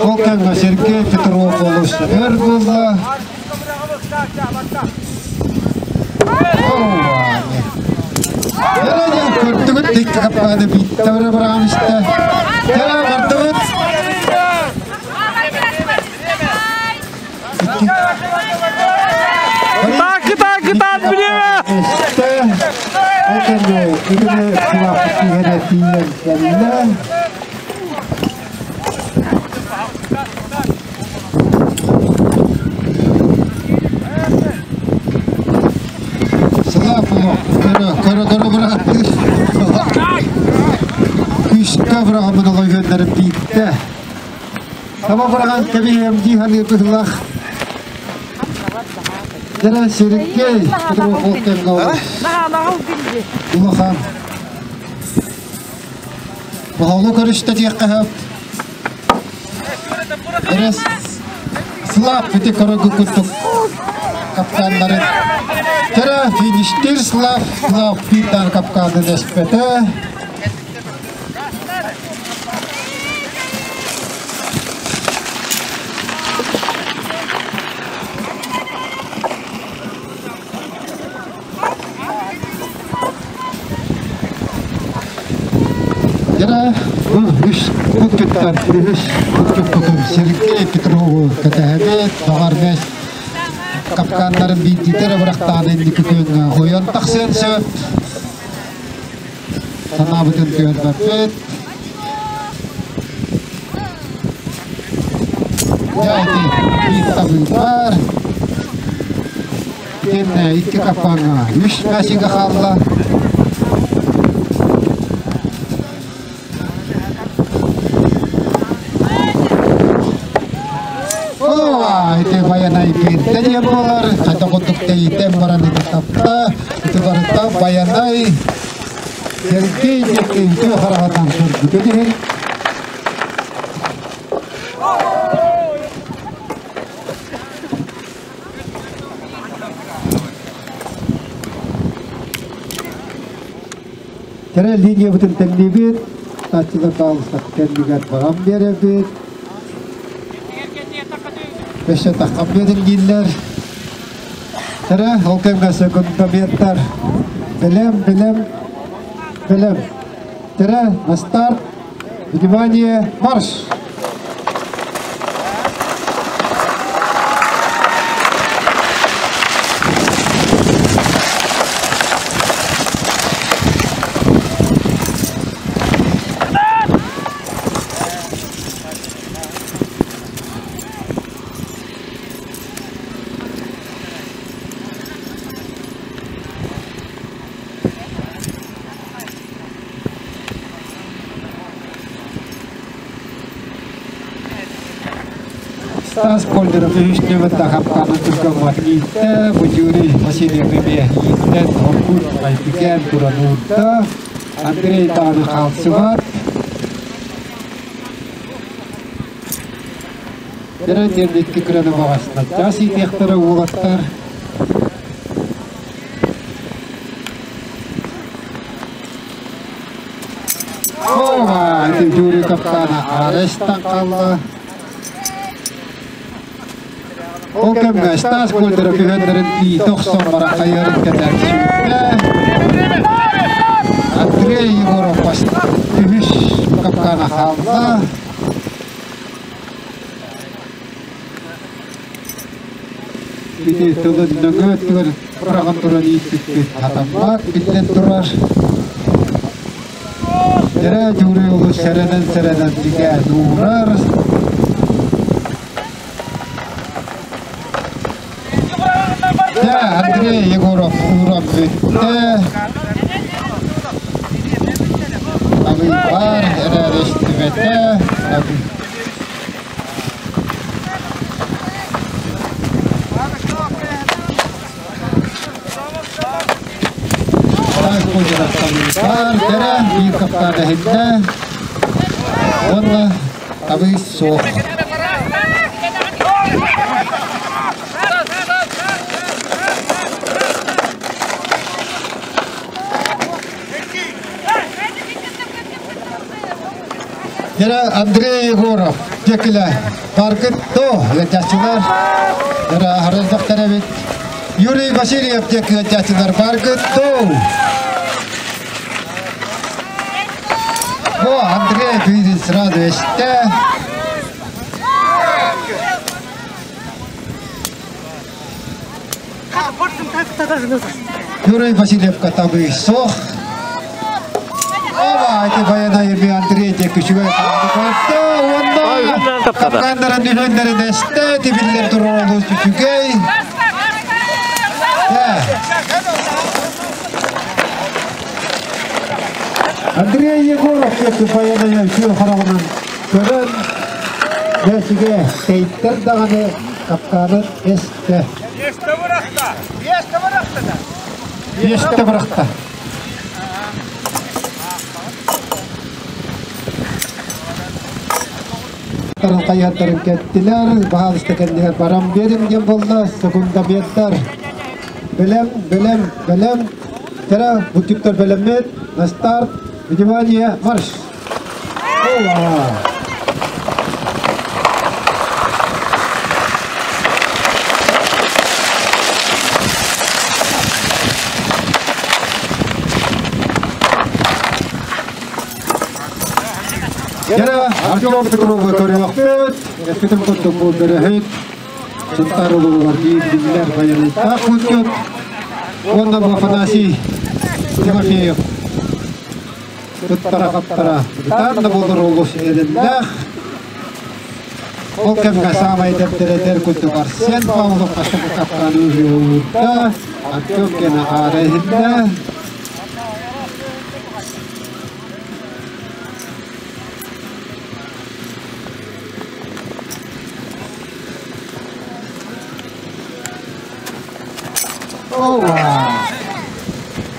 Ол кэмҥэ Сергей Петров олус өр буолла. Тере диэн көрдүгүт икки капкааны бииттэ бара быраҕан истэ. Тере бардыбыт. Кытаат, кытаат, билиэмэ! Ол кэннэ итини сылааппыт киһирэ тиийэн кэллэ. Сылаап олох көрө көрө көрө бырааттыыр. Күүскэ быраҕаммын олойгөннөрүм биирдэ. Таба быраҕан кэбиһиэм дии саныыр быһыылаах. Дьэ, Сергей Петров ол кэмҥэ олус улахан Баһолу көрүстэ диэххэ сөп. Эрес Слав ити көрөгү курдук капкааннарын Кэрэ фиништир Слав Слав биирдаан капкаанын эспэтэ. Дьэ, бу үс куттуттан үһүс куттуккутун Сергей Петрову кэтэһэбит, баҕар бэс капкааннарын биирдиитэ эрэ бырахтаан инники күөҥҥэ ойон тахсыан сөп. Санаабытын түһэрбэппит. Дьэ, ити биир табыы баар. Итиэннэ икки капкааҥҥа үс масига хаалла. Оо, ити байанай биирдэ диэн буолар. Хата курдук тэйитэн баран ити тапта. Ити барыта байанай Сергей диэки үтүө хараҕынан көрбүтүн иһин Кэрэ линиябытын тэҥниибит, таччылар баалыстар кэннигэр баран биэрэбит. Өссө таххан биэрин дииллэр. Кэрэ, ол кэмҥэ секундометтар бэлэм, бэлэм, бэлэм. Кэрэ, на старт, внимание, марш! Стас Кольдеров үһүс хапкааны түргэн ииттэ, бу Юрий Васильев эмиэ ииттэн оргуй айдыгэн туран уурда. Андрей даҕаны хаалсыбат. Дьэ диэн икки кыраны баҕасна час иитиэхтэрэ уолаттар. Ова, ити Юрий капкана арестан қалла. Ол кэмҥэ Стас Кольдеров үһүөннэрин иитэ охсон баран хайыарын кэтэн сүүрдэ. Андрей Егоров үһүс капкана хаалла. Ити тылын нөҥүө өттүгэр быраҕан туран ииппиппит хатаммат биллэн турар. Дьэрэ Дьууруй олус сэрэнэн-сэрэнэн бигээн уурар. Дьэ, Андрей Егоров ууран бүттэ. Абыйбар эрээри истибэтэ. Бар дэрэ биир каптаан эһиннэ уонна абый суох. Дьэрэ Андрей Егоров дьэкилэ паркыт то ыалдьааччылар дьэрэ аһары элбэхтэр эбит. Юрий Васильев диэки ыалдьааччылар баргыт то. О, Андрей видит сразу эстэ. Юрий Васильевка табыы суох. Оба, эти баянайы Андрей диэки үчүгэй көрдө уонна капкандарын үһүннэрин эстэ тибиллэр турар олус үчүгэй. Андрей Егоров диэки баянайы үчүгэй хараҕынан көрөн бэсигэ тэйттэр даҕаны капканын эстэ. Биэстэ бырахта! Биэстэ бырахта да! Биэстэ бырахта. Хайыһардарын кэттилэр, баһаалыста кэннигэр баран биэрим диэн буолла, секундометтар. Бэлэм, бэлэм, бэлэм. Тера, бутиктар бэлэммит. На старт. Внимание, марш! Ола! Яра Артем Петровы көрүөхпүт, эппитим курдук бу бөрөһүт Сунтаар улууһугар биир биллэр байаныттаах булчут уонна бу Афанасий Тимофеев туттара-хаптара бытаан да буолар олус эрэллээх. Ол кэмҥэ саамай дэбдэрэтэр курдук Арсен Павлов бастакы капкааны уурда, Артем кэнэ аара иһиллэ. Ова!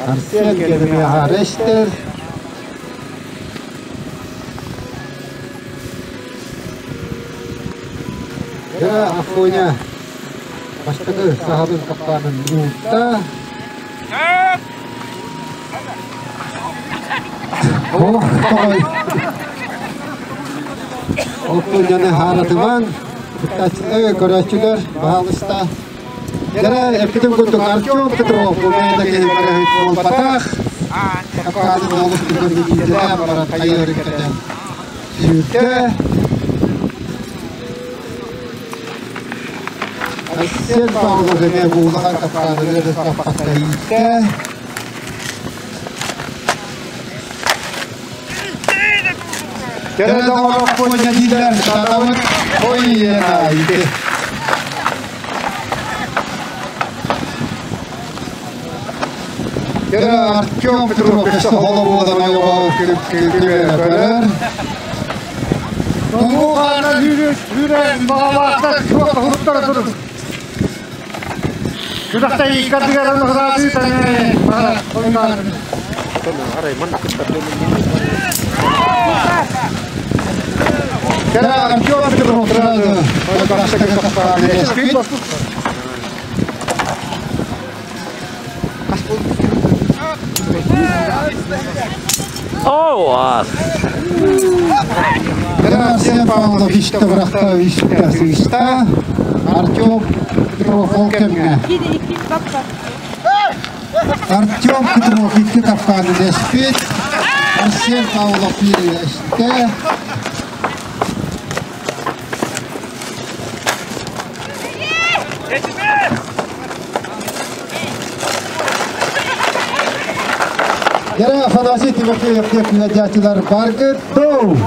Арсен кэнэ аара истэр. Дьэ, Афоня бастакы саһылын капкаанын уурда. Ох, тоҕой! Оппуняны хааратымаҥ, кыттааччылар, көрөөччүлэр, баһаалыста. Дьэрэ, эппитим курдук Артем Петров бу бэйэтэ киһи бөрөһүт буолбатах. Капкаанын олус түргэнник иитэлээн баран хайыырын кэтэн сүүрдэ. Арсен Павлов эмиэ бу улахан капкааны ыарырҕаппакка ииттэ. Кэрэ доҕорокпун дииллэр татабыт ой ити. Кэрэ Артем Петров өссө холобуодан ойоҕо көрөр. Тумуухаана үүрэн баҕалаахтар суох турун. Күрэхтэ иккардыгар ылыгыраады таны Кэрэ Артем Петров сразу Оо, Арсен Павлов истэ бырахта истэ сыыста. Артем Петров ол кэмҥэ. Артем Петров икки капканы дэспит. Арсен Павлов биири эстэ. Яра Афанасий Тимофеев диэки баргыт доу.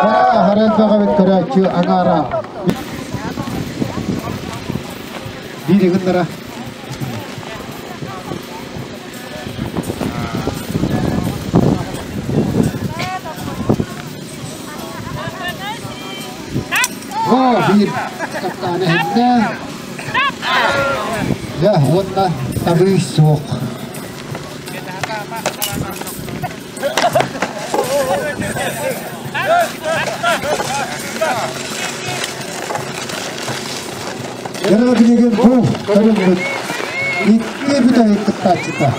Бара харан баҕабыт көрөөччү аҥаара. Биир гыннара. О, биир капкааны хиннэ. Я, уонна табыы суох. Яра билигин бу көрүҥмүт икки бүтэһик кыттааччыта.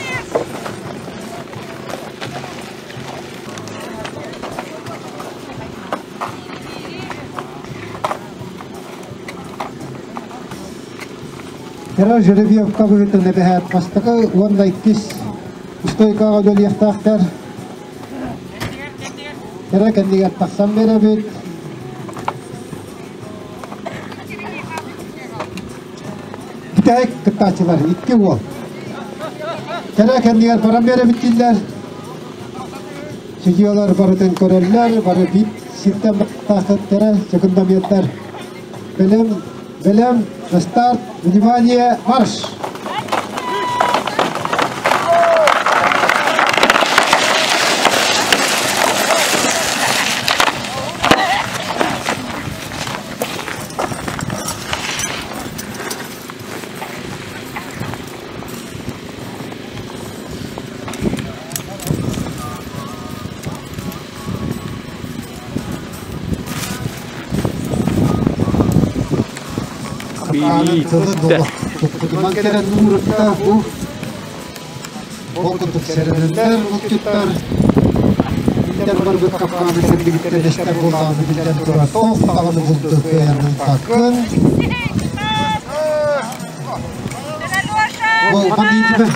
Яра Жеребьевка быһыытын эбэһээт бастакы уонна иккис устойкаҕа үлэлиэхтээхтэр. Яра кэннигэр тахсан биэрэбит. Бүтэһик кыттааччылар икки уол. Кэрэ кэннигэр баран биэрэбит дииллэр. Судьялар барытын көрөллөр, бары биир сиртэн баттаахтара, секундомердар. Бэлэм, бэлэм, старт, внимание, марш! Туппутунан кэлэн уурукта бу ол курдук сэрэнэллэр булчуттар Билден барбыт капкааны кэллигиттэн эстэр буоллаҕына биллэн турар туох даҕаны булду кыайан ылбаккын. Ол бандитыга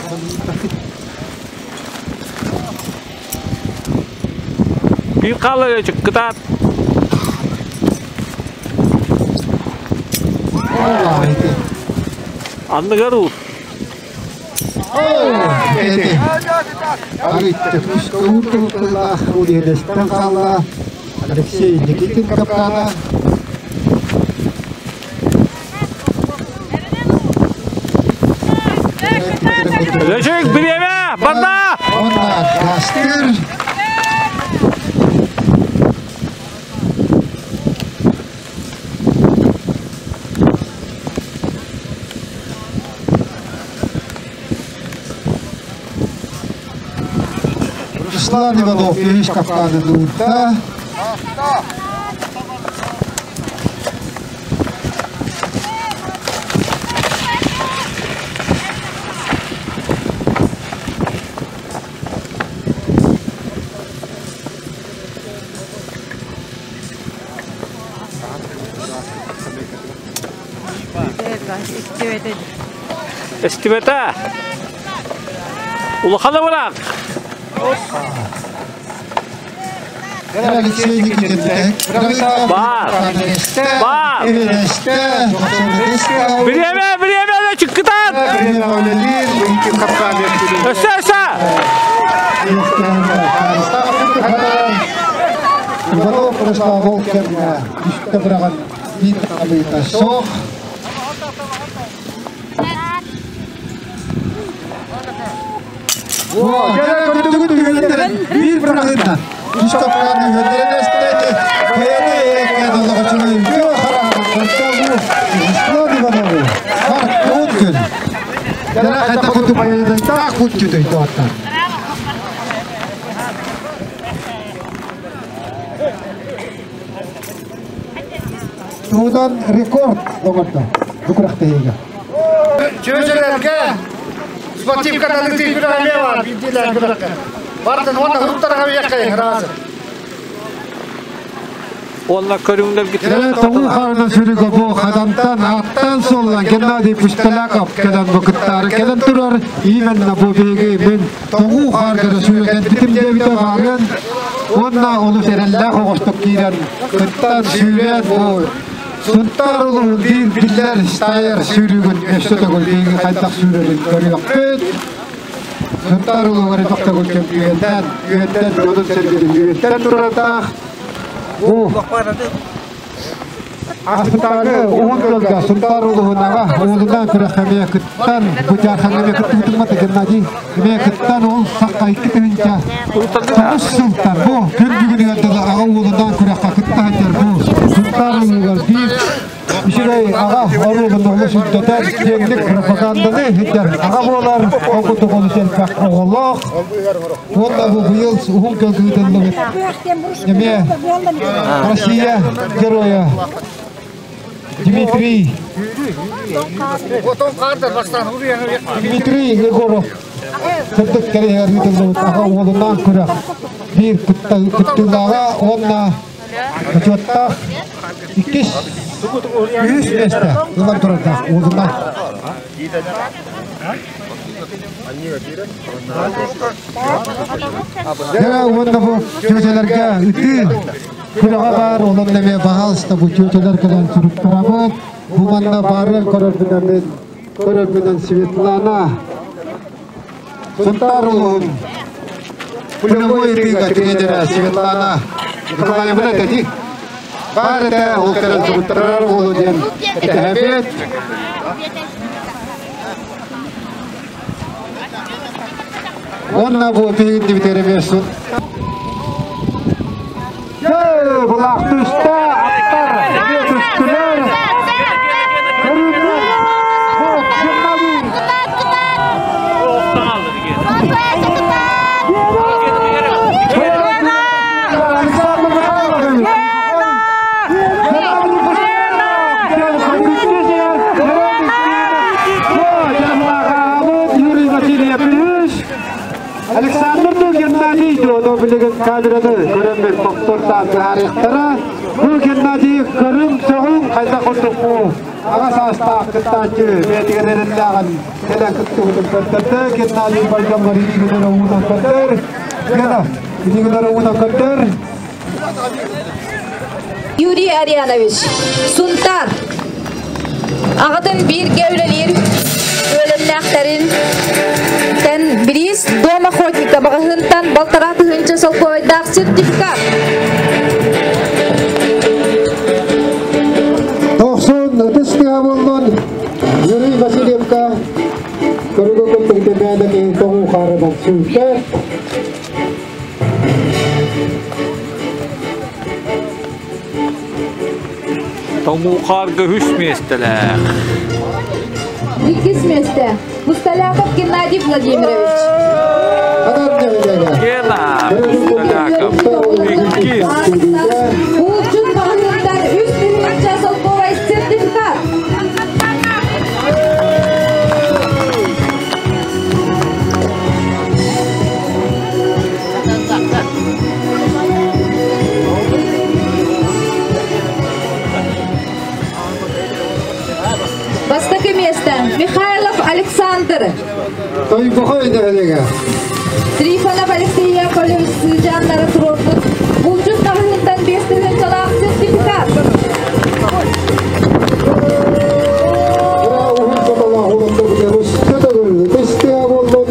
Биир хаалла кытаат. Анныгар уур. Алексей Никитин капкана. Лөчүк, бириэмэ! Барда! Онна Кастыр. Руслан Иванов үһүс капканын уурда. Эстибэтэ! Улахана быраак! Алексей Никитин Бар! Бар! Бириэмэ, бириэмэ, чыккытаат! Өссө, өссө! Иванов прошла Волкерна, үстэ быраҕан биир табыыта суох. Биир быраҕыытта. Үс капкааны үһүннэрэн эстээти. Баяны эйэккэ доллоҕочуну үтүө хараҕын көрсөбү. Руслан Иванову Маркун күн. Яра хайта куту баяны таах кутчутой тоаттар. Туһунан рекорд оҥордо бу күрэхтэһиигэ. Чүөчэлэргэ спортивканы тыыппыт эмиэ бар биирдиилээн күрэххэ. Бартын уонна хуруттарга биэххэ разы. Уонна көрүҥнэргитин Тоҕу харына сүрүгө бу хадантан аттан суоллан Геннадий Пустоляков кэлэн бу кыттаары кэлэн турар. Именно бу биһиги мин тоҕу хааргара сүүрэн битим диэбитэ баарыан уонна олус эрэллээх оҕостук киирэн кыттан сүүрэн бу Сунтаар улууһун биир биллэр стайер сүүрүүгүн өссө төгүл биһиги хайдах сүүрэрин көрүөхпүт. Сунтаар улууһугар тохтогул чөмпүйүөннээн, үөттэн дьонун сэргэтин үөттэн турардаах. Бу Аспытааҕы Уһун Күөлгэ Сунтаар улууһун аҕа уолунаан күрэххэ эмиэ кыттан, бу Дьаархаҥҥа эмиэ кыттыбытын мата Геннадий эмиэ кыттан ол сахха 2009 сылтан бу күн бүгүнүгэр дылы аҕа уолунаан күрэххэ кытта сылдьар бу Сунтаар улууһугар биир үчүгэй аҕа оруолун олус үрдэтэр, киэҥник пропаганданы иһитэр аҕа буолар, ол курдук олус элбэх оҕолоох уонна бу быйыл Уһун Күөлгэ ыытыллыбыт эмиэ Россия Геройа Дмитрий Дмитрий Егоров сырдык кэриэһигэр ыытыллыбыт аҕа уолунаан күрэх биир кыттыылааҕа уонна бочуоттаах иккис үһүс миэстэ ылан турардаах уолунаан. Дьэ уонна бу чүөчэлэргэ ытыы күрэҕэ баар, онон эмиэ баһаалыста бу чүөчэлэр кэлэн суруктарабыт. Бу манна баарыан көрөрбүнэн көрөрбүнэн Светлана Сунтаар улууһун пулевой ытыыга тренерэ Светлана Николаевна Тэти баар этэ, ол кэлэн суруттарар уолу диэн этэһэбит. Уонна бу тиһигин дибитереме сут. Булах түстэ, аттар, түстүлэр. Александр Геннадий Додо билигин камераны көрөммүт тохтуртаан быһаарыахтара. Бу Геннадий көрүҥ сөҕүҥ хайдах курдук бу аҕа саастаах кыттааччы бэйэтигэр эрэллээҕин кэлэн кыттыбытын көрдөрдө. Геннадий Байдаммар илиигинэн уунан көрдөр. Гена илиигинэн уунан көрдөр. Юрий Арианович, Сунтаар. Аҕатын бииргэ үлэлиир үөлэннээхтэрин тэн бириис Дом охотника маҕаһыынтан балтараа тыһыынча солкуобайдаах сертификат. Тохсун ытыс тыаһа буоллун Юрий Васильевка көрүгө курдук дэбээдэ киһи тоҕуу хаарынан сүүрдэр. Тоҥуу хаарга үс миэстэлээх. Иккис миэстэ Мусталяков Геннадий Владимирович. Гена Мусталяков иккис. Булчут маҕаһыынтан үс тыһыынча солкуобай сертификат. Бастакы место Михайлов Александр. Тойбохой нэһилиэгэ. Трифонов Алексей Яковлевич сыдьааннары туруорбут булчут маҕаһыынтан биэс тыһыынчалаах сертификат. Уһун сотолоох уландырбытын өссө төгүл ытыс тыаһа буоллун.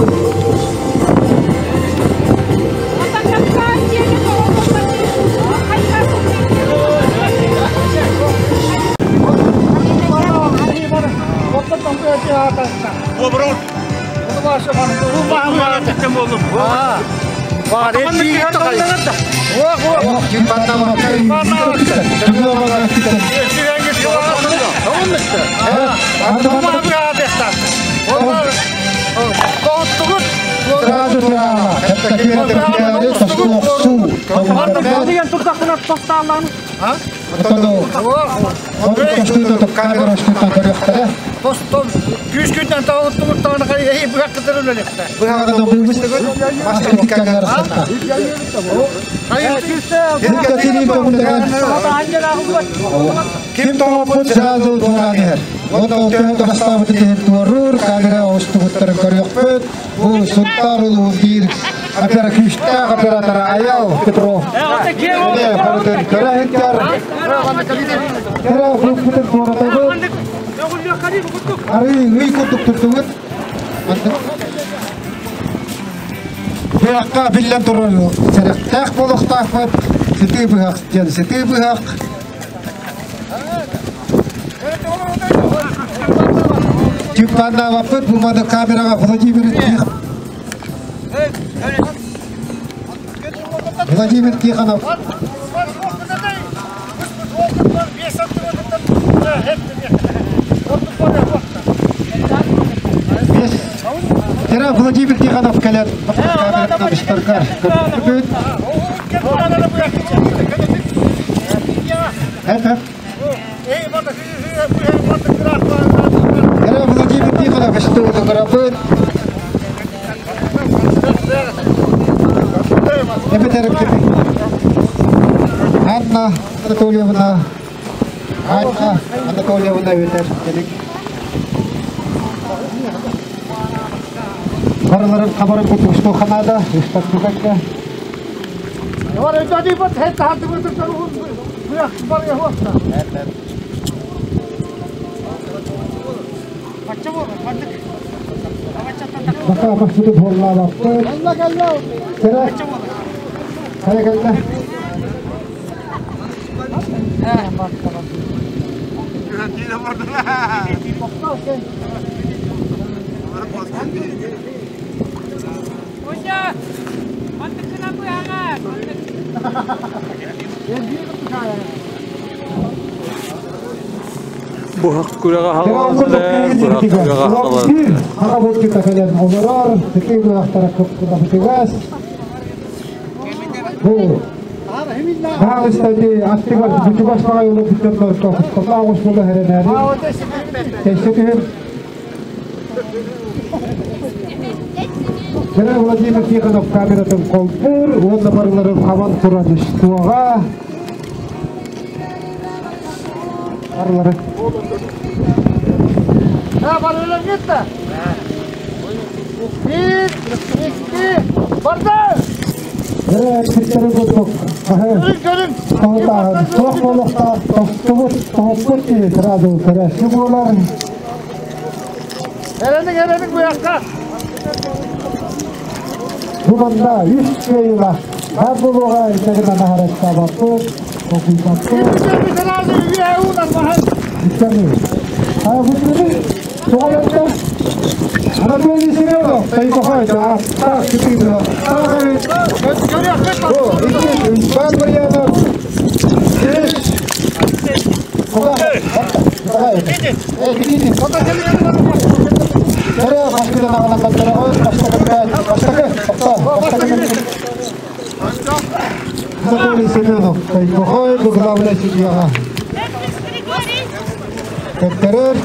Күүскүннэн таҕыттыбыттаҕына эһи быһах кытары үлэлэхтэ. Ким тоҕоппут сразу туораан иһэр. Уонна ол төһө да бастаабытын иһин туоруур, камера оҕустубуттарын көрүөхпүт. Бу Сунтаар улууһун биир опера күүстээх оператора Аял Петров. Эмиэ барытын көрө сылдьар. Кыра группутун туоратабыт. Арыы ый курдук турдубут. Быһахха биллэн турар сэрэхтээх буолуохтаахпыт. Сытыы быһах диэн сытыы быһах. Тюльпаннаабаппыт бу маны камераҕа Владимир Тихонов Владимир Тихонов Тера Владимир Тихонов кэлэн камераттан көрдүбүт. Эп Тера Владимир Тихонов история Эбэтэр Анна Анатольевна Анна Анатольевна эбэтэр Барыларын хабарын кутушту ханада, үстаттукакка. Бака бахсыты буоллаабаппыт. Кыра. Хайа кэллэ. Быһах күрэҕэ хаалалар, быһах күрэҕэ хаалалар. Хаҕа булчута кэлэн олорор, сытыы быһахтара кыптыбытыгас. Бу Хаалыстаны аттыгар бутугас баҕай олорбуттар тоқоҕус буола хэрэнээри. Тэйсэ түһүм. Кыра Владимир Тихонов камератын холбуур уонна барыларын хабан туран устуоҕа. Барылары. Ha, барылар gitti. Bir, iki, barda. Кыра курдук. Görün, görün. Тоқ болуқта тостубут, тоқпут сразу көрәсі болар. Erenin, erenin bu yakka. Бу манда үс кыйыла. Бар болуға итегін анаһаратта баппыт, оқуйбаппыт. Bir tane bir ulan mahal. Үткәні. А бұны тоғалатта Анатолий Семенов, Тайкохай, так, кипит, О, Иван Марьянов, Куда? Давай. Эй, Никитин. Кара, башкыдан ағалан бастакы, Анатолий Семенов, Тайкохай, бу главный судьяға. Тектерер.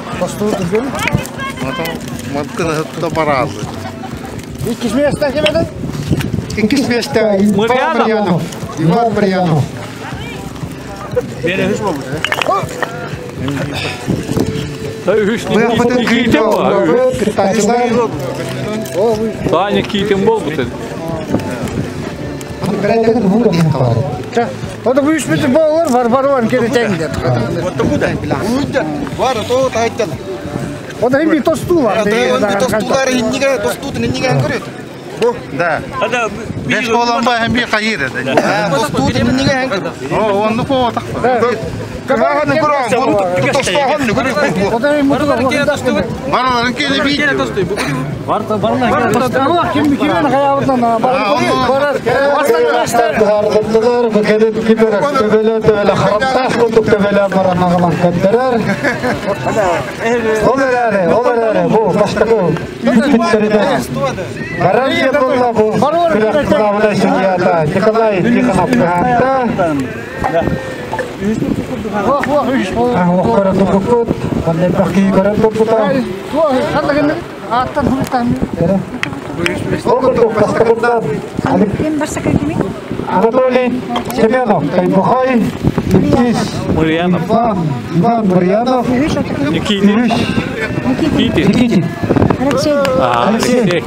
Маткына баразы. İki места кемеден? Иккис месте Иван Марьянов. Иван Марьянов. Киитин бол. Таня киитин бол бутын. O da bu üç bütün boğulur var var var geri tengde. Var то тайтан. O da bir tostu var. Тостулар инниге, тостутун инниге көрөт. Да. Беш болан ба hem bir kayır edi. Тостутун инниге О, onu по так. Каганы көрөм, тостогон көрөт. O da bir mutlu. Бараларын келе бит. Kim kimin hayatından Бардылар, бу келин кибер төбеле төбеле хараттах курдук төбеле баран ағалан көндөрөр. Ол эрэри, ол эрэри, бу баштакы үпүттериде. Гарантия болла бу күрәк главный судьята Николай Тихонов кахатта. Ох, көрөн турбуппут, кандай бакки көрөн турбута. Аттан хуртан. Ол курдук бастакындан Анатолий Семенов, Тайбухай, Иккис Мурьянов. Иван, Иван Мурьянов, Никитин. Никитин. Никитин. Алексей. Алексей.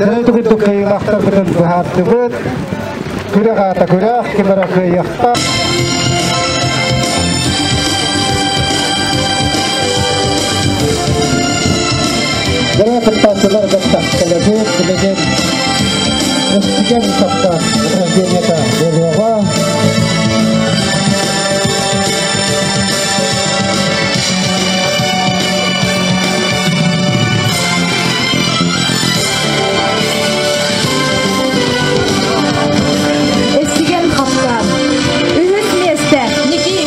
Тәрәті күттік кайылақтар бітін бұхаттыбыт. Күрәк ата күрәк, кемера кыйяқта. Дәрә кыттачылар гаттақ кәләбет. Булчут билигин Эстигэн таптаан рождениета буолуоҕа. Эстигэн хапкаан. Үһүс миэстэ Ники.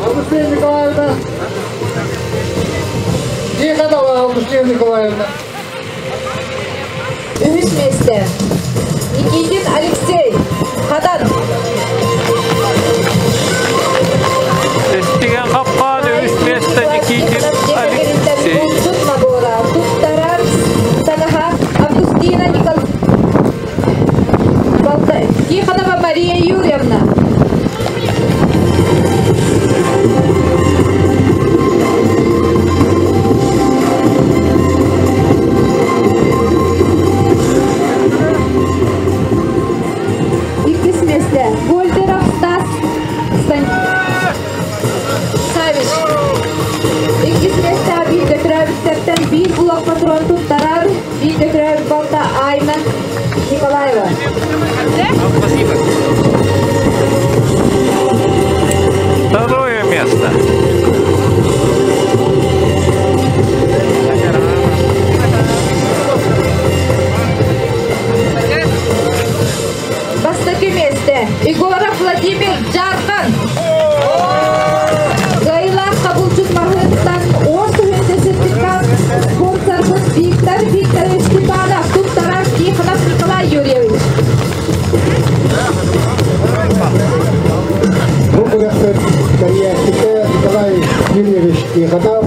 Августина Николаевна. Тихонова Августина Николаевна. Үһүс миэстэ Никитин Алексей Хадан. Эстигэн хапкаан үһүс миэстэ Никитин Алексей. Булчут набора туттарар Танаха Августина Никол... Тихонова Мария Юрьевна. Иккис миэстэ Гольдеров Стас Савич. Иккис миэстэ бииргэ төрөөбүттэртэн биир булак патрон туттарар, бииргэ төрөөбүт балта Айна Николаева. Спасибо. Второе место. Бастакы миэстэ Егоров Владимир Дьаархан. Кыайыылаах булчут маһыттан 10 тыһыынча сертификат спонсорбут Виктор Викторович Степанов туттарар Тихонов Николай Юрьевич. Бу күрэхпит тэрийээччитэ Николай Юрьевич Тихонов,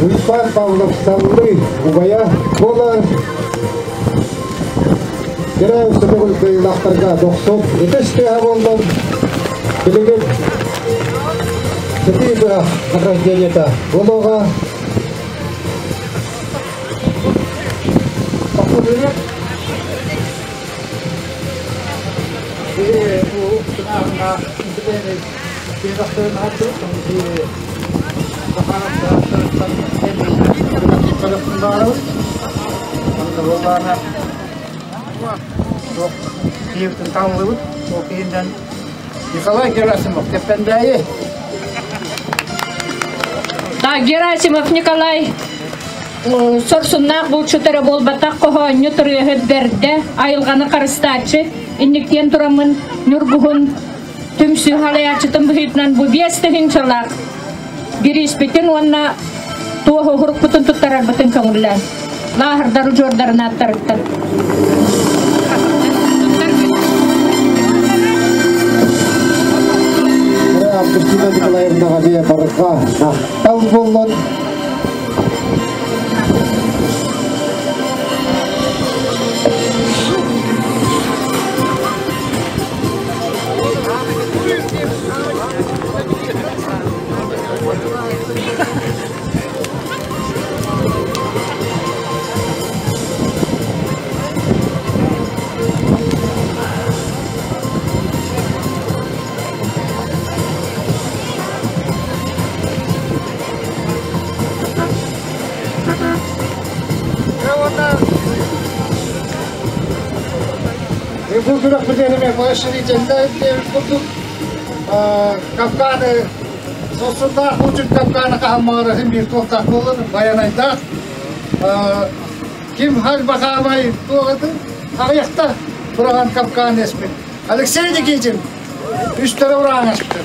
Уйбаан Павлов Саллыы убайа буолар. Герой сотогул кыайыылаахтарга дохсун ытыс тыаһа буоллун. Билигин сытыы быһах награждениета буолуоҕа. Николай Герасимов, Кэппэндээйи. Герасимов Николай сорсуннаах булчут эрэ буолбатах хоһоонньут ырыаһыт бэрдэ айылҕаны харыстааччы инниктиэн тураммын Ньургуһун түмсүү халайааччытын быһыытынан бу 5 тыһыынчалаах бирииспитин уонна туоһу суругуппутун туттарарбытын көҥүллээн Лааһардар удьуордарын ааттарыттан. Августина Николаевнаҕа эмиэ барҕа махтал буоллун. Бу күрэхпитин эмиэ поощрительно диэбит курдук Кавканы сосуннаах булчут Кавканы хаһан син биир туохтаах буолар байанайдаах ким халь бахаамай туох атын аҕыйахта быраҕан Кавкан эспит Алексей Никитин үстэрэ ураан эспитин.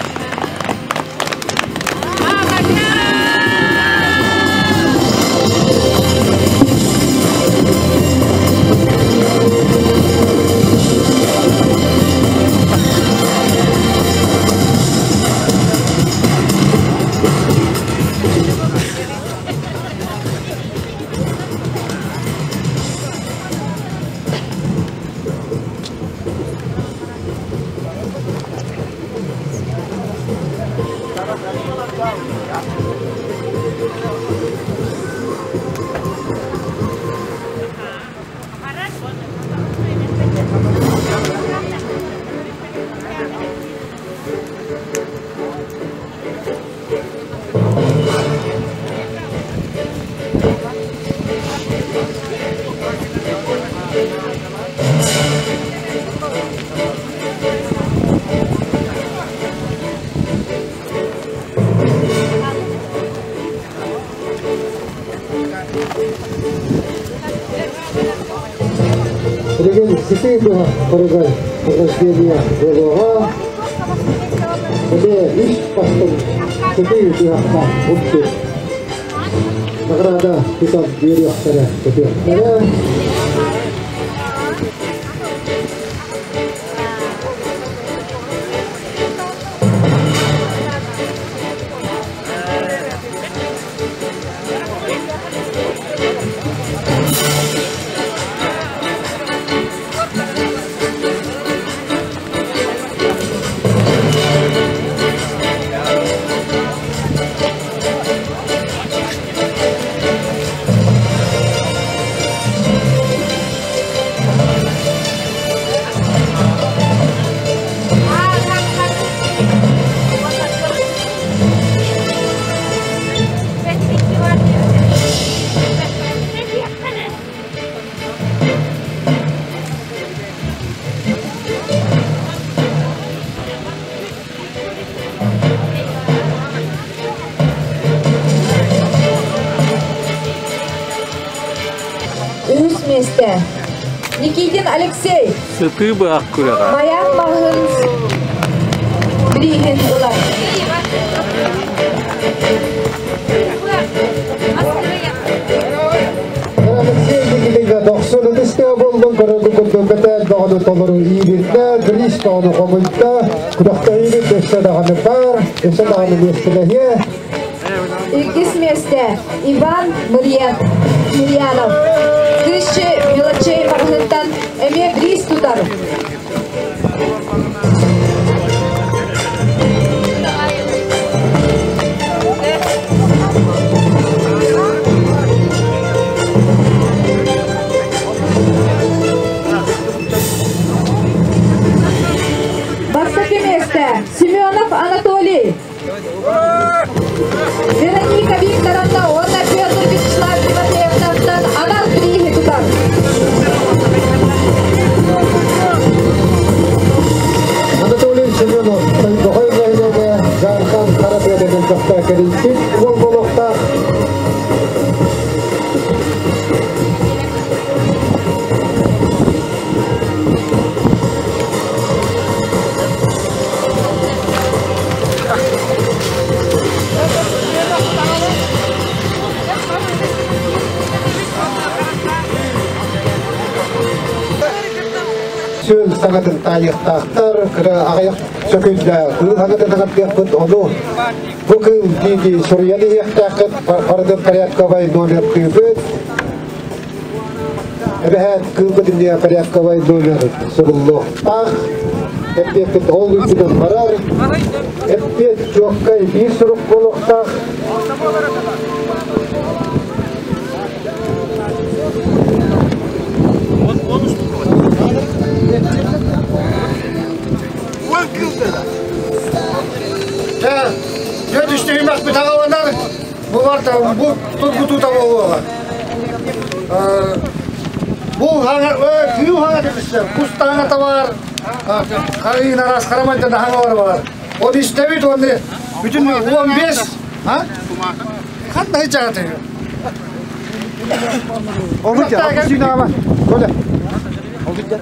Билигин сытыы быһа хоругар рождение буолуоҕа. Эмиэ үс бастыҥ сытыы быһахха булчут награда тутан биэриэхтэрэ, көтүөхтэрэ. Үһүс миэстэ. Никитин Алексей. Сытыы быһах күрэҕэ. Маяк маҕаһыын бирииһин ылар. Алексей Никитинга дохсун ытыстыа буоллун көрөргө курдук бэтээр бөҕөнү толору иирирдэ, бириис бөҕөнү хомуйда, күрэхтэһиибит өссө даҕаны баар, өссө даҕаны миэстэлэһиэ. Иккис миэстэ Иван Мырьянов. Тысячи мелочей маҕаһыынтан эмиэ бириис тутар. Бастакы миэстэ Семенов Анатолий. Вероника Викторовна уонна Петр Вячеслав Тимофеевтартан анал бирииһи тутар. Анатолий Семенов Тойбохой нэһилиэгэ Дьаархан хара тыатыгар көхтө кэрийбит уол буолуохтаах. Сүөл саҥатын таайыахтаахтар, кыра аҕыйах сөкүндэ кыыл саҥатын саҥардыахпыт, ону бу кыыл дии-дии суруйан иһиэхтээххит, барытын порядковай номердыыбыт. Эбэһээт кыылбыт иннигэр порядковай номер суруллуохтаах. Эппиэппит ол үрдүнэн барар. Эппиэт чуоккай биир сурук буолуохтаах. Дьэ, түстүһүмэхпит аҕаланар, бу барта бу тургутуута буолуоҕа. Бу хаҥа кыыл хаҥа Кустаана табар, хайын арас харамайда хаҥалар бар. Ол истэбит оны бүтүн 15, ha? Ханна хичааты? Олуча, аппусина Коля. Олуча.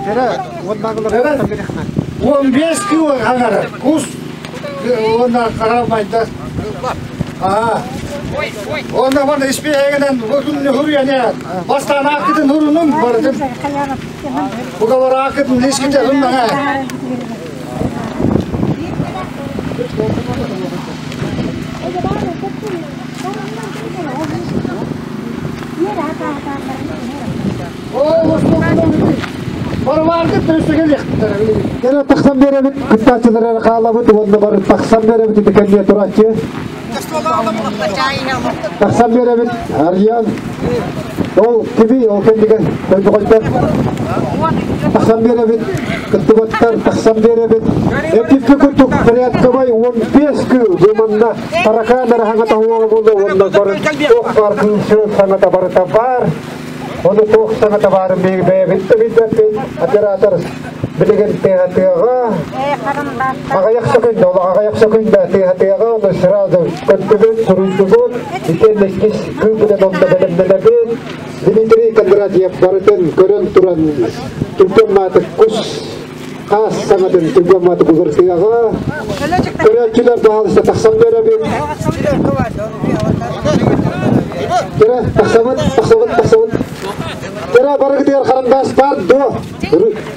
Тера, вот багылар. 15 кило хаңара. Кус, онна карамайда. А. Онна вана испеегенен бүгүн хуруяне. Бастан акытын хурунун бардым. Бугавар акытын лиските хунна. Кere тахсан беребит, кыттаачылар хаалабыт, уонна бар тахсан беребит итикенне турачы. Тахсан беребит, Арьян. Ол киби, ол кендиген, койбогойдар. Тахсан беребит, кыттыбаттар, тахсан беребит. Эпиппи курдук порядковай 15 кыл буманна таракандар хаңата хуола болду, онна бар тох бар кылсыл хаңата барыта бар. Оны тох саңата барын бейбит бит оператор билеген тыга. Ағаяқ сөкінді, ол ағаяқ сөкінді тыга оны сразу көттүбүт, суруйдубут, итен кис кылбыдан онда белемделебит. Дмитрий Кондратьев барытын көрөн туран түркөн мааты кус хас саңатын түркөн мааты кузыр тыгага. Көрөчүлөр баалыста тахсан беребит. Кere тахсабыт, тахсабыт, тахсабыт. Кere барыгытыгар харандас бар до.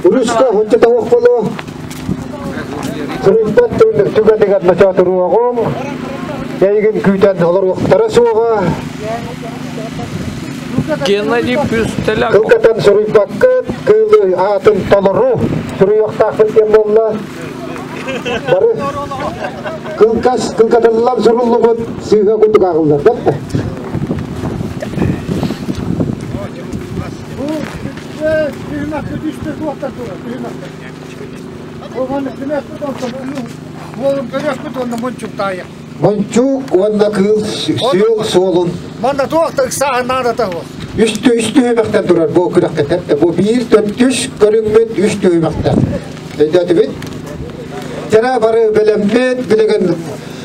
Руска хонча тавах боло. Суруйбат түнлүк түгәдегән нача туруагым. Яйгын күйтән олар вакыттары суга. Геннадий Пюстеляк. Кылкатан суруйбаккыт, кылы атын толору. Суруйвактаахпыт кем болла. Бары кылкас, кылкатыллар суруллубут, сыйга кутук агылдар, бәтті. Мончук, онна кыл, сүйел солун. Манда туақта ықсағын нада тағу. Үстü үстü höməkdən durar bu kıraqqa təpdə. Bu bir töttüş görünmüt üstü höməkdən. Öydədi bit. Tera barı belembet, bilegen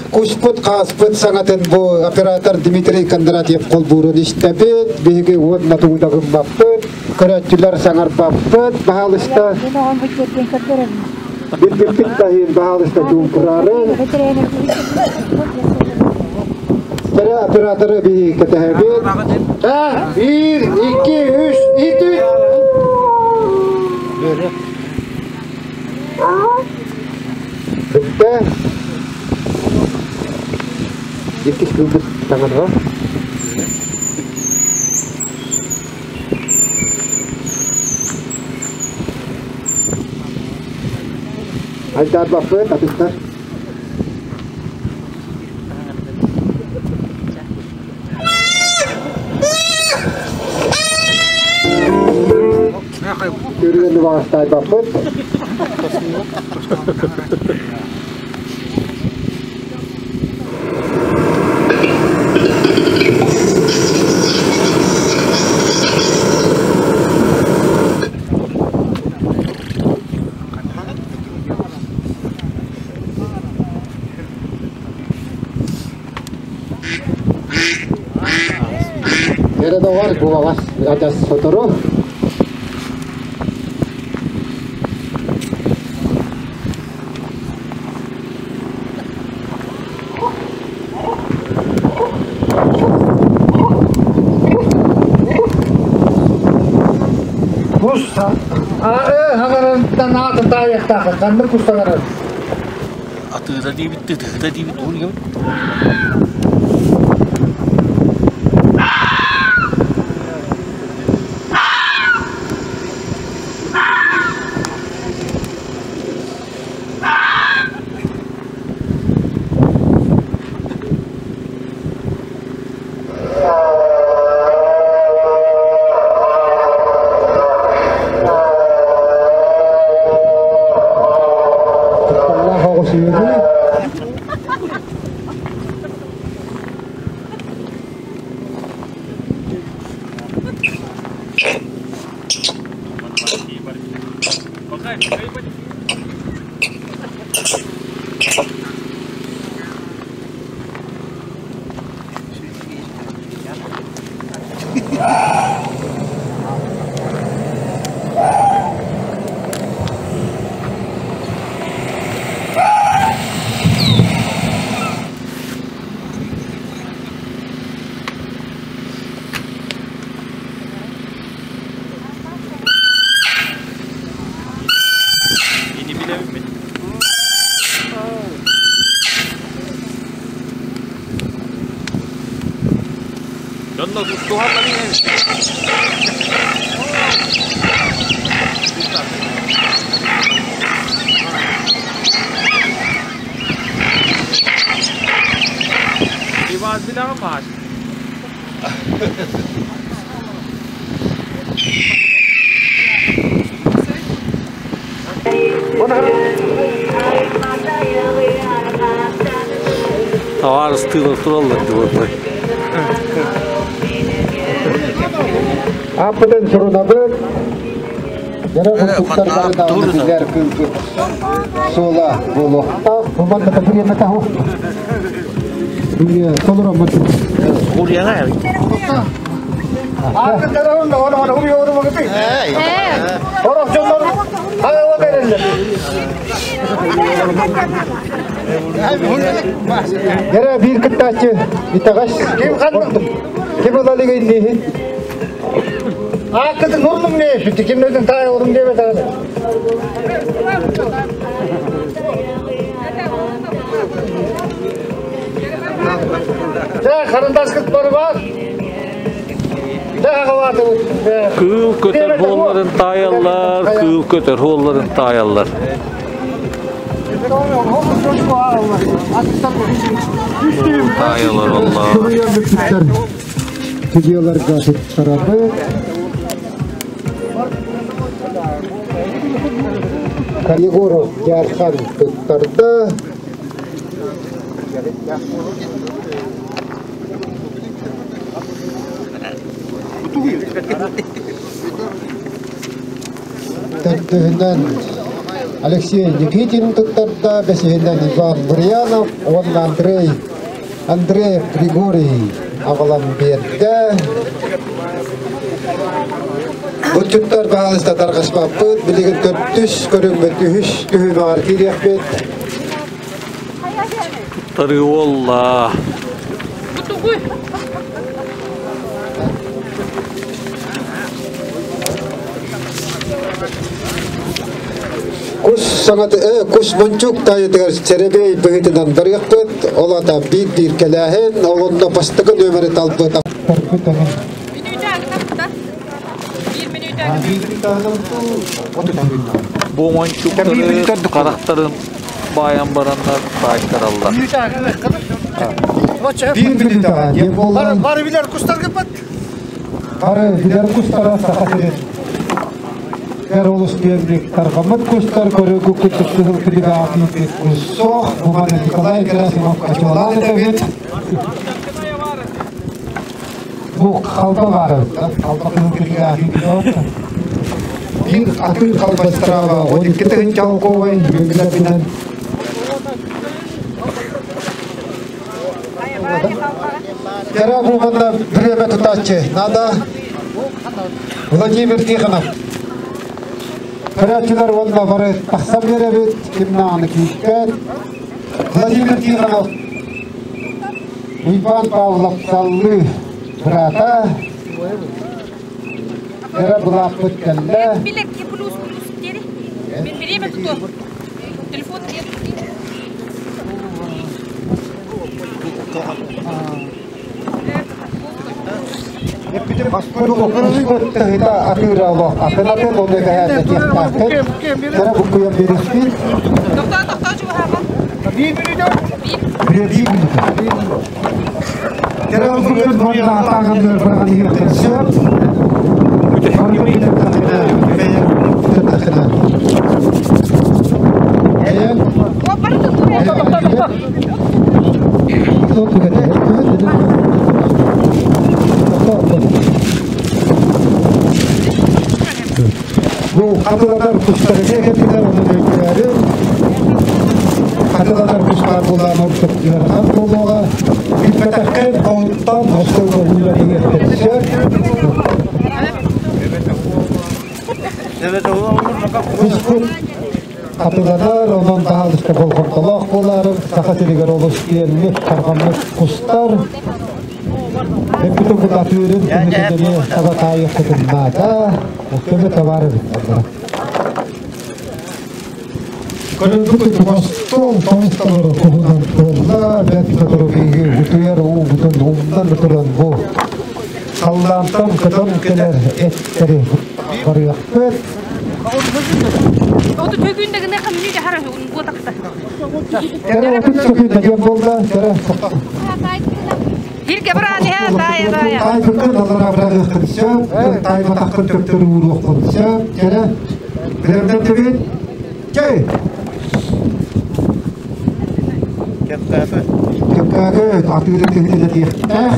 Куспут қаспыт саңатын бу оператор Дмитрий Кондратьев кол бурун истебит, биги уот натугудагын баппыт, көрөтчүлөр саңар баппыт, баалыста билбиппит тахин баалыста туукурарын. Тера операторы биги кетехебит. Bir, iki, üç, iki. Бітті. Еккис күлбіт таңадыға. Айдар баппыт, атыстар. Көргенді бағастай баппыт. Эре бар, бу багас, адас сотору. Кус, хаңарынан атын таяқтағы, қанды кустаңарар. Атыда дейбит, тытыда дейбит, оны кем? Allah оғысы еді. Ини билэбин мин. Дьонно тустуһаллар иһэн. Иван билэҕин баар. Табаарыстыылар тураллар дии Аппытын сурунабыт. Дьара курдуктар бары даҕаны билэр кыылбыт суола буолуохтаах. Бу манна бириэмэ таһу. Биле толороммут. Дьара биир кыттааччы итэҕэс. Ким ылалыгы инниһин? Ааккытын урдум не кимнерден таай урдум диэбет Дьэ, харандааскыт бары баар. Дьэ, аҕалаатыбыт. Кыыл көтөр буолларын таайаллар, кыыл көтөр буолларын таайаллар. Таайалар оллар. Суруйан бүппүттэр. Судьуйаларга туттарабыт. Егоров Дьаархан туттарда. Төрдүһүнэн Алексей Никитин туттарда, бэсиһинэн Иван Бурьянов уонна Андрей Андреев Григорий аҕалан биэрдэ. Бутчуттар баһаалыста тарҕаспаппыт, билигин төрдүс көрүҥмүт үһүс түһүмэҕэр киириэхпит. Туттарыы буолла. Кус саҥата кус мончук таайытыгар сэрэбиэй быһыытынан барыахпыт. Ол ата биир-биир кэлээһин, ол онно бастакы нүөмэри талбыт Бу мончуктары харахтарын баайан бараннар таайтараллар. Биир мүнүүтэҕэ диэн буолла. Бары билэр кустаргыппыт. Бары билэр кустара Саха сирин Эр олус диэнник тарҕаммыт кустар көрүгү курдук кыһыл кинигэҕэ киирбит кус суох. Бу маны Николай Герасимов качуолаан этэбит. Бу халба баар эбит. Халба кыһыл кинигэҕэ киирбит. Биир атыы халбастраава 12 тыһыынча олковай бүгүннэрбинэн Кэрэ буолбанна бириэмэ тутааччы надо Владимир Тихонов. Көрөөччүлэр уонна бары тахсан биэрэбит, ким даҕаны киирбэт. Владимир Тихонов, Уйбаан Павлов саллыы быраата. Кэрэ былааппыт кэллэ. Плюс плюс Мен время тут. Телефон нет. Тыһыта атыыра олох атын-атын онно кэһээтэ Кэрэ буккуйан биэриэхпит. Тоқтоо, тоқтоо, чугаһаама. Биир мүнүүтэ. Биир мүнүүтэ. Кэрэ буккуйан уонна атааҕын быраҕан иһиэхтэн сөп. Бу хатыланар кустары кэллилэр, оны өйдүүрүн. Хатыланар кустар булан ордук ыарахан буолуоҕа. Билбэтэххин оттон остуолга уулар иһиэхтэрин. Куспут хатыланар, онон баһаалыста болҕомтолоох буолаарыҥ. Саха сиригэр олус киэҥник тарҕаммыт кустар. Эппитин кут атыырын түһүтүнэри таба таайыаххытын наада. Көмө табаар эбит аллара. Көрөрбүт остуол тоҥусталары куһунан туолла, бэрт сотору биһиги утуйар уубутун умнан туран бу халлаантан көтөн кэлэр эттэри барыахпыт. Оту төкүндэгине хамни жахара буотакта. Кэрэ отут сөкүндэ диэн буолла, кэрэ. Бирге баран иһэ таайа таайа. Таайбыккын аллара быраҕыаххын сөп, таайбатаххын төптөрү ууруоххун сөп, кэрэ. Билэрдэн Чэй! Кэптээки атыыры киһитин этиэхтээх.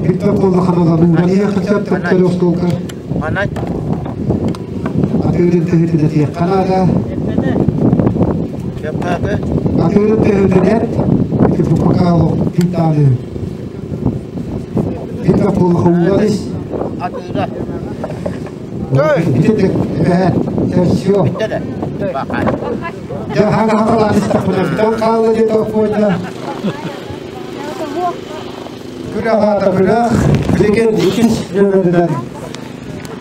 Билбэт буоллаххына ылан иһиэххин сөп, төптөрү остуолга. Атыырын тыһытын этиэххэ наада. Атыырын тыһытын эт, ити бу пока олох тиитааны. Билбэт буоллахха ууран ис. Ити все. Дьэ хаҥа хаҥалаан истэхпинэ бүтэн хаалла диэтэ Оппуонньа. Күрэх аата күрэх, билигин иккис нүөмэринэн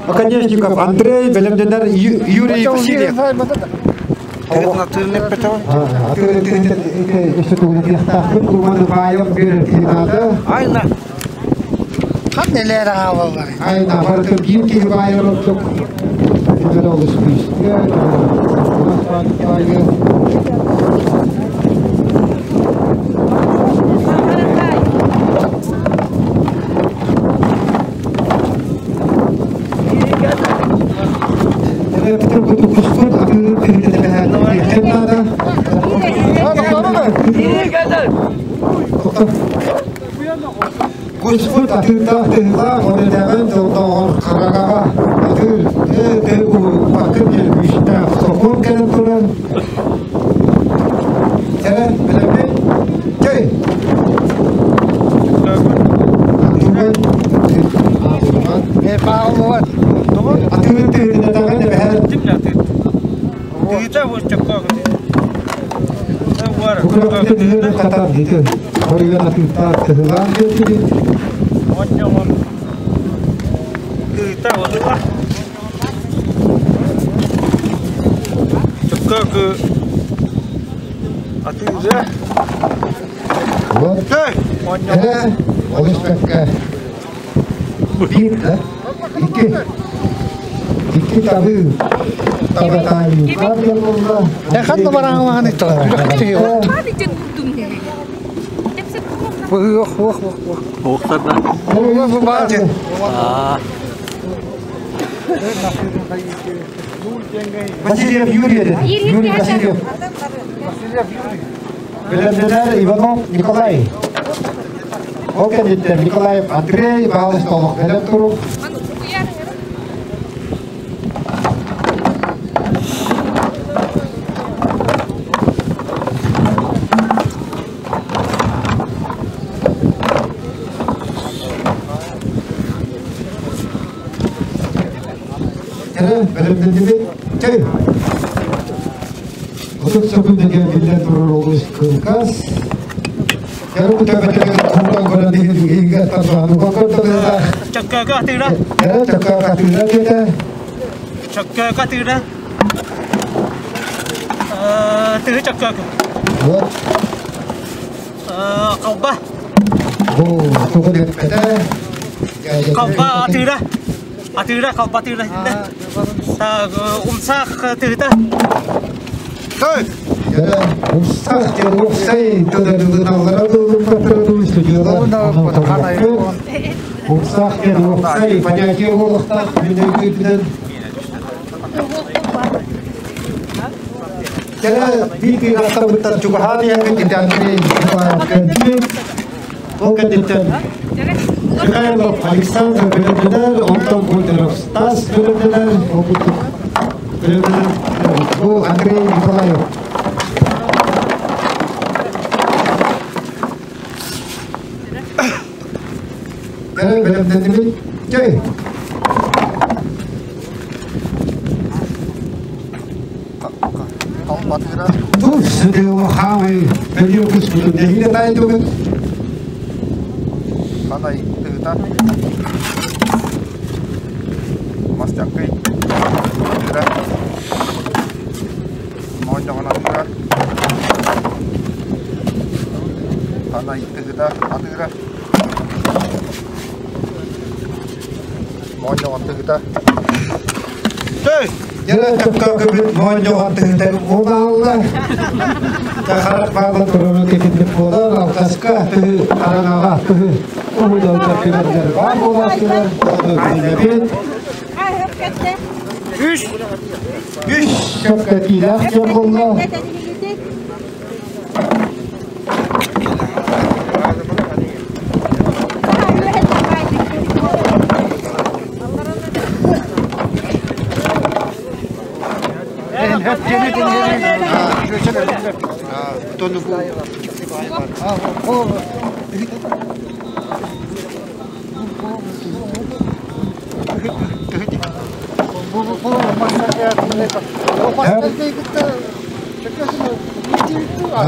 Оконечников Андрей, бэлэмнэнэр Юрий Васильев. Айна. Хан нелер аалалар. Айна барытын биир киһи баайар ордук. Кинилэр олус күүстээх, Куспут атыырдаах тыһылаах онетээҕин дьолдооҕор хараҕаҕа атыыр тыһы бакыр диэн күүстээх сокуон кэлэн туран Кэлэн бэлэммит чэй Атыыр тыһынадаҕын эбэһэр Бу тыһыны хатан ити хоруйан атыыртаах тыһылаан диэбит. Вот. Олус бэккэ. Биир да? Икки. Икки табы табатаайы диэн буолла. Ханна бараҥалаһан итталар. Уох, уох, уох, уох. Уохтарда. Васильев Юрий, Юрий Васильев. Бэлэмнэнэр Иванов Николай. Ол кэнниттэн Николаев Андрей баалыс толох бэлэм турук. Бэлэмнэннибит. Чэй! Отут сөкүндүгэ биллэн турар олус кылгас. Чөккөөкө атыыра. Чөккөөкө атыыра диэтэ. Чөккөөкө атыыра. Тыһы чөккөөкө. Вот. Халба. Бу тугу эппэтэ. Халба атыыра. Атыыра, халба атыыра. Умсаах тыһыта. Умсаах диэн уопсай тылларылыналлара тыллымматтары студиялар Умсаах диэн уопсай понятие буолуохтаах мин өйдүүрбүнэн. Кэлэ биир кыыраттарбыттан чугаһаан иһэбит ити Андрей Николаев кэлбит. Ол кэнниттэн Михайлов Александр бөлөмнөнөр, онтон Гутеров Стас бөлөмнөнөр, ол курдук бөлөмнөнөр. Бу Андрей Николаев. Кэлэн бэлэмнэннибит. Чэй! Тус хаамай бөлүө куспутун нэһиилэ таайдыбыт. Ханай тыыта. Мастаккый. Тыыра. Моонньоҕон атыыра. Ханай тыыта атыыра. Моонньоҕон тыыта. Төй! Дьэ, төккөкөбүт моонньоҕон тыыта буолаалла. Харах баалан турары кэтинник буолар, алтаска тыһы хараҥаҕа тыһы уһуйалга түбэллэр баар буолааччылар, ону билинэбит. Үс! Үс сөпкөтиилээх дьон буолла.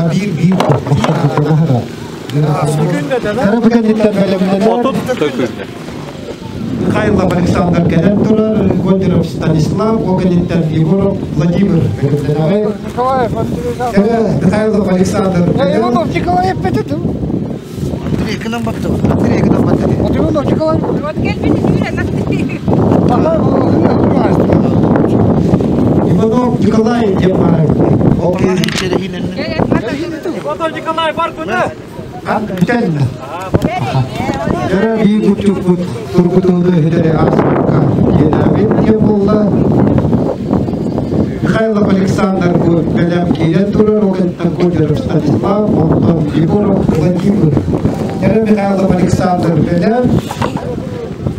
Биир биир Кара кэнниттэн бэлэмнэнэр. Отут төкүннэ. Михайлов Александр кэлэн турар, Гонтеров Станислав, ол кэнниттэн Егоров Владимир бэлэмнэнэҕи. Кэлэ Михайлов Александр кэлэн. Иванов Николаев бетет. Андрей кынан батты. Андрей кынан батты. Иванов Николаев. Вот Иванов Николай диэн баар. Ол Иванов Николай бар күнэ. Бүтэн. Дөрө биир куччукпут тургутууну үһүтэри ааспакка диэнээбит диэн буолла. Михайлов Александр бу бэлэм киирэн турар, ол кэнниттэн Гольдеров Станислав, онтон Егоров Владимир. Дөрө Михайлов Александр бэлэм.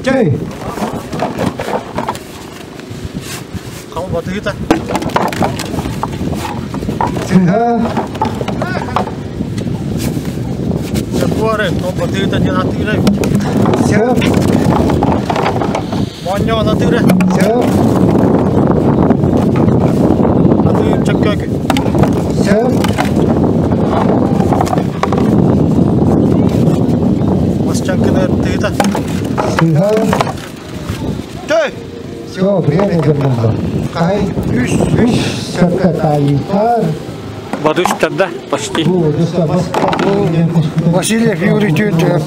Чэй! Халбатыыта. Сыһа. Чакуары, халбатыыта диэн атыыра. Сөп. Моонньоон атыыра. Сөп. Атыыр чөккөөкү. Сөп. Масчаҥкыны тыыта. Сыһа. Төй! Все, время вернуло. Кай, үс, үс, сөпкө таайыытар. Бадыштарда почти. Васильев Юрий Тютчев.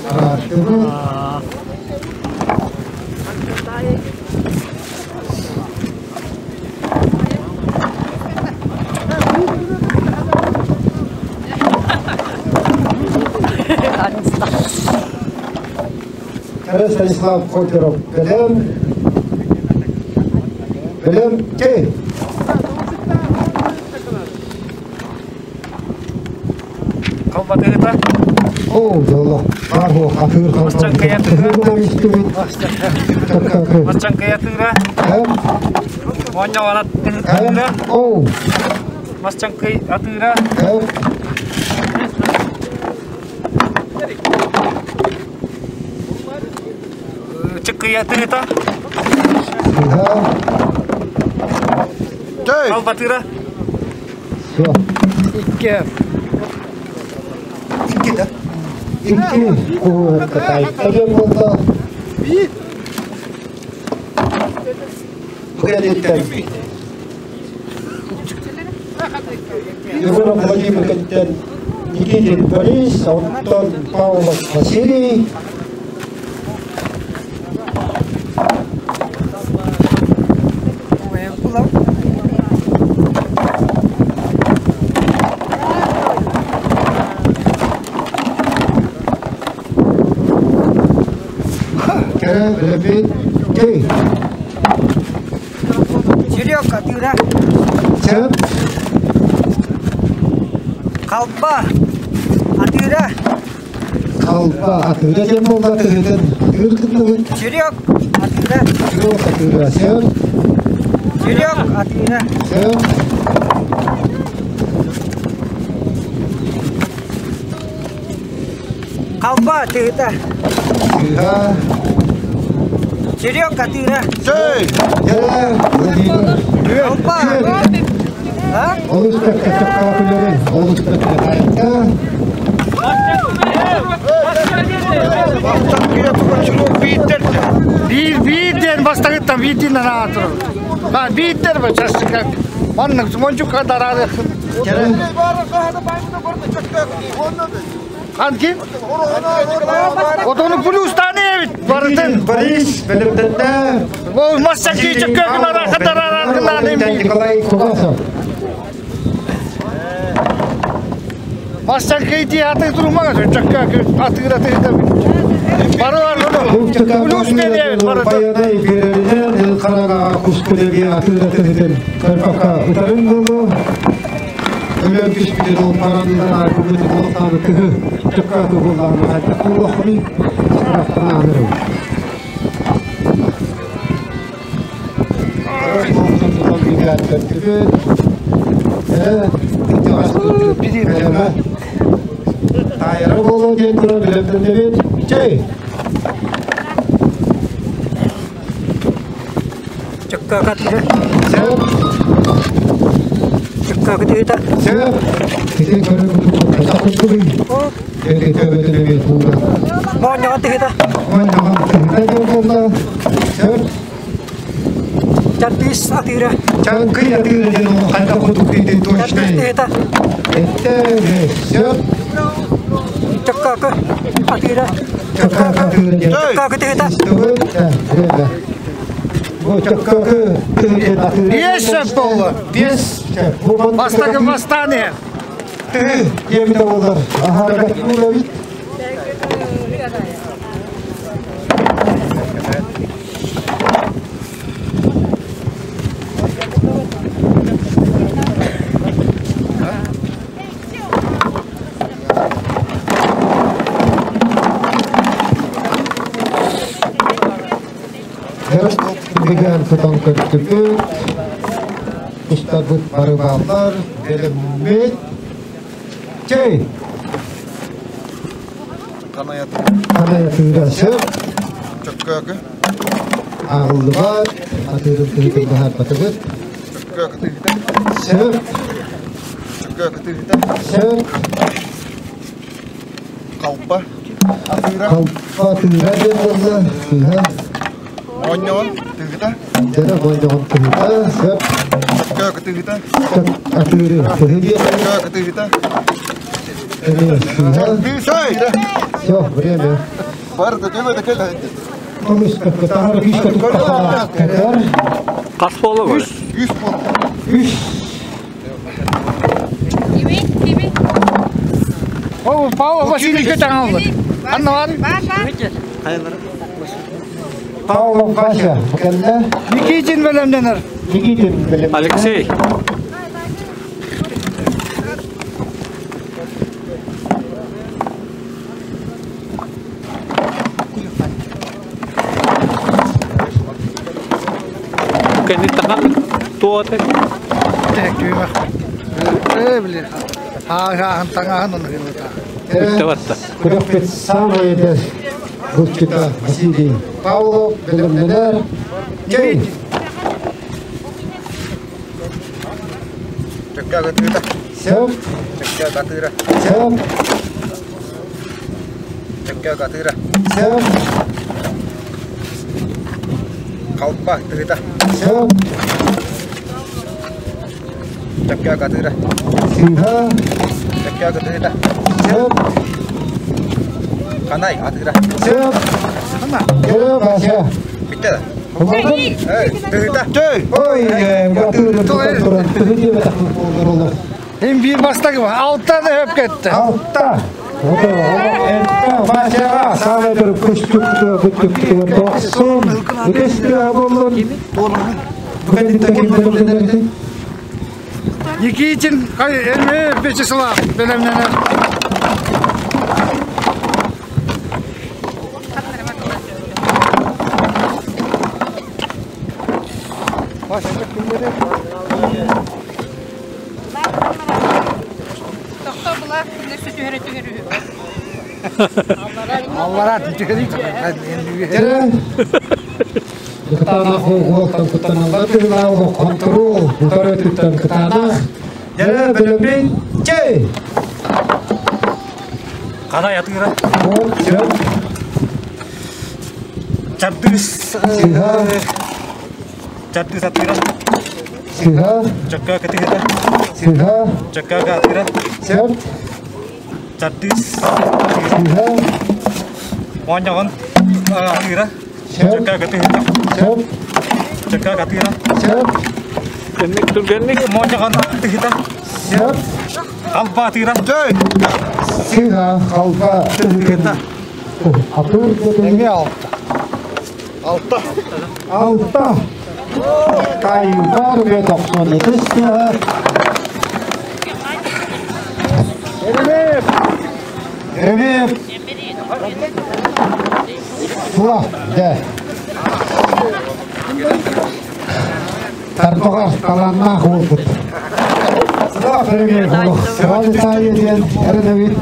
Станислав Котеров Белем. Белем Кей. Халбатыыта. О, дьолло. Арго хатыр Масчаҥкыйа тыыра. Моонньоҕон атыыра. О. Масчаҥкый атыыра. Чыккыйа тыыта. Халбатыыра. Все. Икки. Икки да? Икки куһуокка таайта буолла. Бу кэнниттэн Егоров Владимир кэнниттэн Никитин Борис, онтон Павлов Василий. Кэрэ Лебед Кей. Серега атыыра. Сөп. Халба атыыра. Халба атыыра диэн буолла тыһытын атыыр кынныбыт. Чирек атыыра. Чирек атыыра сөп. Чирек атыыра. Сөп. Халба тыһыта. Тыһа. Чирек атыыра. Чэй! Владимир. Халба. Олус бэркэ чаккаапылары, олус бэркэ тайта. Биир биир диэн бастакыттан биирдиин анаан турар. Ха биирдэр бу чассыка. Маннык мончукка дараадыххын. Хан ким? Отону плюстан эбит барытын. Борис бэлэмтэннэ. Ол масса киичеккө гынара хатарарар гынан Николай Куласов. Масса кийти аты турмага чөккө атыыра тыыта. Бары бар Плюс беребит барытын. Баядай береринен эл карага кускулеби атыыра тыһытын көрпакка утарын болу. Өлөн түспүтүн ол парандан аргыбыт олохтааны тыһы чыккаты боллааны хайта куллохуни сырахтан анырым. Тайыры болу диэн туран билэптэнэбит. Чэй! Чыкка катыра. Чыкка кытыыта. Сөп. Ити көрүп сакыткыбый. Эти төбөтүнө бууга. Моонньоҕон тыһыта. Моонньоҕон тыһыта диэн буолла. Сөп. Чартыыс атыыра. Чаҥкый атыыра диэн ол хайдах курдук диэн Чартыыс точнай. тыһыта. Этте сөп. Чыккакы атыыра. Чаккакы атыыра диэн. Чыккакы тыһыта. Время. Бу чаккакы тыһыта атыыра. Биэс сөп болла. Биэс. Бастакы бастааны. Тыһы диэбитэ буолар. Аһарга куулабит. Биган тутан көрдүбүт. Кустарбыт бары бааллар, бэлэммит. Чэй! Канаятыыра сөп. Чөккөөкү. Ағылдыбат, атырын тыһытын баһарбатыбыт. Чөккөөкү тыһыта. Сөп. Чөккөөкү тыһыта. Сөп. Халба. Атыыра. Халба атыыра диэн буолла. Тыһа. Моонньоҕон тыһыта. Дьэрэ моонньоҕон тыһыта. Сөп. Чөккөөкү тыһыта. Чөк атыыры тыһы диэн. Чөккөөкү тыһыта. Эмиэ сыыһа. Все, время. Барыта төбөтө кэлэ. Олус бэркэ таһара күүскэ туттахха кэтэр. Хас буола бар? Үс буола. Үс. О, Павел Васильевич таҥаллы. Анна бар. Павлов Вася кэллэ. Никитин бэлэмнэнэр. Никитин бэлэмнэнэр. Алексей. Кэнни тахан туоты. Түймэх. Э, блин. Ха-ха, таҥаһын оны гыныта. Бүттэ Күрэхпит самый эдэр булчута Василий Павлов бэлэмнэнэр. Чэй! Чөккөөкү тыһыта. Сөп. Чөккөөкү атыыра. Сөп. Чөккөөкү атыыра. Сөп. Халба тыһыта. Сөп. Чөккөөкү атыыра. Сыыһа. Чөккөөкү тыһыта. Сөп. Канай атыыра. Сөп. Дьэрэ Вася. Бүттэ да. Олордун. Тыһыта. Ой, атыырын тутан туран тыһы диэбэтэх буоллар олох. Hem bir бастакы бар. Алтан өп кетти. Алта. Васяға самый бір күштүк күттүк тоқсон. Үтесті боллун. Никитин кай эме Вячеслав бэлэмнэнэр. Кытаанах уолтан куттаналлар быһыылаах хонтуруол утары өттүттэн кытаанах. Дьэ, бөлөммүт чэй! Канай атыыра. Сөп. Чардыс. Сыһа. Чардыс атыыра. Сыһа. Чакка кытыгыта. Сыһа. Чакка атыыра. Сөп. Чардыс. Сыһа. Оонньоҕон атыыра. Чакка кытыгыта. Сөп. Чакка атыыра. Сөп. Түргэнник, түргэнник. Моонньоҕон тыһыта. Сөп. Халба атыыра. Сыһа, халба, тыһыта. Атыр Эми алта. Алта. Алта. Кайбар ve 92 сыһа. Эремеев. Эремеев. Тула, да. Тарбаҕар талааннаах уолбут. Тула Эремеев олох сыҕалы таайа диэн эрэнэбит.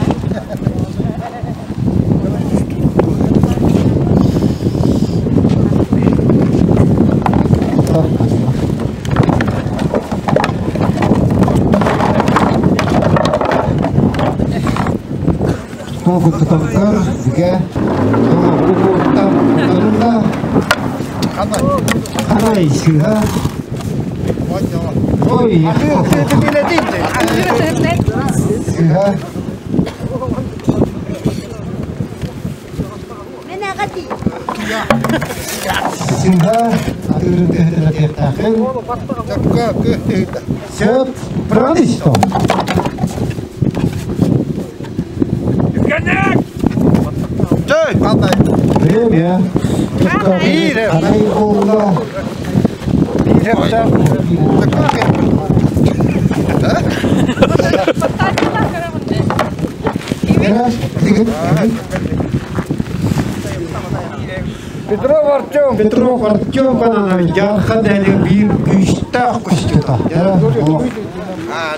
Тугутутанкар бигэ тугутуттан утарында Ханай сыһа Ой, сыһа Сыһа атыырын тыһытына Сөп, правительство. Время. Ханай болла. Петров Артем. Петров Артем Кононович, Жархан әлі бір күйістақ күстіта.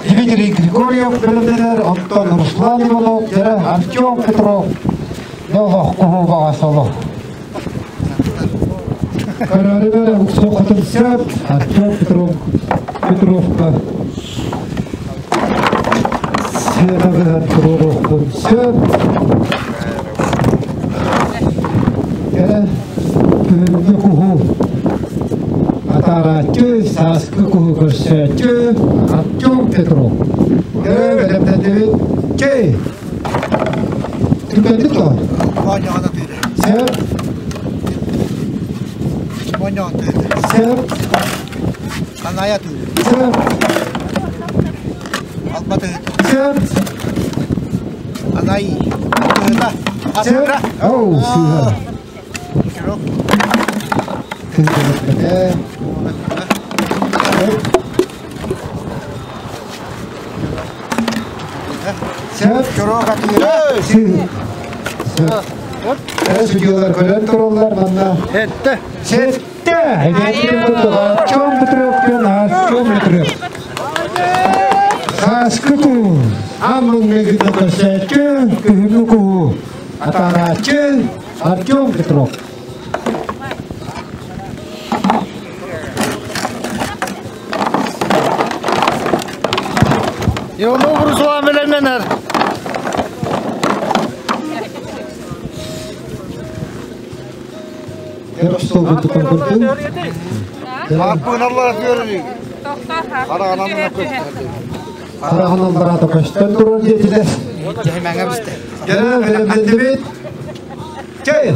Дмитрий Григорьев білімдер, Антон Руслан Иванов, Артем Петров. Олох куһубаҕа солох. Көрөрүбэр уксуохатын сөп, Артем Петров, Петровка. Сыанабыһан туруоруохпун сөп. Кэрэ күһүҥҥү куһу атаарааччы, сааскы куһу көрсөөччү Артем Петров. Кэрэ бэлэмнэннибит. Чэй! Түргэнник то. Сөп. Сөп. Сөп. Сөп. Сөп. Оу, сыһа. Күнкөлөккөтө. Сөп. Сөп. Судьялар көрөн тураллар манна. Сетте. Сетте. Артем Петров пен Артем Петров. Сааскы куу. Аммын мегіді көрсәтчі, күхімі куу. Атараачы Артем Петров. Иванов Руслан Велеменер. Қарағанан барата көштен тұрар жетілер. Gene verebildi Чай.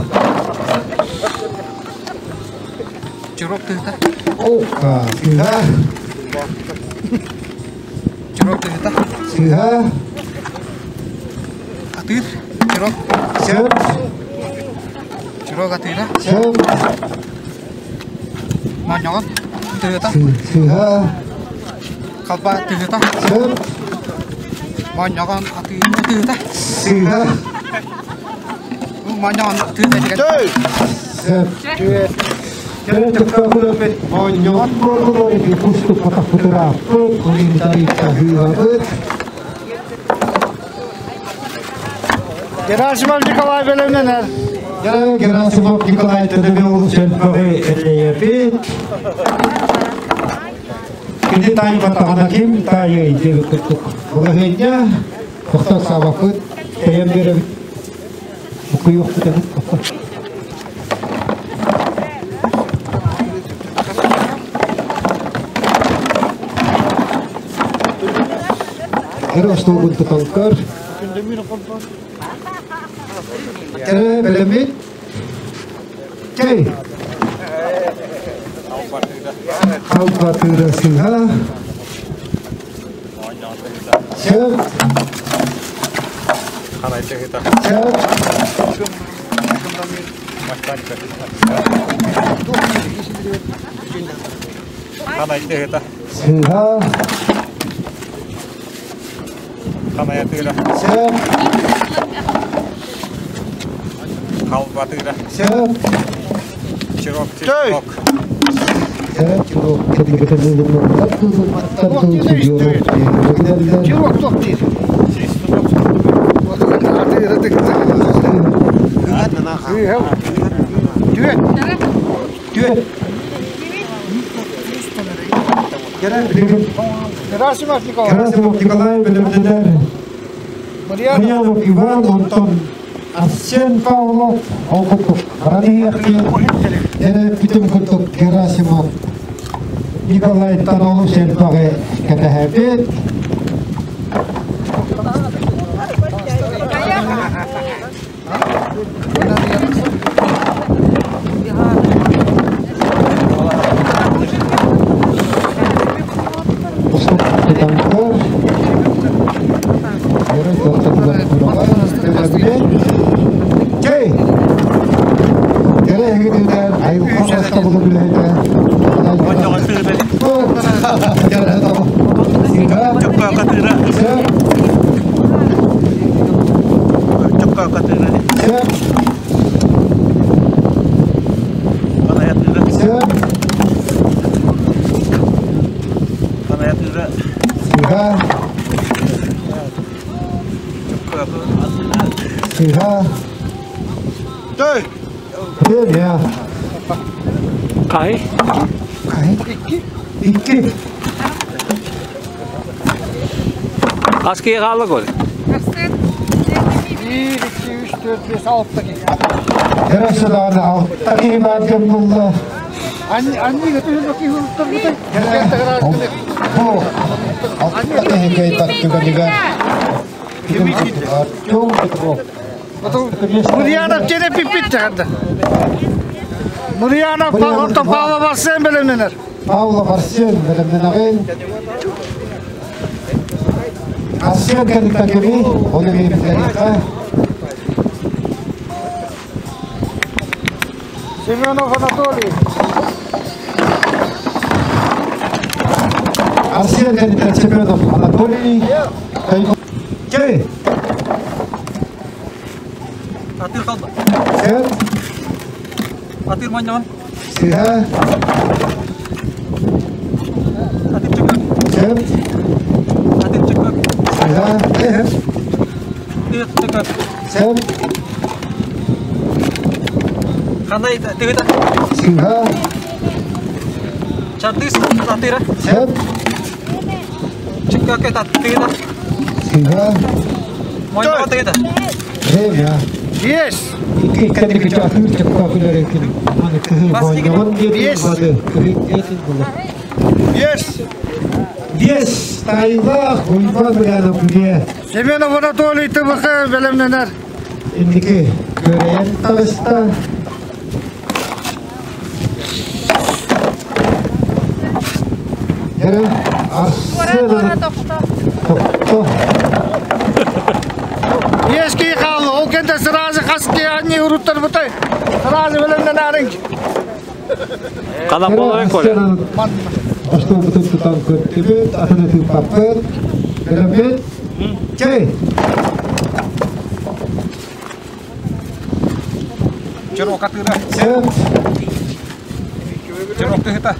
Чурок тыһыта. Ока, сыһа. Чурок тыһыта. Сыһа. Атыр. Чурок. Сөп. Чурок атыра. Сөп. Моньоҕон тыһыта. Сыһа. Халба тыһыта. Сөп. Моньоҕон аты тыһыта. Сыһа. Моньоҕон тыһыта деген. Сөп. Төрөттөккөкүлөппүт оонньоон буоллулар ити кустук потахпытырааппыт, улинтарыыттаһыылабыт. Герасимов Николай бэлэмнэнэр. Герасимов Николай Төдөбүл сөлбөҕү эллэйэбит. Кини таайбатаҕына ким таайыай диэбит курдук балаһыанньа тохтор саабаппыт, тэйэн биэрэбит. Букуйуохпут эбит. Эрэ остуолбун туталкар. Эрэ бэлэммит. Чэй. Халбатыыра сыһа. Сөп. Сөп. Сыһа. Сөп. Сөп. Чирок тох диир. Түөт. Түөт. Герасимов Николай. Герасимов Николай бэлэмнэнэр. Марьянов Иван, онтон Арсен Павлов, ол курдук Бараныйахтыын эрэ бүтүн курдук Герасимов Николайтан олус элбэҕи кэтэһэбит. Сыһа. Время. Кай? Кай? Икки. Аскыйа хаалла кол. 1, 2, 3, 4, 5, 6 киһи. Эрэ даҕаны алта киһи баар дьон булла. Анни көтүһүн киһи уруттарбытай. Бу алта киһи кыайбат түгэнигэр Артем Петров. Мурьянов тене пиппит чаганда. Мурьянов Павлов Павлов Арсен бэлэмнэнэр. Павлов Арсен бэлэмнэнэҕин. Арсен кэнниттэн кими? Оны биэрбиттэриххэ. Семенов Анатолий. Арсен кэнниттэн Семенов Анатолий. Кей. Атыр қалды. Сен. Атыр маньян. Сыһа. Сен. Сыһа. Сен. Қандай тігіті? Сыһа. Чардыс атыра. Сен. Чыкка кет атыра. Сыһа. Мойнуға тыгыта. Время. Есть. Икки кичи атыр чыкка күлер экен. Аны кыһыл бойногон диэтин бады. Кыһыл диэтин булар. Есть. Бес тайылах Уйбан Мырянов күле. Семенов Анатолий ТВХ бэлэмнэнэр. Инники көрөйөн таҕыста. Эрэ Арсен Тохто. Есть киһи хаалла. Ол кэнтэ сразу хас киһи анни уруттарбытай. Сразу бэлэмнэнэрин. Канап боларын коля. Остуолбутун тутан көрдүбүт, атын тыыппаппыт. Бэлэммит. Чэй. Чирок атыра. Сен. Чирок тыһыта.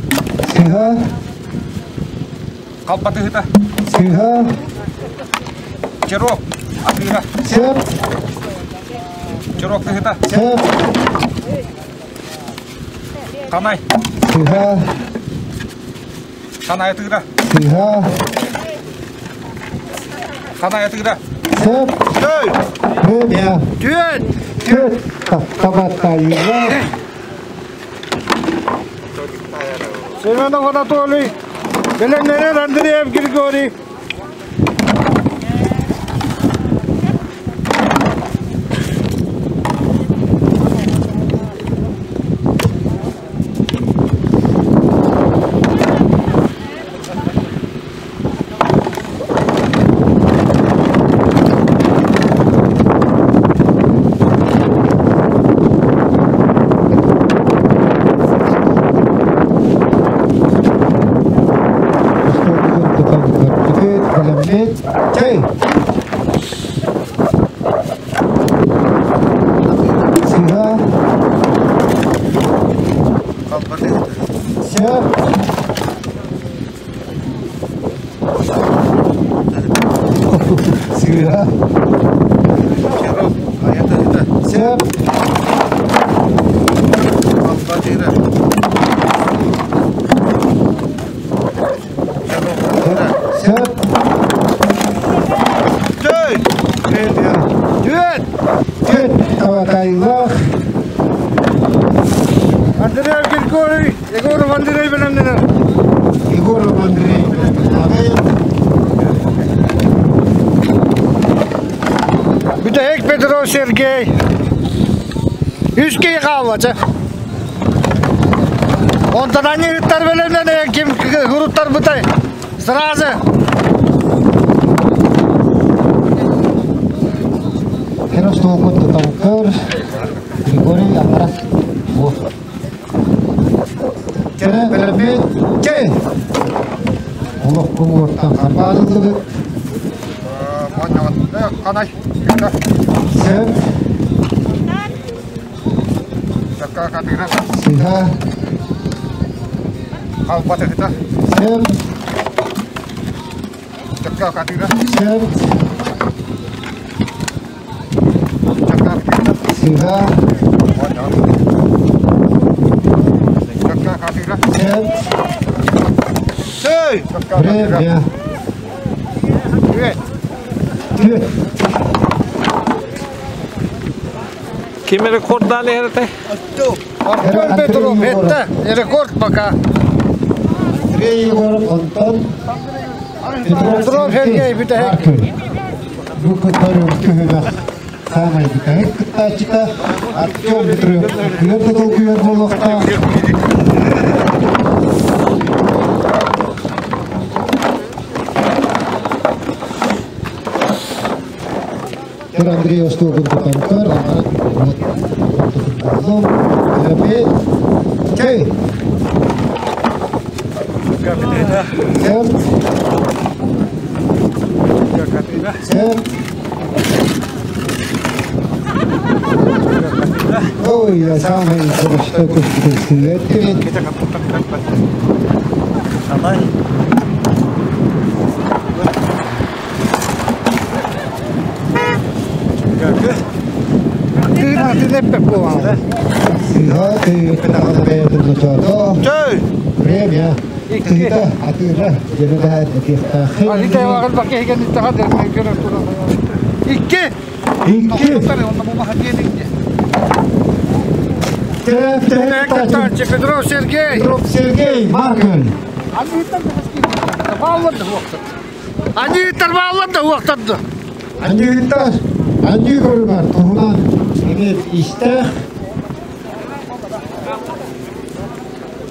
Сыһа. Халба тыһыта. Сыһа. Чирок атыыра. Сөп. Чирок тыһыта. Сөп. Канай. Сыһа. Канай атыыра. Сыһа. Канай атыыра. Сөп. Время. Түөт. Түөт. Табаттайыла. Семенов Анатолий, Беленненер Андреев Григорий. Чэй. Сыһа. Сөп. Сыһа. Сөп. Сөп. Түөт. Түөт. Табатайлах. Андреев Григорий, Егоров Андрей Беленненер. Егоров Андрей Беленненер. Бүтэһик Петров Сергей. Үс киһи хаалла Онтон аньыыттар бэлэмнэнэ ким уруттар бытай. Сразу. Херос толкут тутанкыр. Григорий Ангара. Вот. Кere белербит. Кей. Олох куңуортан карбаанылыгыт. Канай. Сөп. Сыһа. Халба тыһыта. Сөп. Сөп. Сыһа. Сөп. Время. Түөт. Ким рекорддан эрте? Артем Петров, это рекорд пока. Андрей Егоров, Антон. Петров Сергей, бүтэһик. Бу көтөрүм күһүбэх самай бүтэһик кыттааччыта Артем Петров күөр да толкуйар буолуохтаах. Тэр Андрей Остуобун тутанкар, Ребет, Кей. Сеп. Сеп. Ой, я самый что көстү. Время. Тыта, атыра, жебеда, этихтахы. Икки. Икки. Петров Сергей. Петров Сергей, Маркель. Они тарваллар да уақтарды. Анюиттар, анюй көрүмөр туһунан эмиэ истээх.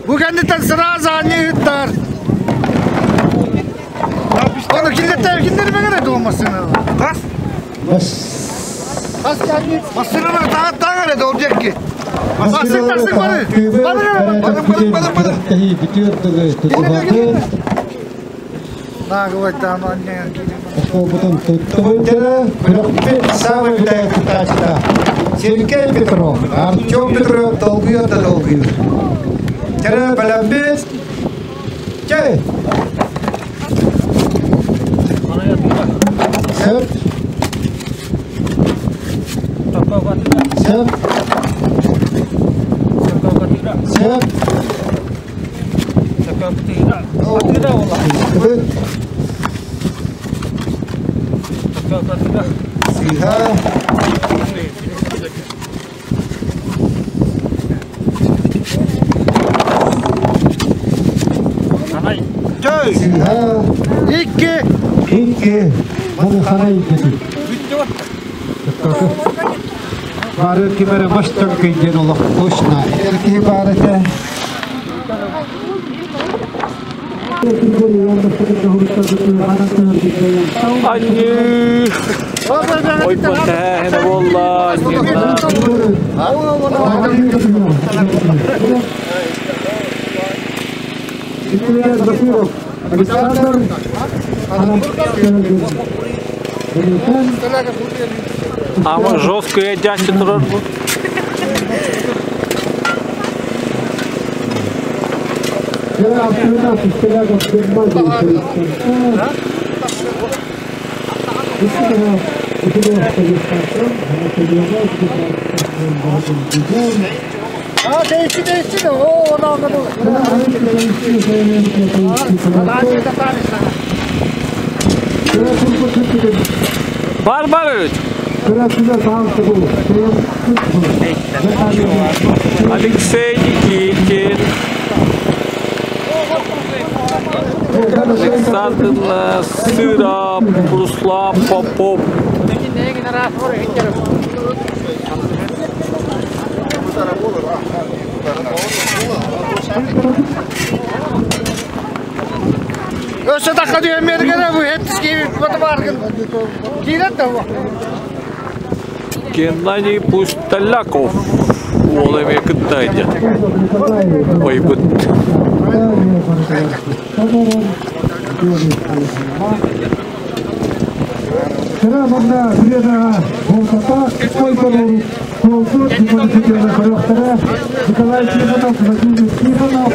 Бу кэнниттэн сразу аньыыттар. Оны киллеттер киндер бегере дуомасына. Кас? Бас. Кас аньы. Масырына таа таа эрэ олжекки. Басыр тасыр бары. Бары бары бары бары. Бүтүөр Нагывайтан аньы. Автобутун туттубуттара, күрөкпүт самый бүтээх кыттааччыта. Сергей Петров, Артем Петров долгуйар да долгуйар. Кere бэлэммит. Чэй. Сөп. Сөп. Сөп. Сыыһа. Сыыһа. Икки. Икки. Маны ханай иккити. Бары кимэрэ мастан кыйден олох точно. Эр киһи баар этэ. Анныы! Ойбон тэһээһинэ буолла, анньыынна. Александр Ама жесткая дядя турар бу. А, değişti değişti de o onu anladım. Бар бар evet. Алексей Никитин. Александр Сыров, Руслан Попов. Өссө такка дүйеммергene bu hepsi batı bargın. Киирет да бу. Геннадий Пустоляков. Ол эме кыттайды. Ойбыт. Николай Тихонов, Владимир Тихонов.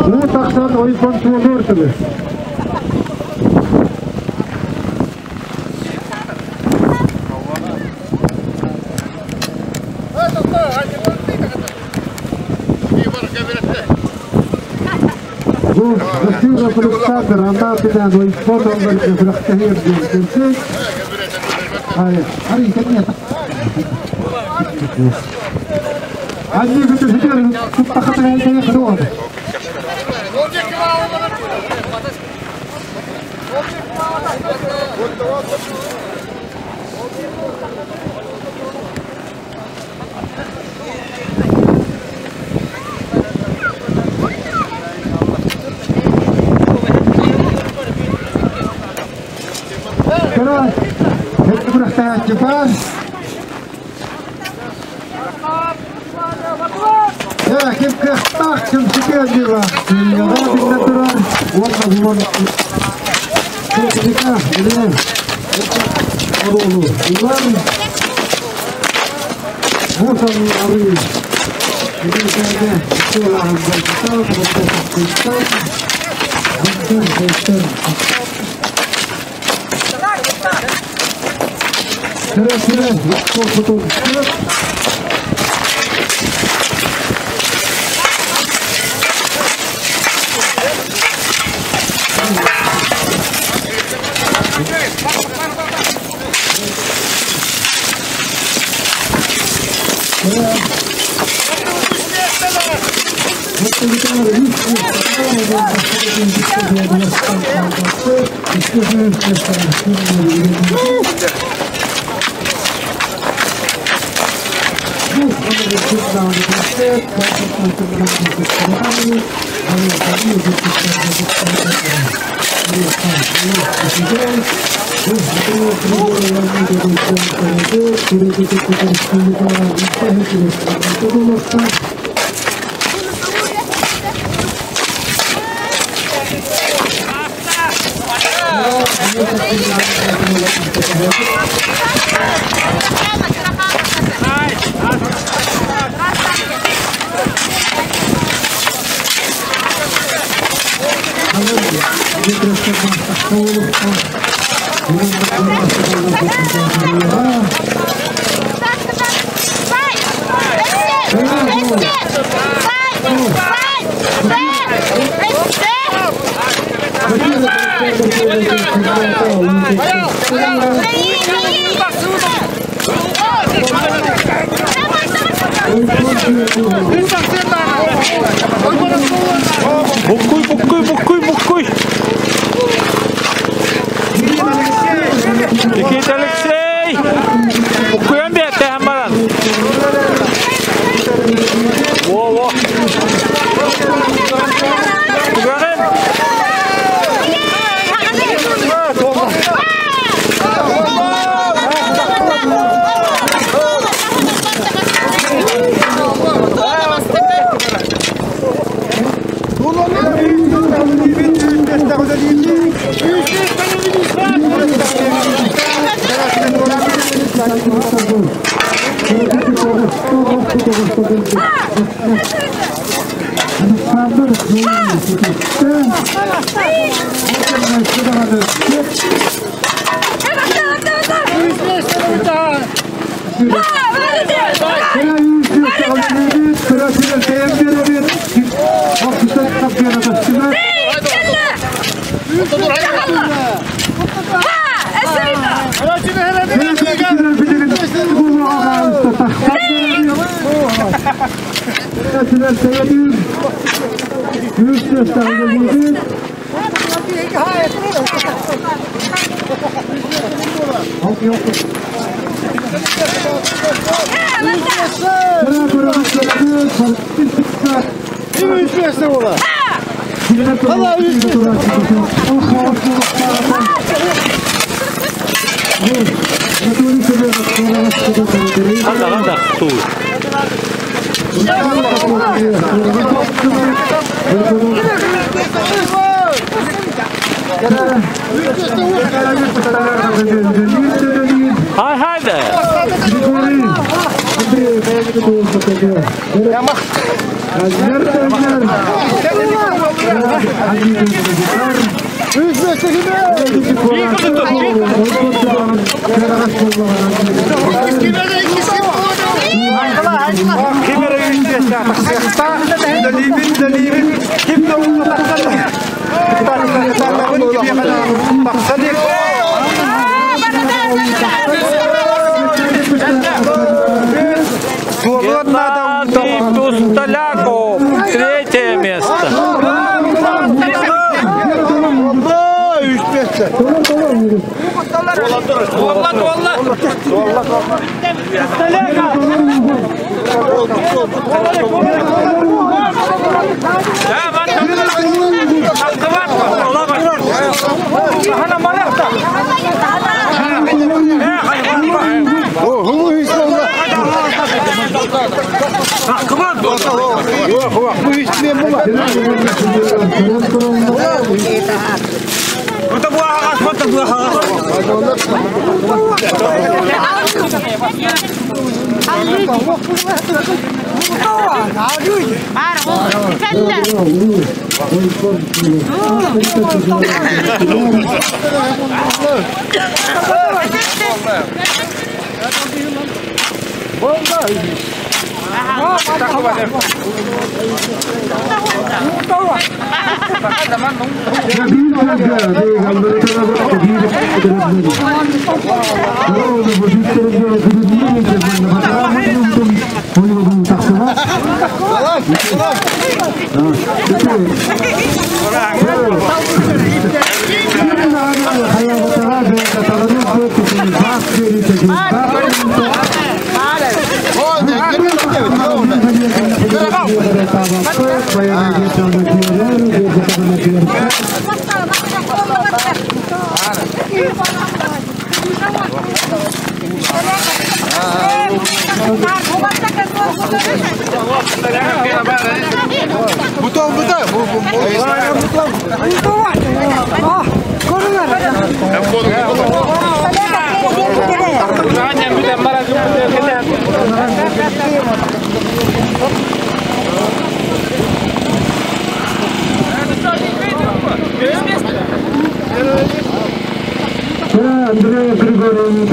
Бу тахсан ойбон туолур тылы. Бу Василий Александр, Андапина, ойбон олар күрәхтәһир диэн Ай, ари кәне. Анни күтү ситер туттахата кәне кыдуа. Кара, хет күрәхтәһ бар. Я, ким кыхтах, ким ситер дила. Яга бинна турар, уонна буман. Техника, иле. Оролу. Иван. Бусан ары. Иле Сула Ангалтал, Баттан, Баттан, Баттан. Сыра, сыра, корпутун. Буккуй, буккуй, буккуй, буккуй! Никита Алексей! Буккуйан биэртэһэн баран. Во-во! Түгэҕин! Ханда, ханда, туу. Хай, хай да. Геннадий Пустоляков, третье место. Бутал, бутал. Андрей Григорьевич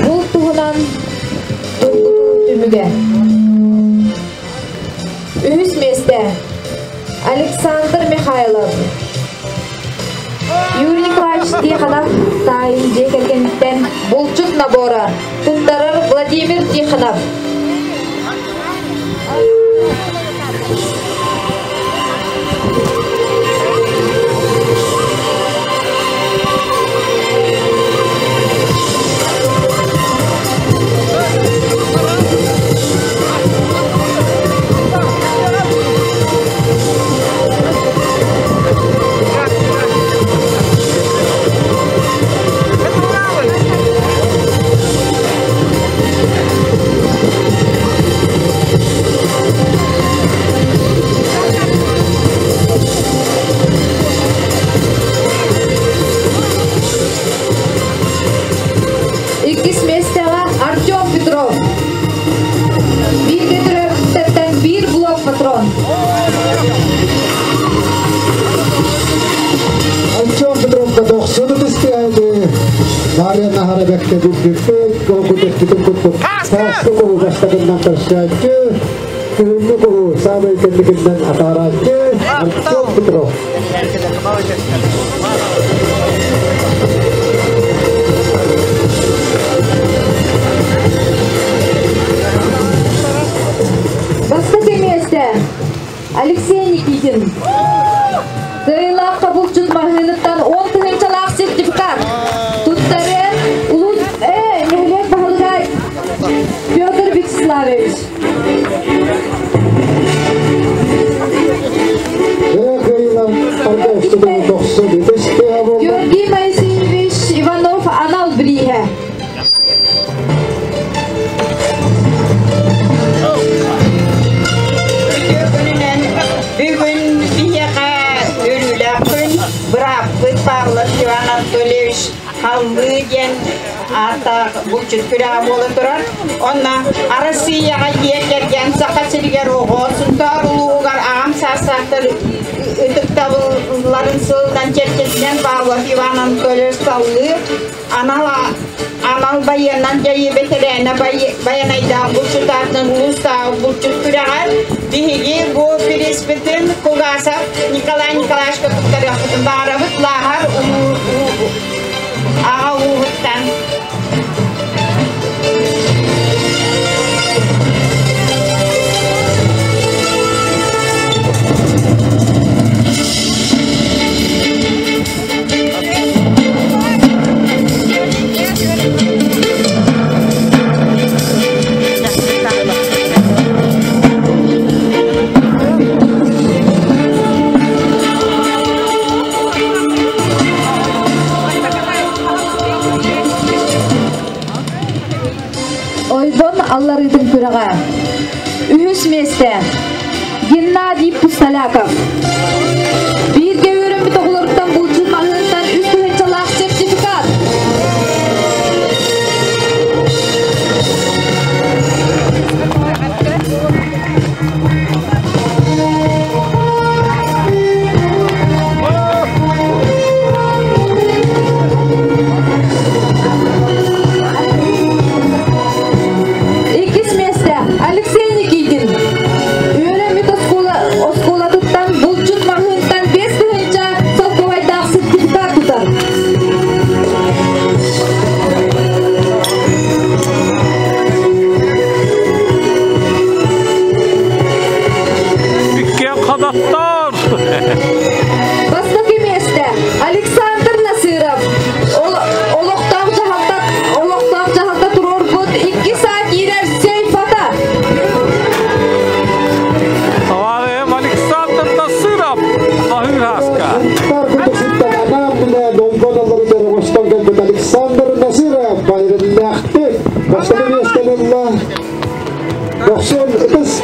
Бұл туһунан тургутуу түмүгэ. Үһүс миэстэ Александр Михайлов. Юрий Николаевич Тихонов таайын дьиэ кэргэниттэн булчут набора туттарар Владимир Тихонов. Иккис миэстэҕэ Артем Петров. Бииргэ төрөөбүттэртэн биир блок патрон. Артем Петровка дохсуну түстү Дарья Нахарабекке билбиппит, көкүтөспүтүн курдук сааскы куһу бастакыннан көрсөөччү, күһүҥҥү куһу саамай кэнникиннэн атаарааччы Артем Петров. Бастакы миэстэ Алексей Никитин. Кыайыылаахха булчут маҕаһыыныттан 10 тыһыынчалаах сертификат туттарыан улуус э, нэһилиэк баһылыга Петр Вячеславович. Георгий Моисеевич Иванов анал бирииһэ. Бүгүн биһиэхэ үөрүүлээх күн бырааппыт Павлов Иван Анатольевич Халлыы диэн ааттаах булчут күрэҕэ буола турар. Онно Арассыыйаҕа дьиэ кэргэн Саха сиригэр оҕо Сунтаар улууһугар аҕам саастаахтар ытыктабылларын сылынан чэрчитинэн Павлов Иван Анатольевич Саллыы анал анал байыаннан дьайыы бэтэрээнэ Байанайдаах булчутаатынан улуустааҕы булчут күрэҕэр биһиги бу бириспитин Кугасов Николай Николаевичка туттарыахпытын баҕарабыт Лааһар аҕа ууһуттан. Ойбон алларыытын күрэҕэ. Үһүс миэстэ Геннадий Пустоляков. Бииргэ үөрэммит оҕолоруттан булчут маһыынтан үс тыһыынчалаах сертификат.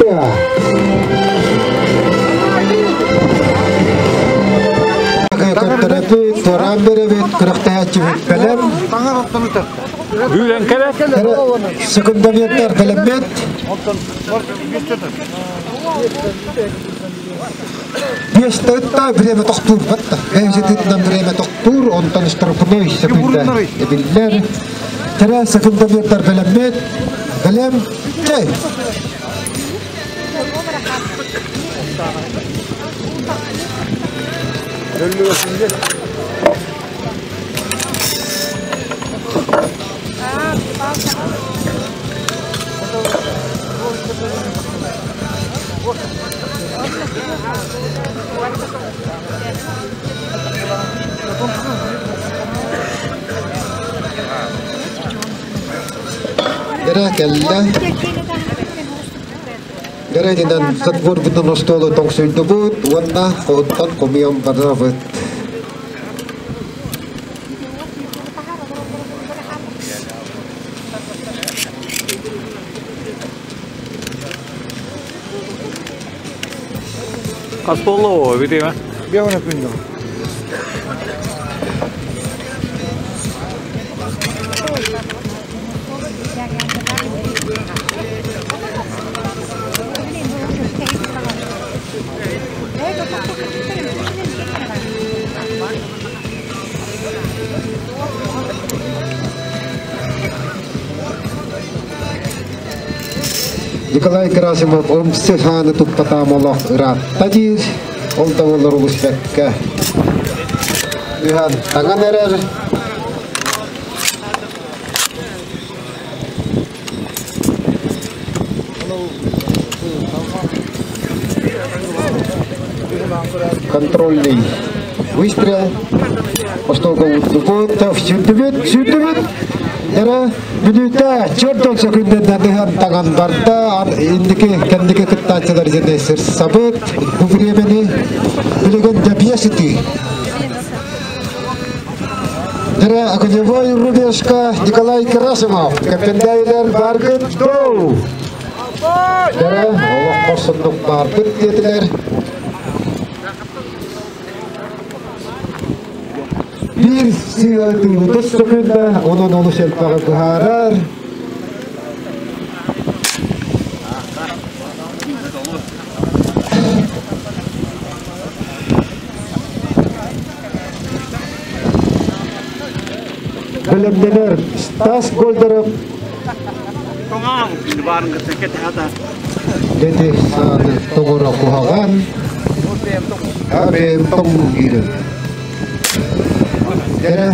тыа. Көрдөрөбүт, туораан беребит, күрэхтэһээччибит бэлэм. Бүүрэн кэлэ. Секундометтар бэлэммит. Биэстэ время тохтуур батта. Бэйэситинэн время тохтуур, онтон штрафной секунда эбиллэр. Тэрэ секундометтар бэлэммит. Бэлэм. Чэй. Дэрэ кэллэ. Дэрэ динэн сатбурбутун остуолу тоҥсуйдубут уонна хоһуттан хомуйан барабыт. Хас буолла бүтүмэ? Биэҕинэ күндүм. Николай Герасимов омсы хааны туппатаам олох ыраатта диир. Ол да буоллар олус бэккэ. Үһэн таҥан эрэр. Контрольный выстрел. Остолго утдубут, сүрдүбүт, сүрдүбүт. Эрэ мүнүүтэ чөрдөн сөкүндэннэн ыһан таҥан барда. Инники кэнники кыттааччылар дьэни сырсабыт. Бу времени билигин дьэбиэ сытыы. Эрэ огневой рубежка Николай Герасимов. Кэппэндээйлэр баргыт доу! Эрэ олох хорсундук барбыт диэтилэр. Биир сыа тыс сөкүндэ, онон олус элбэҕи быһаарар. Бэлэмнэнэр Стас Гольдеров Дети сааны тоҕоро куһаҕан, абэм тоҥ киирин. Дэрэ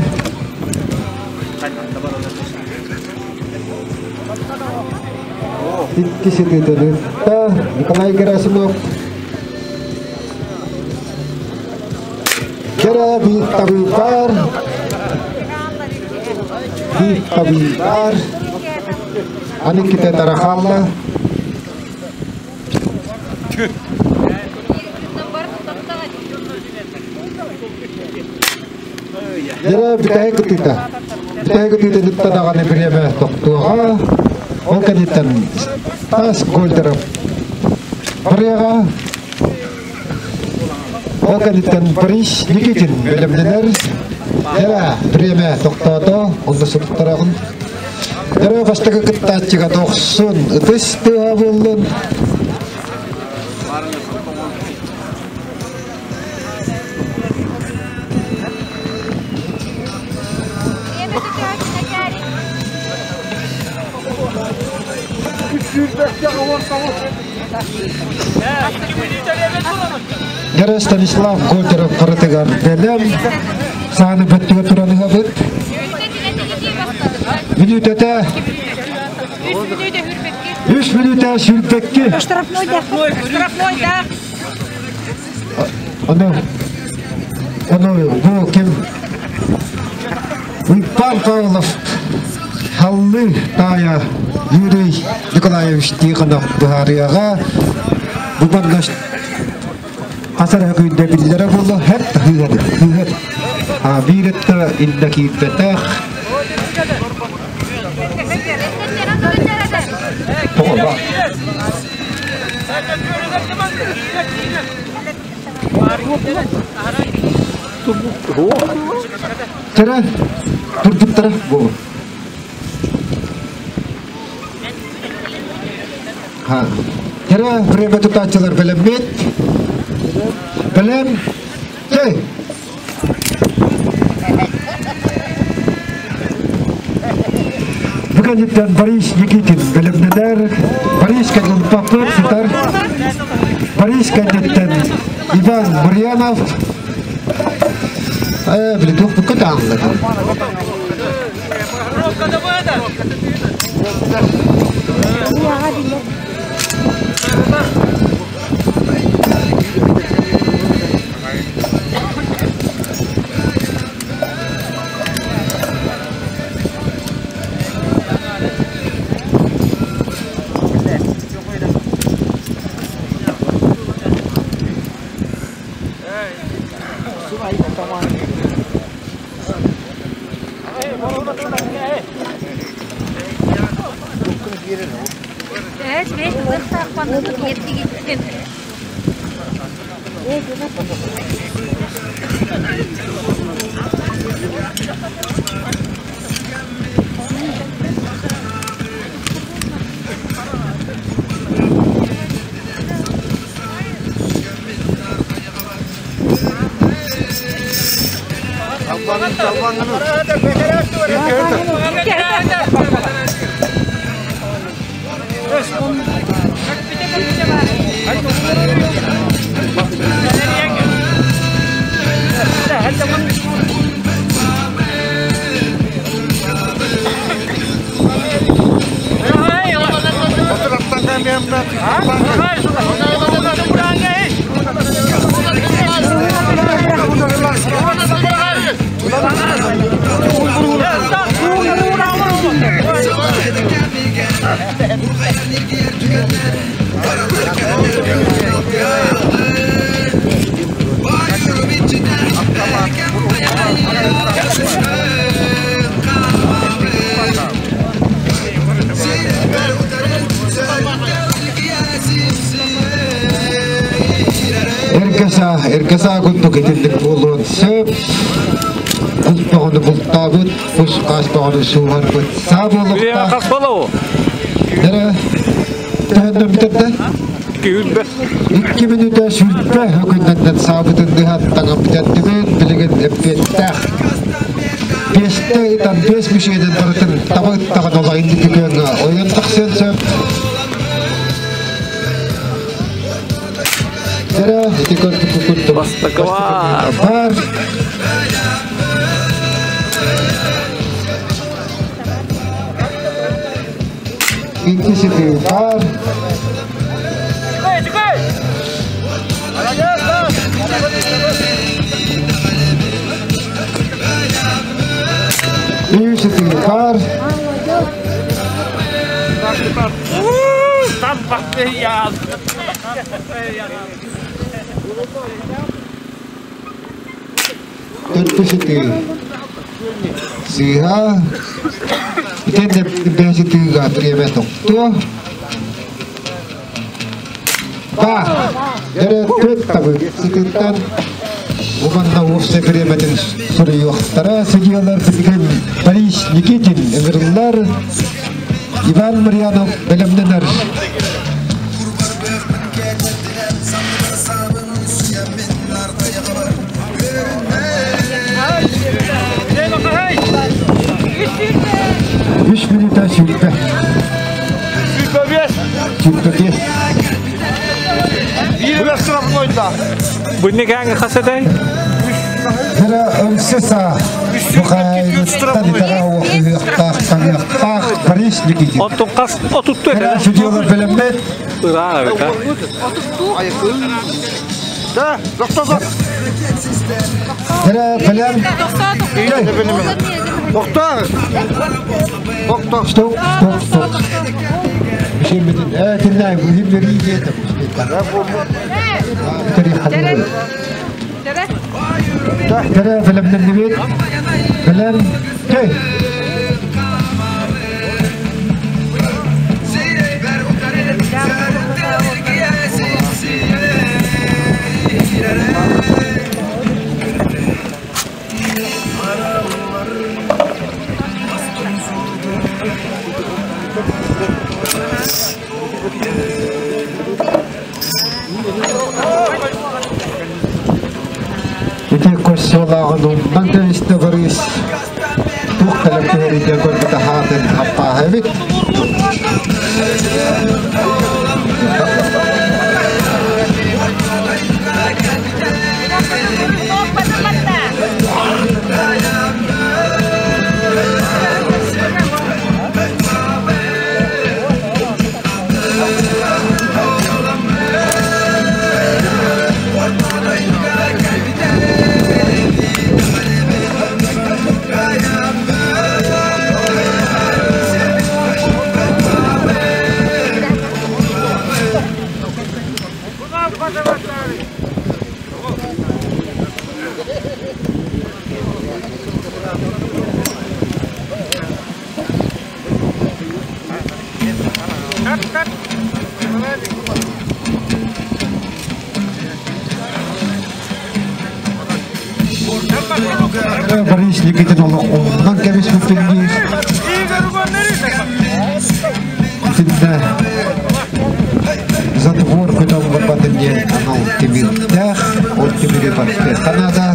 икки сытыытыныта Николай Герасимов Кэрэ биир табыыбар, биир табыыбар, аны иккитэ тарахалла. Дьэ, бүтэһик кытыыта. Бүтэһик кытыыта тутта даҕаны бириэмэ тохтуоҕа. Ол кэнниттэн Стас Гольдеров барыаҕа. Ол кэнниттэн Борис Никитин бэлэмнэнэр. Дьэ, бириэмэ тохтоото. Онно сутуктараҕын. Дьэ, бастакы кыттааччыга дохсун ытыс тыаһа буоллун. Дьэ, Станислав Гольдеров барытыгар бэлэм. Сааны бөттүгэ туран ыһабыт. Мүнүүтэтэ үс мүнүүтэ сүүрбэкки. Штрафной да. Штрафной да. Ону, ону бу ким? Уйбаан Павлов Халлы таайа Юрий Николаевич Тихонов быһаарыаҕа. Бу манна хас эрэ күндэ биллэрэ буолла хэп хыыһар хыыһар. А биир өттө иннэ киирбэтэх. Тоҕо ба? Тара турбуттара бу. Ха. Тара время тутааччылар бэлэммит. Бэлэм. Чэй. Бүгүнүттэн Борис Никитин бэлэмнэнэр. Борис кэнниттэн сытар. Борис кэнниттэн Иван Мурьянов. Били туох букка тааллар. Эргаса курдук итинник буолуон сөп. Кус бултаабыт, кус хаас бөҕөнү сууһарбыт. Саа буолуохтаах. Хас болу? Эре, төһөннөн бүтэрдэ? 2 минута сүрбэ хөкүннэннэн саабытын дыһан таҥан бүтэрдибит, билигин эппиэттээх. Бесте ытан бес мүшеден барытын таба ыттаҕын ола инники күөҥҥэ ойон тахсыан сөп. Эре, ити көрдүк курдук. Бастакы Бар. Иккисити бар. Үсити бар. Төртүсити. Сыha. Итенде бэсити га триэме токтуо. Ба. Дере төт табы сытыттан Убанна уопса биреметин суруйуохтара судьялар билген Борис Никитин ыҥырыллар Иван Марьянов бэлэмнэнэр. Үс минута сүрбэ. Сүрбэ бес. Бу не кәңі қасадай? Дара өлсөса Бухайныттан итара уохуйуохтаах таҥыахтаах Борис Никитин. Оттон қас отутту Дара судьялар бэлэммет. Ыраах эбит, а? Да, доктор. Дара бэлэм. Доктор. Доктор. Стоп, стоп, стоп. Бишеммитин э тиннай муһим диэтэ Дара бэлэмнэннибит. Бэлэм. Кэй. суолааҕын умнан кэбистэ Борис. Туох кэлэн түһэрийдэ көрбүтэ хаатын хаппааһа эбит. Борис Никитин олох оннан кэбиспиппин диир. Итиннэ затвор көтөн барбатын диэн анал тимирдээх, ол тимири баттыахха наада.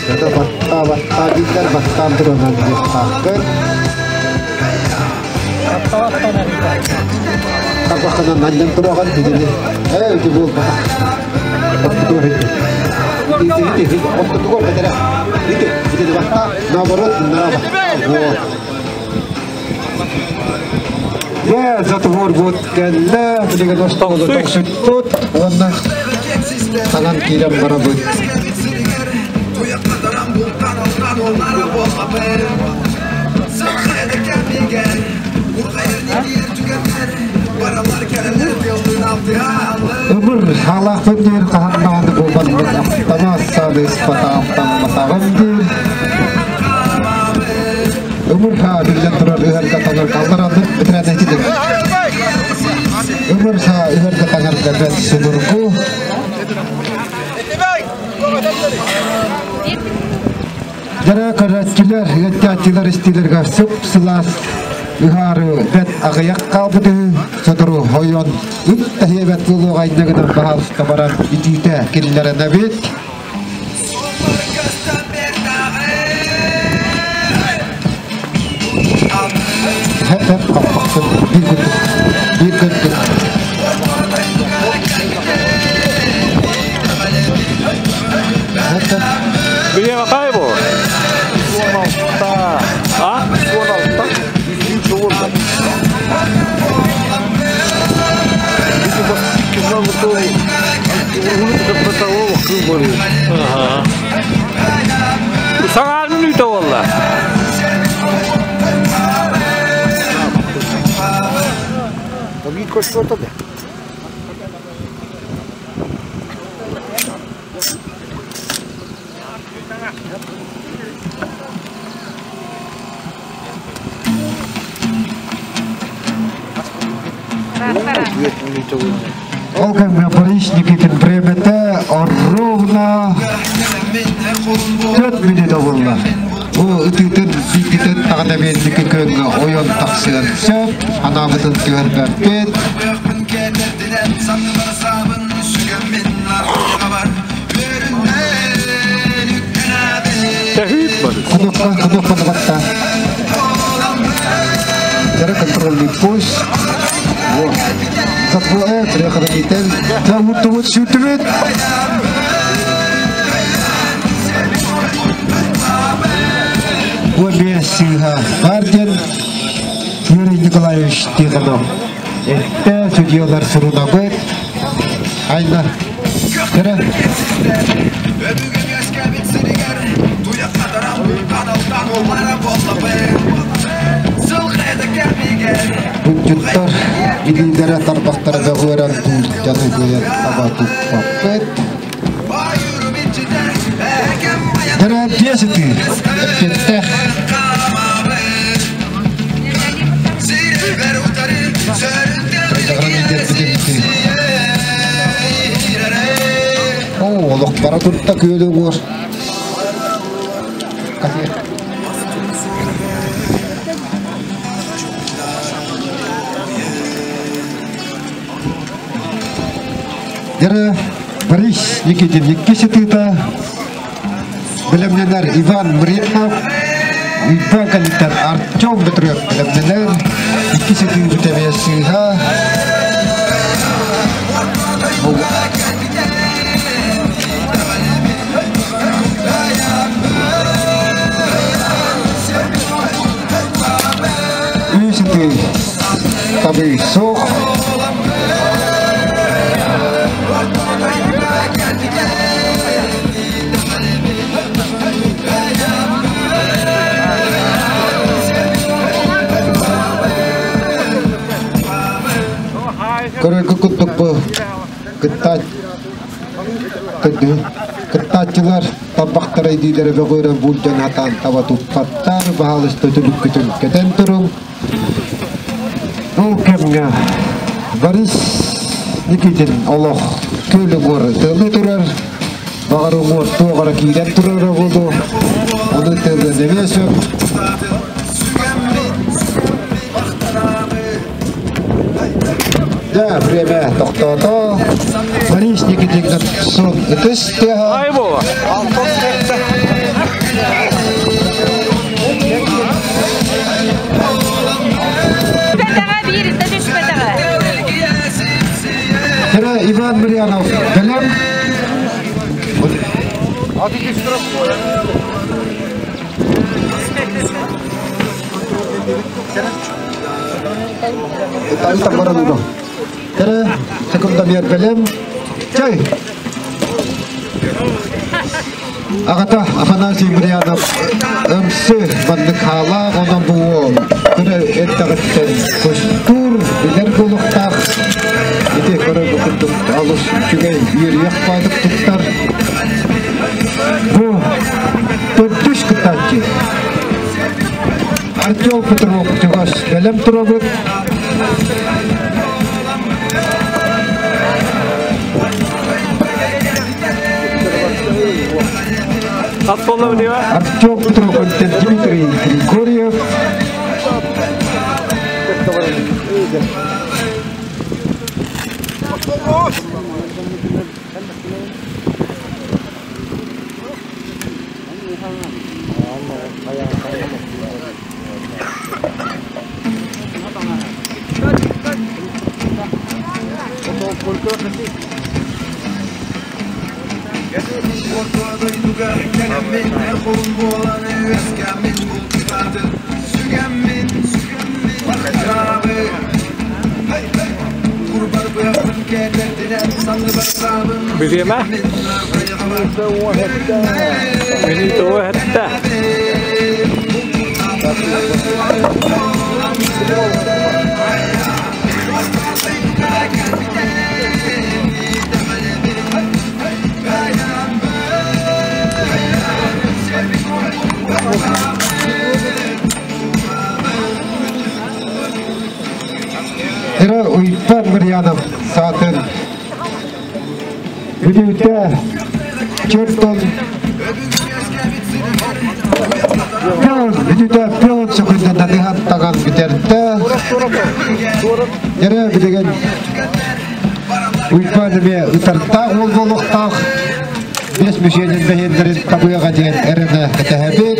Дада баттаа баттаа дииллэр баттаан туранан диэхтааххын. Табахынан анньан тураҕын итини. Ээ ити буолбатах. Оттутугар ити. Ити ити оттутугар бэтэрэ. Ити ити баттаа наоборот на вот. Дьэ, затвор вот кэллэ, билигин остолу тохсуттут уонна ханан киирэн барабыт. Ымыр хаалаахпын диир хаһан даҕаны буолбатбыт аптамаас сааны ыспатаахтамматаҕым диир. Ымыр хаа биллэн турар ыһарга таҥарга алларааннык бэтэрээн этилик. Ымыр хаа ыһарга таҥарга бэрт судургу. Дьара көрөөччүлэр, ыаттааччылар истиилэргэ сып-сылаас ыһаары бэт аҕыйах хаалбыт үһү, сотору хойон ыт таһиэбэт буолуоҕа инньэ баһаалыста баран итиитэ киллэрэнэбит. Хэп-хэп хаппахтын биир курдук, биир курдук. Билиэҕэ хаай бу? 16. А? 16. Саҥаар мүнүүтэ буолла. Ол кэмҥэ Борис Никитин бириэмэтэ ровно 4 мүнүүтэ буолла. Бу ытыытын бииргитин даҕаны биэрдики күөҥҥэ ойон тахсыан сөп, анаабытын түһэрбэппит. Кнопка, кнопканы батта. Дара контрольный пост. Вот. Затвор, предохранитель. Да, вот вот сюда. Бу сыыһа Бардин Юрий Николаевич Тихонов. Эттэ судьялар сурунабыт. Айна. Кыра. Булчуттар илиилэрэ тарбахтара бөҕүөрэн туулдьаны кыайан таба туппаппыт. Терапия сытыы. Эппиэттээх. Оо, олох бара турта күөлү уор. Дьэ, Борис Никитин иккис ытыыта. Бэлэмнэнэр Иван Мренов. Уйбаан кэнниттэн Артем Петров бэлэмнэнэр. Иккис ытыы бүтэбиэ сыыһа. Үс ытыы табыы суох. Көрөргө курдук бу кыттааччылар тарбахтара илиилэрэ бөҕүөрэн булдьан сатаан таба туппаттар, баһаалыста түлүккүтүн кэтэн туруҥ. Ол кэмҥэ Борис Никитин олох күөл уҥуор тыалыы турар, баҕар уҥуор туох эрэ киирэн турара буолуо, ону тыалыан эмиэ сөп. Да, время тохтоото. Борис Никитин сон ытыс тыаһа. Кыра Иван Мырьянов бэлэм. Ытан баран уро. Кыра секунда бер бэлэм. Чай. Аҕата Афанасий Мырьянов ымсы маннык хаалаах онон бу уол кыра эрдэҕиттэн кустуур, билэр буолуохтаах. Ити көрөр курдук олус үчүгэй үөрүйэх баайдык туттар. Бу төрдүс кыттааччы Артем Петров чугас бэлэм турабыт. Артем Петров Дмитрий Григорьев. Бириэмэ? Минут уон Ира Уйбан Мырьянов саатын бүдүүтэ чөртөн бүдүүтэ пилот сөкүндэ тыһан таган бүтэрдэ. Ира билигин Уйбан эмиэ ытартаах уол буолуохтаах. Бес мүсүөнүн бэһиэннэрин табыаҕа диэн эрэнэ кэтэһэбит.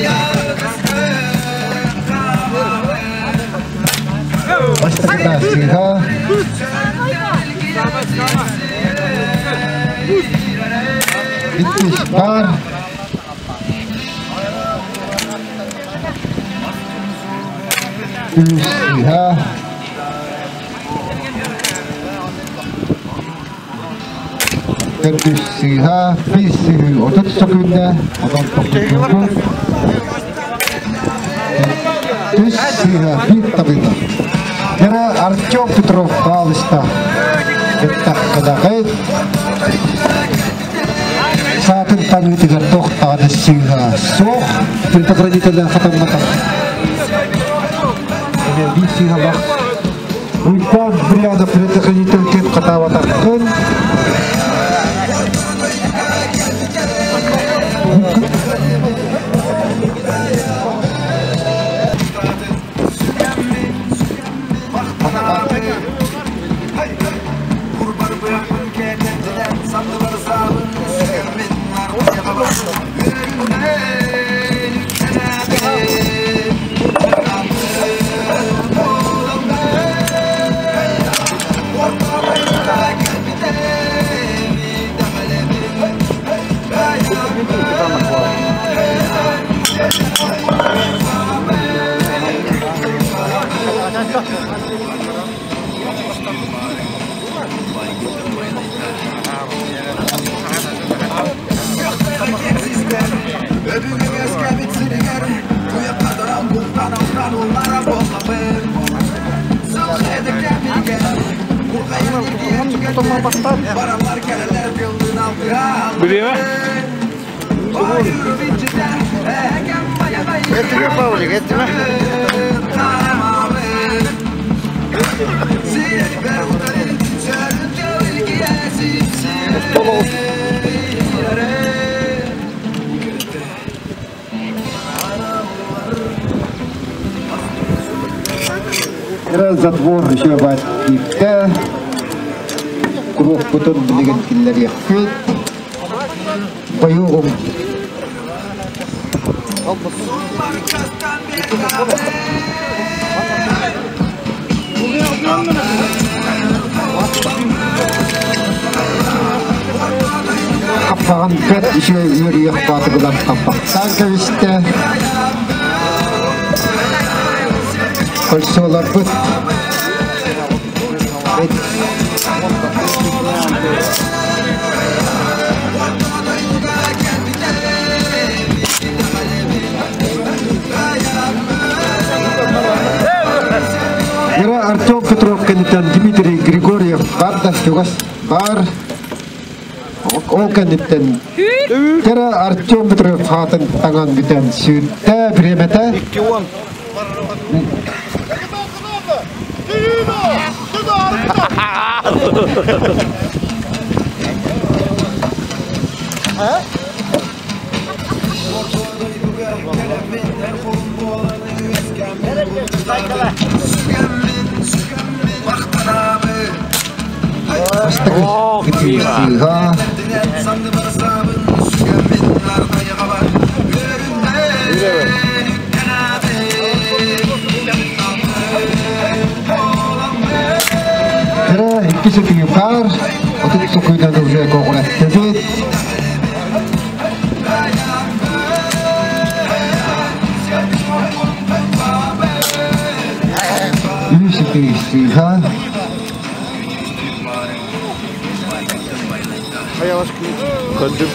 Бастакыта сыыһа. Иккис бар. Үс сыыһа. Төрдүс сыыһа, биир сыһыы 30 сөкүүндэ, онон тохтотуохпут. Үс сыыһа, биир табыыта. Гера Артем Петров паалыста кыттаххынаҕыт. Саатын таҥыытыгар тохтаҕына сыыһа суох. Предохранителя хатамматах. Эмиэ биир сыыһалаах. Уйбаан Брянов предохранитель ким хатаабатаххын. Билиэме? Этиме, Павлик, этиме. Затвор еще бат кипте. Круг путун билеген киллер яхпит. Баюгум. Каппаган пет еще yürüyük батыгылар каппактан кебисте. Кольцолар быт. Ира Артем Петров кенитен Дмитрий Григорьев бар да чугас бар. Ол кенитен Тера Артем Петров хатын таңан битен сүртә бремете. Астыгы Тера иккиси тыгы бар, отут сукуйдан уже коғырат тебет. Үсі тыгы Көндүм.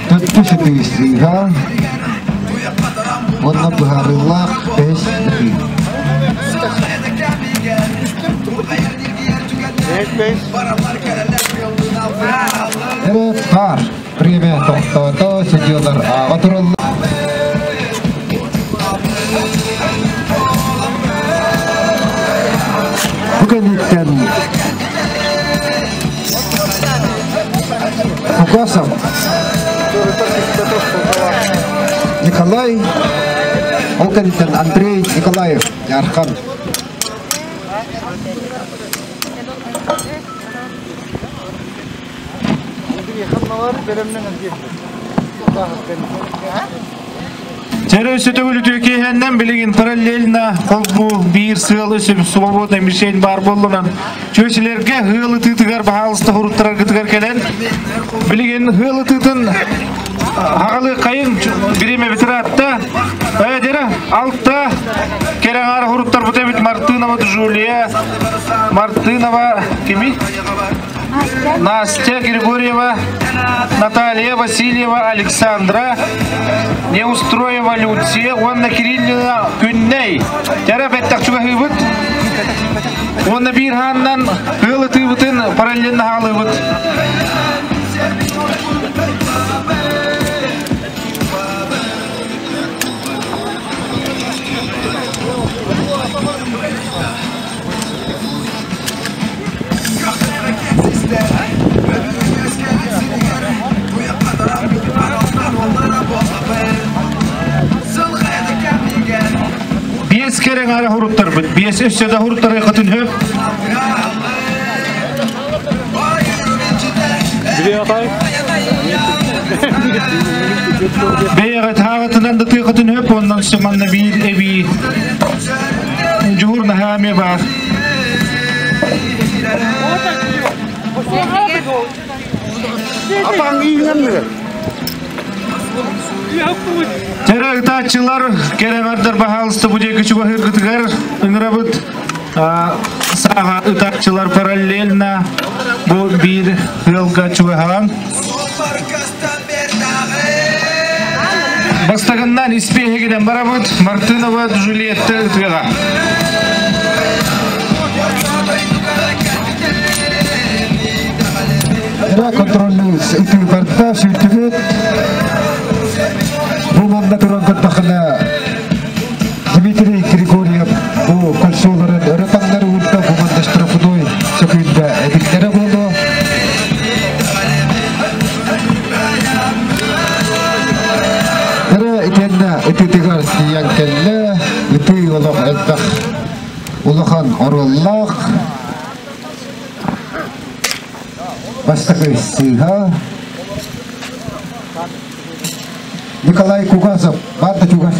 Төттүсі тыгы Онна быһарыллаах бэс тыгы. Эре бар. Время тоқтоото судьялар аға туралла. Бүгін Фугасов Николай, ол кәнеттен Андрей Николаев, Ярхан. Чәрі өсі төгілі билигин параллельно холбу бир сыалы свободный мишень бар боллунан. Чөсілерге хылы тытыгар бахалысты хуруттарар гытыгар келен. Билигин хылы тытын хагалы кайын биреме битиратта. Әдері алтта кереңары хуруттар бутебит Мартынова Джулия, Мартынова кими? Настя Григорьева, Наталья Васильева, Александра, Неустроева Люция, Онна Кириллина Күнней. Тәрі бәттақ чуга хыбыт. Онна бир ханнан хылы тыбытын параллельно халыбыт. Биэс керең ара хуруттар бит. Биэс өссө да хуруттар кытын хөп. Бэйгат хагатынан да тыгытын хөп, оннан сыманна бир эби. Жур нахаме бар. Апаң үйіңнен? Тәрі ытааччылар, кэрэмэрдэр баһаалыста бу диэки чугаһыыргытыгар ыҥырабыт. Саха ытааччылар параллельно бу биир ыалга чугаһаан. Бастагыннан испиэһигинэн барабыт Мартынова Джульетта ытыаҕа. Эрэ контроллуу ытыы барда, сүүрдүбүт. Бу манна туран көрдөххүнэ Дмитрий Григорьев бу кольцоларын өрө таҥнары уурда, бу манна штрафной сөкүүндэ эбиттэрэ буолуо. Эрэ итиэннэ ытыытыгар тиийэн кэллэ, ытыы олох элбэх улахан оруоллаах. Бастакы сыыһа Николай Кугасов, бар да чугас.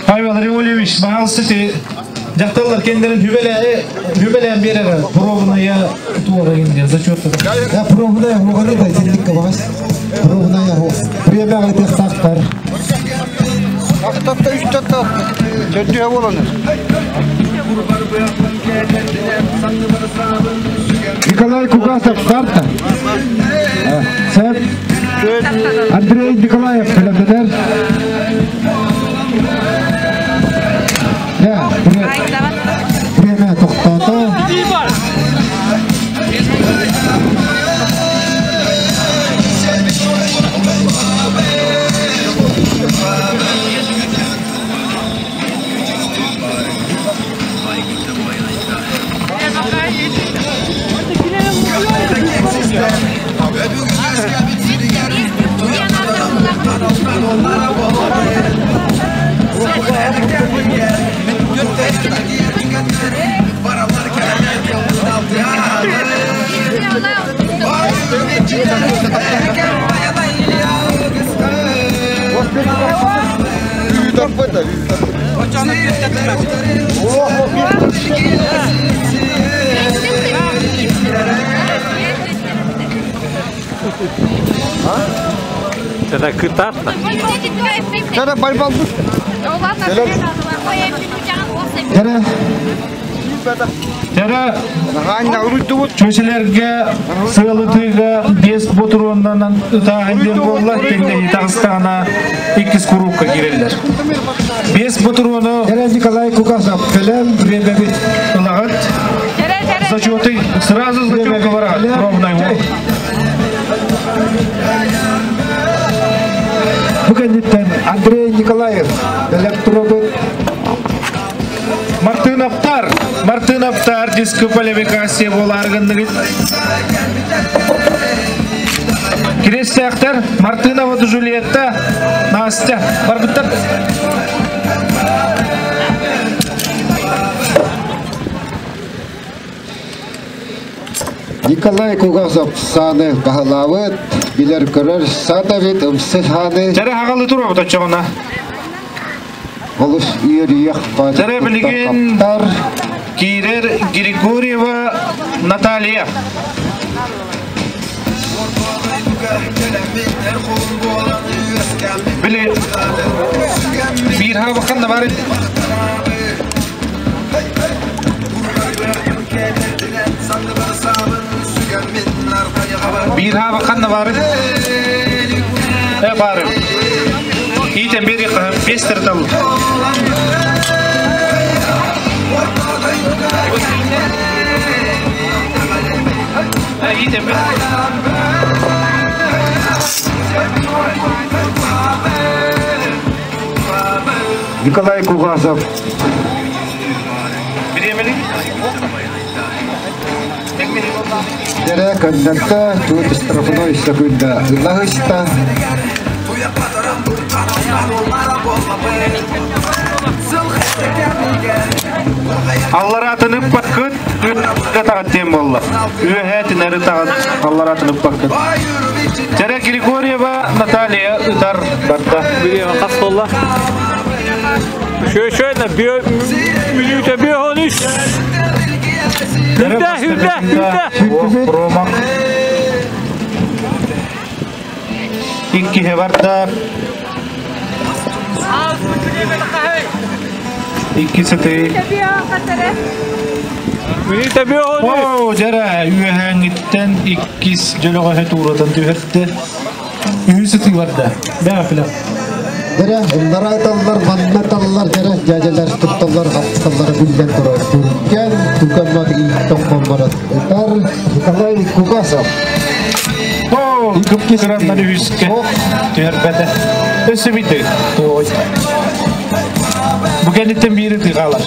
Павел Риолевич, баһаалыста ти дьахталлар кендерин хүбэлээн биэрэр пробная туора диэн зачет. Я пробная хуганы да синдик кабас. Пробная ху. Время айтыахтаахтар. Ахтатта үс татта. Төрдүө боланы. Николай Кугасов карта. Сәп. Андрей Николаев бэлэмнэнэр. Я, время тохтоото. Это кытатно. Тара байбал бу. Тара. Тара. Чөселерге сыалытыга бес ботуруоннан ытааһын диэн буолла тэҥнэһии таҕыстаҕына иккис куруукка киирэллэр. Бес ботуруону Тара Николай Кугасов бэлэм время ылаҕыт. Зачеты сразу зачетка бараҕыт ровный вот. Бу кэнниттэн Андрей Николаев бэлэм турабыт. Мартыновтар, Мартыновтар дисквалификация буолааргынныгыт. Кирестээхтэр Мартынова Джульетта, Настя барбыттар. Николай Кугасов сааны баһылаабыт, билэр-көрөр саатабит ымсы хааны. Чэрэ хаҕалы туруобут оччоҕуна. Олус үөрүйэх Чэрэ билигин киирэр Григорьева Наталья. Били биир хаабакхан да бар Биир хаабакхан да бар. Э бары. Иитен бери бес тартал. Иитен бер. Николай Кугасов. Дэрэ көннөртө туут штрафной сөкүндэ ыллаһыста. Аллараатын ыппаккыт, тағат тем болла. Үөһээтин әрі тағат, аллараатын ыппаккыт. Тәрә Григорьева Наталья ытар барда. Билиэҕэ хас буолла? Шөшөйна мүнүүтэ биэһон үс. Хүрдэ, хүрдэ, хүрдэ. Промах. Иккиһэ барда. Икки сытыы. Оо, дьэрэ, үөһээҥҥиттэн иккис дьөлөҕөһө тууратан түһэрдэ. Үһүс сытыы барда. Бэҕэ филе. Дэрэ, ыллара ыталлар, манна ыталлар, дэрэ, дьээдьэлэр тутталлар, хапталлар биллэн турар. Түргэн, түгэн ииттон барат. Ытар Николай Кугасов. Оо, кыраннар үһүскэ түһэрбэтэ. Өссө биир туой. Бу кэнниттэн биир ытыы хаалар.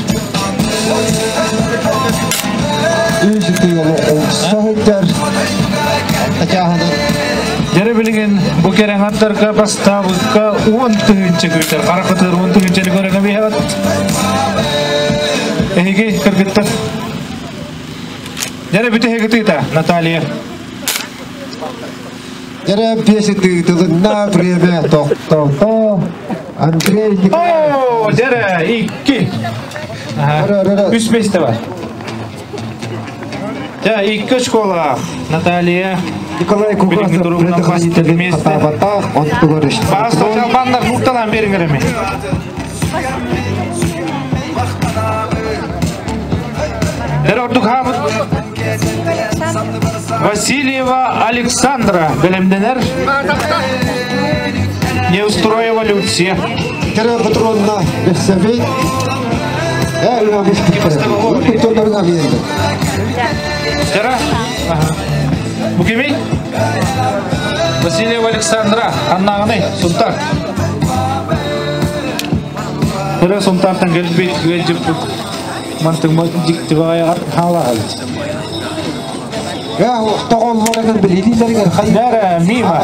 Үс ытыы олох сылдьар. Тачааһынан. Дьэрэ билигин бу кэрэҥ аттарга бастаабыкка 10 тыһыынча күүтэр. Хара кытыр 10 тыһыынчаны көрөҥө биһэҕит. Эһиги кыргыттар. Дьэрэ бүтэһик ытыыта, Наталья. Дэрэ биэс ытыы тылынна время тохтото. Андрей Николаев. Оо, дьэрэ, икки. Үс месте бар. Дьэ, икки школа. Наталья. Николай Кугасов предохранителин хатаабатах, онтугар Баста чалбандар мукталан бериңер эми. Дэр ордук хаамыт Васильева Александра бэлэмнэнэр. Неустроева Люция. Дэрэ патронна бессабит. Э, Дэрэ. Бу кимий? Васильева Александра. Аннағыны, Сунтар. Дэрэ Сунтартан келбит, гөлжіп мантың дикти бағайға хала. Я, тоғолларыгар билилилеригер хай. Дэрэ, мимо.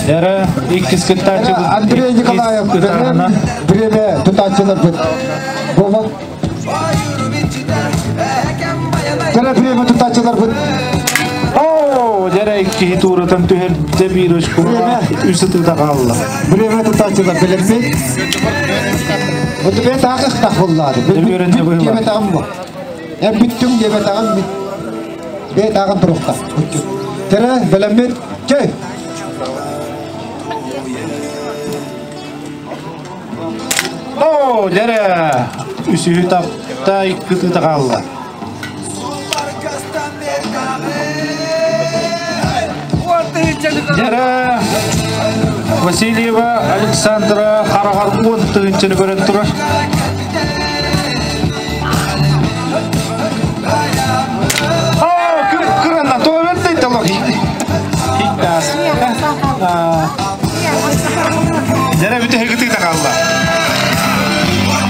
Дэрэ, иккис кыттаачы. Андрей Николаев, время тутаачылар бит. Болот. Дэрэ время тутаачылар бит. Оо, дэрэ икки туратан түһэрдэ биир очкуга үс ытыыта хаалла. Время тутаачылар билэрбит. Бу бет аагых тахуллаады. Диэбет ағым бу. Э бүттүң диэбет ағым бит. Бет ағым турукта. Дэрэ билэммит. Чэй. Оо, дэрэ үсүһү тапта икки ытыыта хаалла. Дэрэ Васильева Александра хараҕар 10 тыһыынчаны көрөн турар. Оо, кыранна туовердей толок. Хиттас. Дэрэ бүтэһик ытыыта хаалла.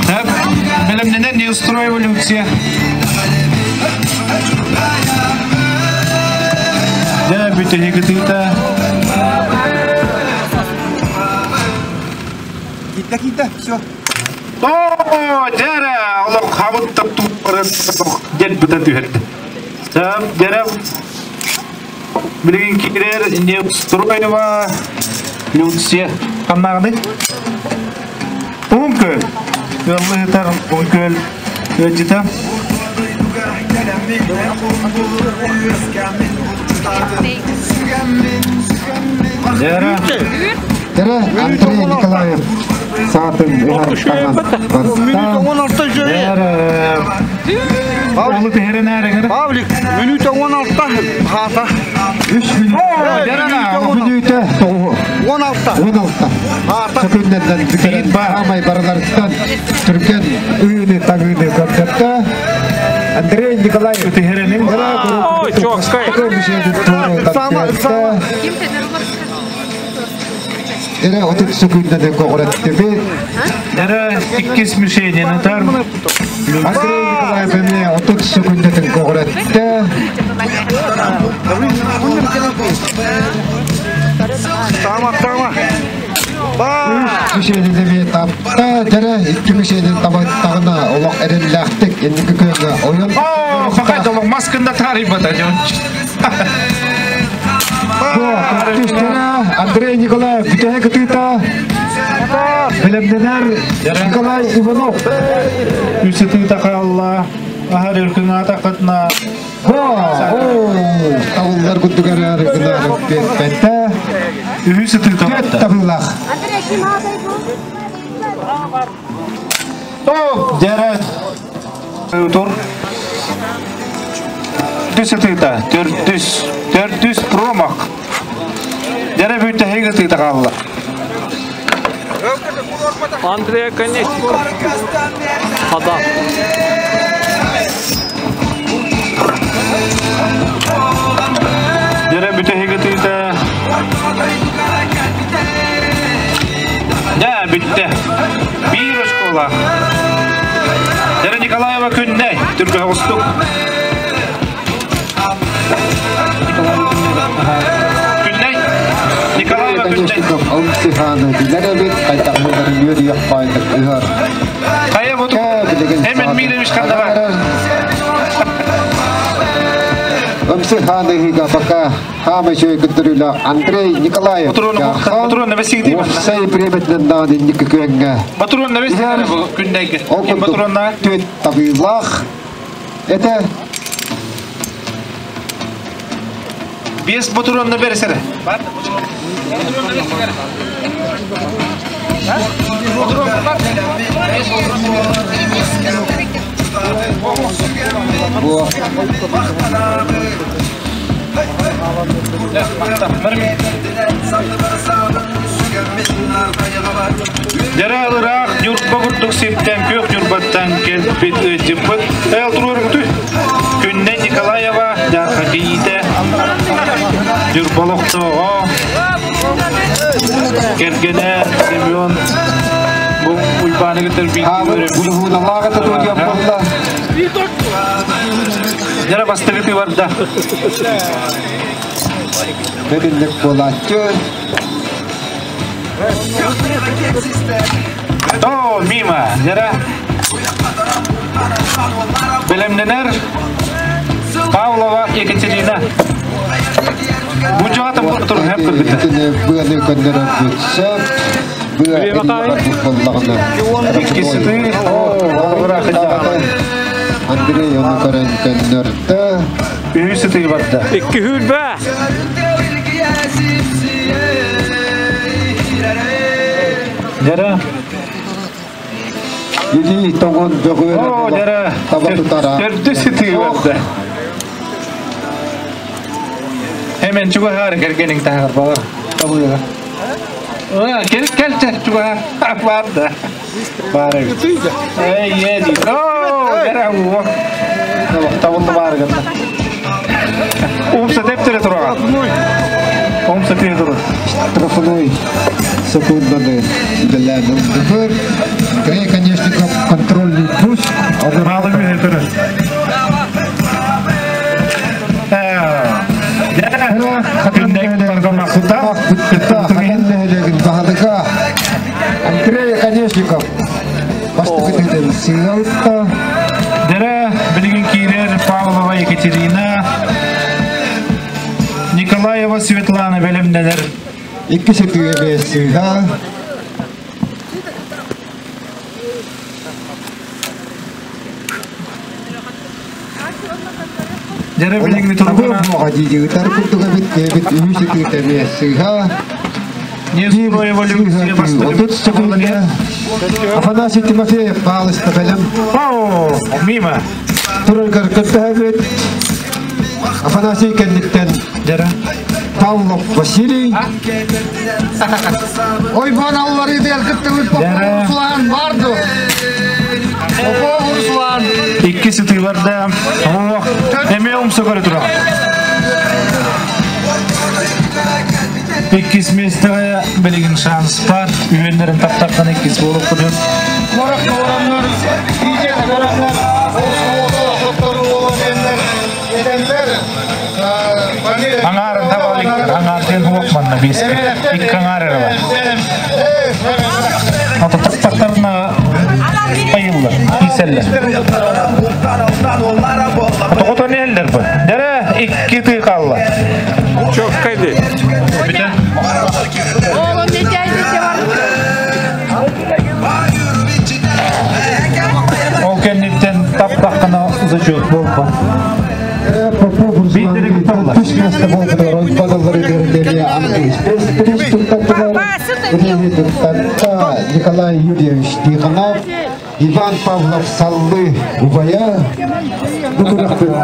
Тэп, бэлэмнэнэр Неустроева Люция. Дэрэ бүтэһик ытыыта. Киирдэ, киирдэ, все. Оо, дэрэ, олох хабыттап туурын дед быта түһэрди. Тэп, дэрэ билигин киирэр Неустроева Люция. Ханнааҕыный? Уһун Күөл. Ыаллыһытар Уһун Күөл ыалдьыта. Дэрэ. Дэрэ Андрей Николаев саатын ыһар таҥан Дэрэ. Олу түһэрин ээреңер. Павлик, минута 16 хата. Үс мүнүүтэ тоҕу. 16. 16. Сөкүннэрден бүтэрэн аамай барыларыттан түргэн ыыны тагыны көрдөттө. Андрей Николаев. Түһэренин. Ой, чоккай. Сама, Эре 30 сөкүннерден көҕүрэттибит. Дэрэ иккис мишенин ытар. Андрей Николаев эмиэ 30 сөкүннерден көҕүрэтте. Тама, тама. Үс мишенин эмиэ тапта. Дэрэ икки мишенин табаттаҕына олох эрэллээхтик инники күөҥҥэ ойон. Оо, фақат олох маскында тарыйбата дьон. Андрей Николаев бүтэһик ытыыта. Бэлэмнэнэр Николай Иванов. Үс ытыыта хаалла. Аһар өркүн атақытна. О, биэрбэтэ. Үһүс ытыыта Түөрт табыылаах. О, дьэрэ. Тур. Түс ытыыта, төрдүс, төрдүс промах. Дьэрэ бүтэһик ытыыта хаалла. Андрей Конечников. Хадан. Дьэрэ бүтэһик ытыыта. Дьэ, бүттэ. Биир оскуола. Дьэрэ Николаева күннэй, түргөҕүстук. Күннэй. Николаева Күннэй. Ылсыһааны билэр эбит, хайдахмыдарын үөрүйэх баайдык ыһар. Хайа бу Эмен Милевич ханна Ымсыхааны ыһыыга пока хаама үчүгэй көрдөрүүлээх Андрей Николаев Уопсай бириэмэтинэн даҕаны инники күөҥҥэ. Батурун күннэйгэ. Ол курдук түөт табыылаах Это Биэс ботуруонна бэрисэрэ. Бу Дьэрэ ыраах Ньурба курдук сиртэн күөх Ньурбаттан кэлбит ыалдьыппыт Эл туруоргутуй Күннэ Николаева Дьаархакийиитэ Ньурба олохтооҕо кэргэнэ Семен бу Уйбааны кытта бииргэ Дьэрэ бастакы барда. Бэриллик буолааччы. О, мимо, дьэрэ. Бэлэмнэнэр Павлова Екатерина. Бу дьоҕата тур хэп кыргыта. Быаны көннөрөр сөп. Быа буоллаҕына. Иккисити Андрей ону көрөн көннөрдө. Үһүс ытыы барда. Икки хүрбэ. Дьэрэ. Илии тоҥон бөҕүөрэ Оо, дьэрэ. таба тутара. Төрдүс ытыы барда. Hemen чугаһаары кэргэниҥ таһаар баҕар. Табыыга. Кел кел чугаһаар. Бар да. Баар эбит. Эй, ээ дии. Оо, дьэрэ уо. Табылды баар гынна. Умса тептере тураҕа. Умса тиэ турар. Штрафной секунданы үлэлээн ылбыт. Андрей Конечников контрольный пуск. Малы мүһэ турар. Андрей Конечников бастакы сыылта. Дэрэ билигин киирэр Павлова Екатерина, Николаева Светлана бэлэмнэнэр. Икки сытыга сыыһа. Дэрэ билигин тургуна. Моға диди ытар курдуга бит кебит үһү сытыыта эмиэ сыыһа. Отут секунда. Афанасий Тимофеев паалыста бэлэм. О, мимо. Тураргар көттөһөбүт. Афанасий кэнниттэн Дэрэ. Павлов Василий. Ой, бан аллары дел кыттыбыт Попов Руслан барды. Попов Руслан. Икки сытыы барда. О, эмиэ умса көрө тураҕын. Иккис миэстэҕэ билигин шанс бар. Үһүөннэрин таптартан иккис буолуохпутун. Корак корамнар, иже корамнар, Аҥаарын таба иликтэр, аҥаартыын уох манна биэскэ. Икки аҥаар эрэ бар. Ото тахтахтарына айыллар, кииселлер. Тоҕото нээллэр бу? Дэрэ икки тыы хаалла. Чоккайды. Бүтэ. Oğlum ne var. Ол кэнниттэн таптаххына зачет буолба. Попов Руслан. Түс месте болбутар. Ойбаналары берилер. спецприз туттардылар. Бирииһи туттарда Николай Юрьевич Тихонов, Иван Павлов Саллы убайа, бу күрэхпит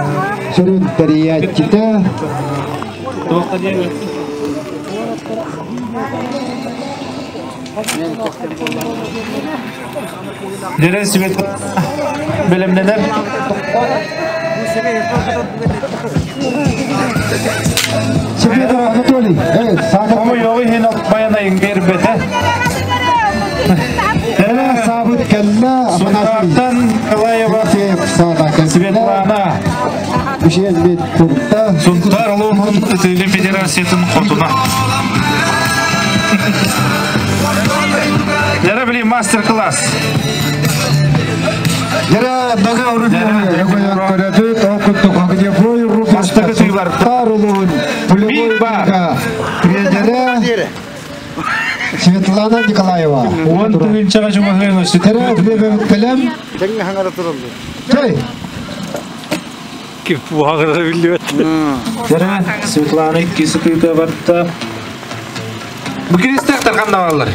сүрүн тэрийээччитэ. Дерен Свет бэлэмнэнэр. Светлана Анатолий, Хомойуоҕу иһин байанайын биэрбэтэ. Саабыт кэллэ, Сунтаартан Николаева Светлана. Үшен турта. Сунтаар улууһун ытыыга федерациятын хотуна. Дьэрэ били мастер-класс. Дьэрэ дага көрөбүт, ол курдук огневой рубашка Сунтаар улууһун пулевой тренерэ Светлана Николаева. Уон тыһыынчаҕа чугаһыан Тэрэ үлэбэбит кэлэм. Чэй. Кип буһагыра биллибэт. Дьэрэ Светлана иккис ытыыта барда. Бу киристээхтэр ханна бааллар?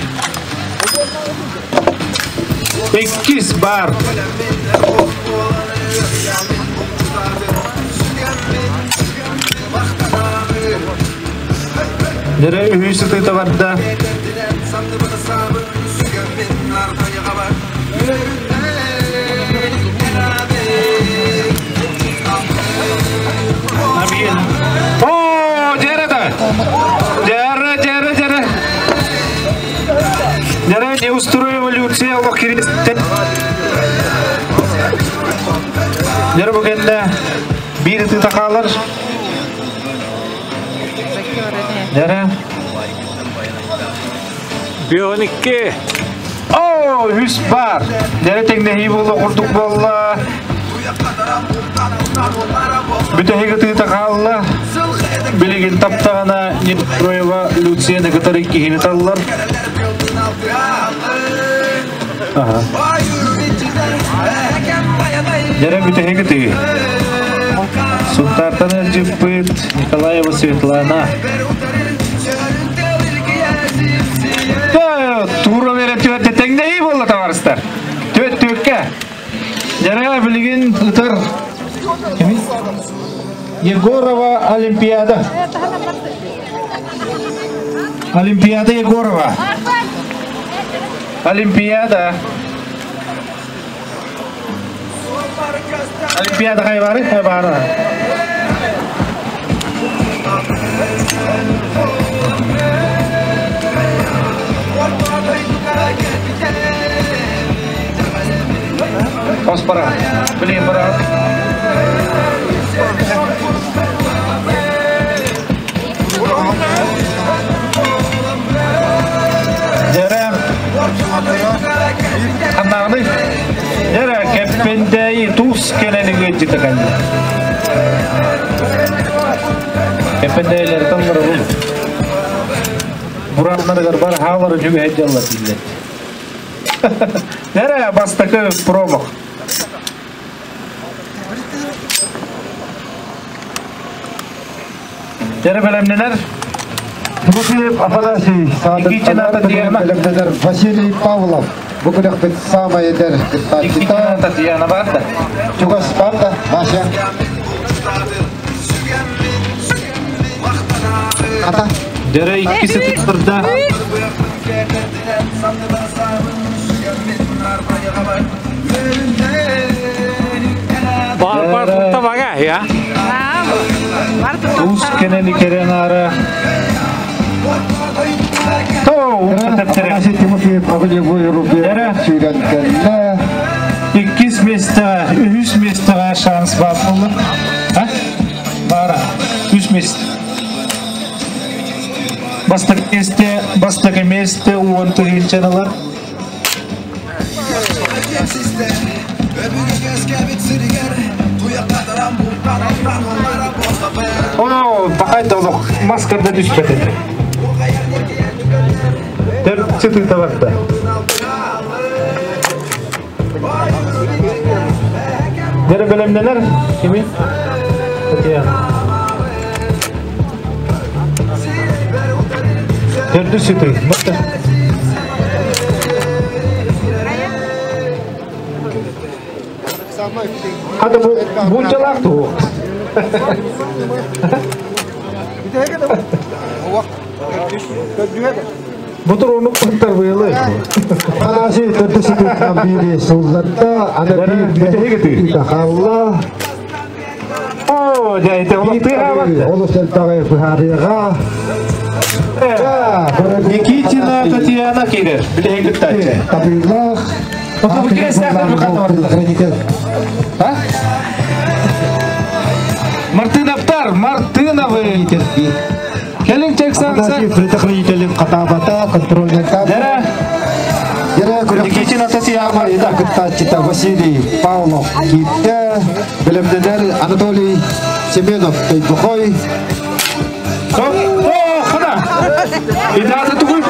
Иккис бар. Дьэрэ үһүс ытыыта барда. О, дьэрэ да! Дьэрэ, дьэрэ, дьэрэ! Дьэрэ, не устрой эволюция олох киристен. Дьэрэ бу кэннэ биир ытыыта хаалар. Дьэрэ. Бионикки. О, үс бар. Дьэрэ тэҥнэһии буолла курдук буолла. Бүтэһик ытыыта хаалла. Билигин таптаҕына Неустроева Люцияны кытары киһини таллар. Аха. Дьэрэ бүтэһик ытыы. Сунтаартан ыалдьыппыт Николаева Светлана. Тура бере түөттэ тэҥнэһии буолла табаарыстар. Түөт түөккэ. Дьэрэ билигин ытар Егорова Олимпиада. Олимпиада Егорова. Олимпиада. Олимпиада хайбары хайбары. Хос пара. Блин, пара. Дьэрэ. Ханнаҕыный? Дьэрэ кэппэндээйи туус кэлэн ыгыдьыта кэллэ. Кэппэндээйилэр таллара бул. Бураннарыгар бар хаалары жүгэһэ дьаллар дииллэр. Дьэрэ бастакы промах. Дьэрэ бэлэмнэнэр. Тимофеев Афанасий Никитина Татьяна. Бэлэмнэнэр Василий Павлов. Бу күрэхпит саамай эдэр кыттааччыта. Татьяна бар да. Чугас бар да, Вася. Ата. Дьэрэ иккиси туттарда. Бар бар тутта бага я. Туус кэнэни кэрэн аара. Афанасий Тимофеев огневой рубеж сүүрэн кэллэ. Иккис миэстэҕэ, үһүс миэстэҕэ шанс баар буолла. А? Баара. Үс миэстэ. Бастакы миэстэ, бастакы миэстэ уон тыһыынчаналар. О, пахай да олох маскарда түспэт этэ. Төрт сытыыта барда. Дьэрэ бэлэмнэнэр кими? Татьяна. Төрдүс ытыы. Хата бу булчалаах туһу. Бутур онук туттар быйылы. Анаси төрдүс ытыттан биири суллатта, аны биир хаалла. О, дьэ, олох тыаһаабат. Олус элбэҕи быһаарыаҕа. Никитина Татьяна киирэр. Билиһин кыттааччы. Табыылаах. Оту кирестээх Хранитель. А? Мартыновтар, Мартыновы. Келин чексанса. Предохранитель катабата, контрольный кап. Дера. Дера Никитина Татьяна. Кыттааччыта Василий Павлов киирдэ. Билимденер Анатолий Семенов Тойбухой. О, хана. Идаты тугуй.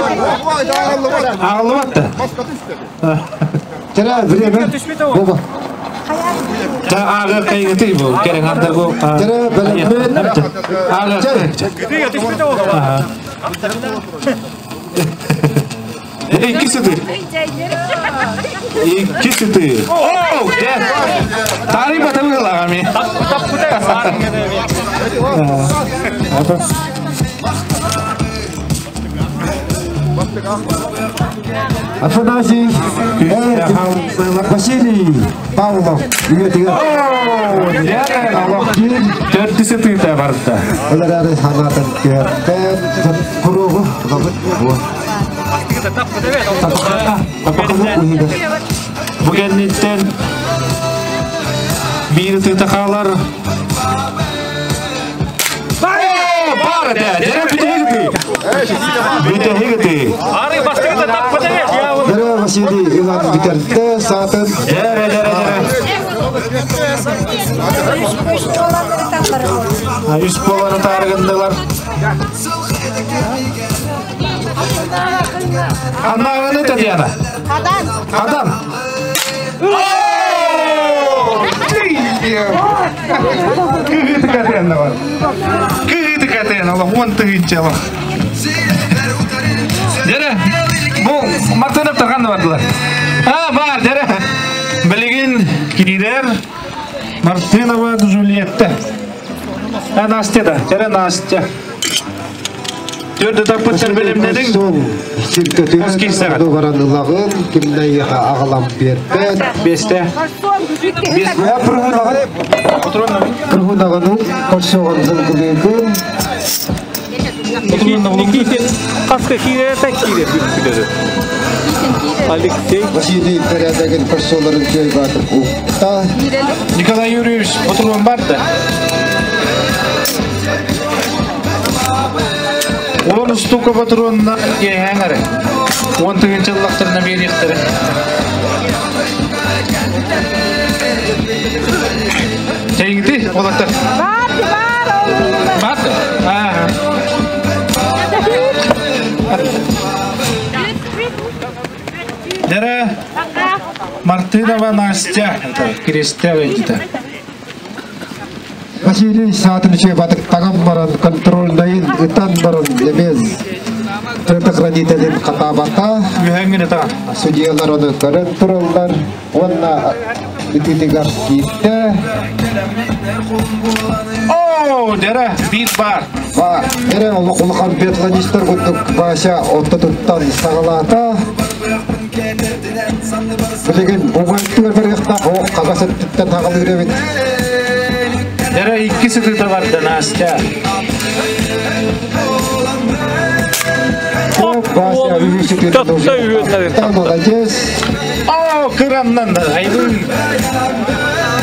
Ағылыбатты. Тера время. Боба. Та ағы кайгыты бу. Керен андыр бу. Тера билиммен. Ағы. Икки сыты. Икки сыты. О, де. Тари батабы лагами. Афанасий Василий Павлов. Төртүсі тыйта барды. Олар ханатын көртен куругу Бүгенниттен бир тыйта қалар. Бар да, дәрі бүтегіті. Бүтегіті. Дәрі Василий Иван Битерте сатын. Дәрі, дәрі, дәрі. Үс боланы тарығындылар. Аннағыны Татьяна. Хадан. Хадан. Кыгыты катен бар. Кыгыты катен, ала вон тыгынчала. Дәрі, бұл Мартынов тұрғанды бардылар. А, бар, дәрі. Білеген кирер Мартынова Джульетта. А, Настя да, дәрі Настя. Төрді таппыттар білімдерің. Сиркөтүн баранылағын кимней ағалам берпет. Бесте. Кыргунағының корсоғын зылгылыгын. Никитин қасқа кире та кире бүткүлөрү. Алексей Василий порядогын корсоларын көйбатып укта. Николай Юрьевич, отыруын барды. Он штука патронна кеңәрі. Он тігінші лақтырына беректірі. Теңді, олақтар. Бар, бар, Барды? Ага. Дәрі Мартынова Настя. Крестевый деді. Василий саатын батык таган баран контрольдайын ытан баран эмес предохранителин катабата. Судьялар оны көрөн тураллар. Онна ититигар киитте. О, дәрі, бит бар. Ба, эре олы улахан биатлонисттар курдук Вася ортотуттан сагалаата. Билеген оңайтыгар бергехта о кагас өттүттен тагылы үребит. Дәрі иккisi тыта барды, Настя. Вася Татта молодец. О, кыраннан да, айдын.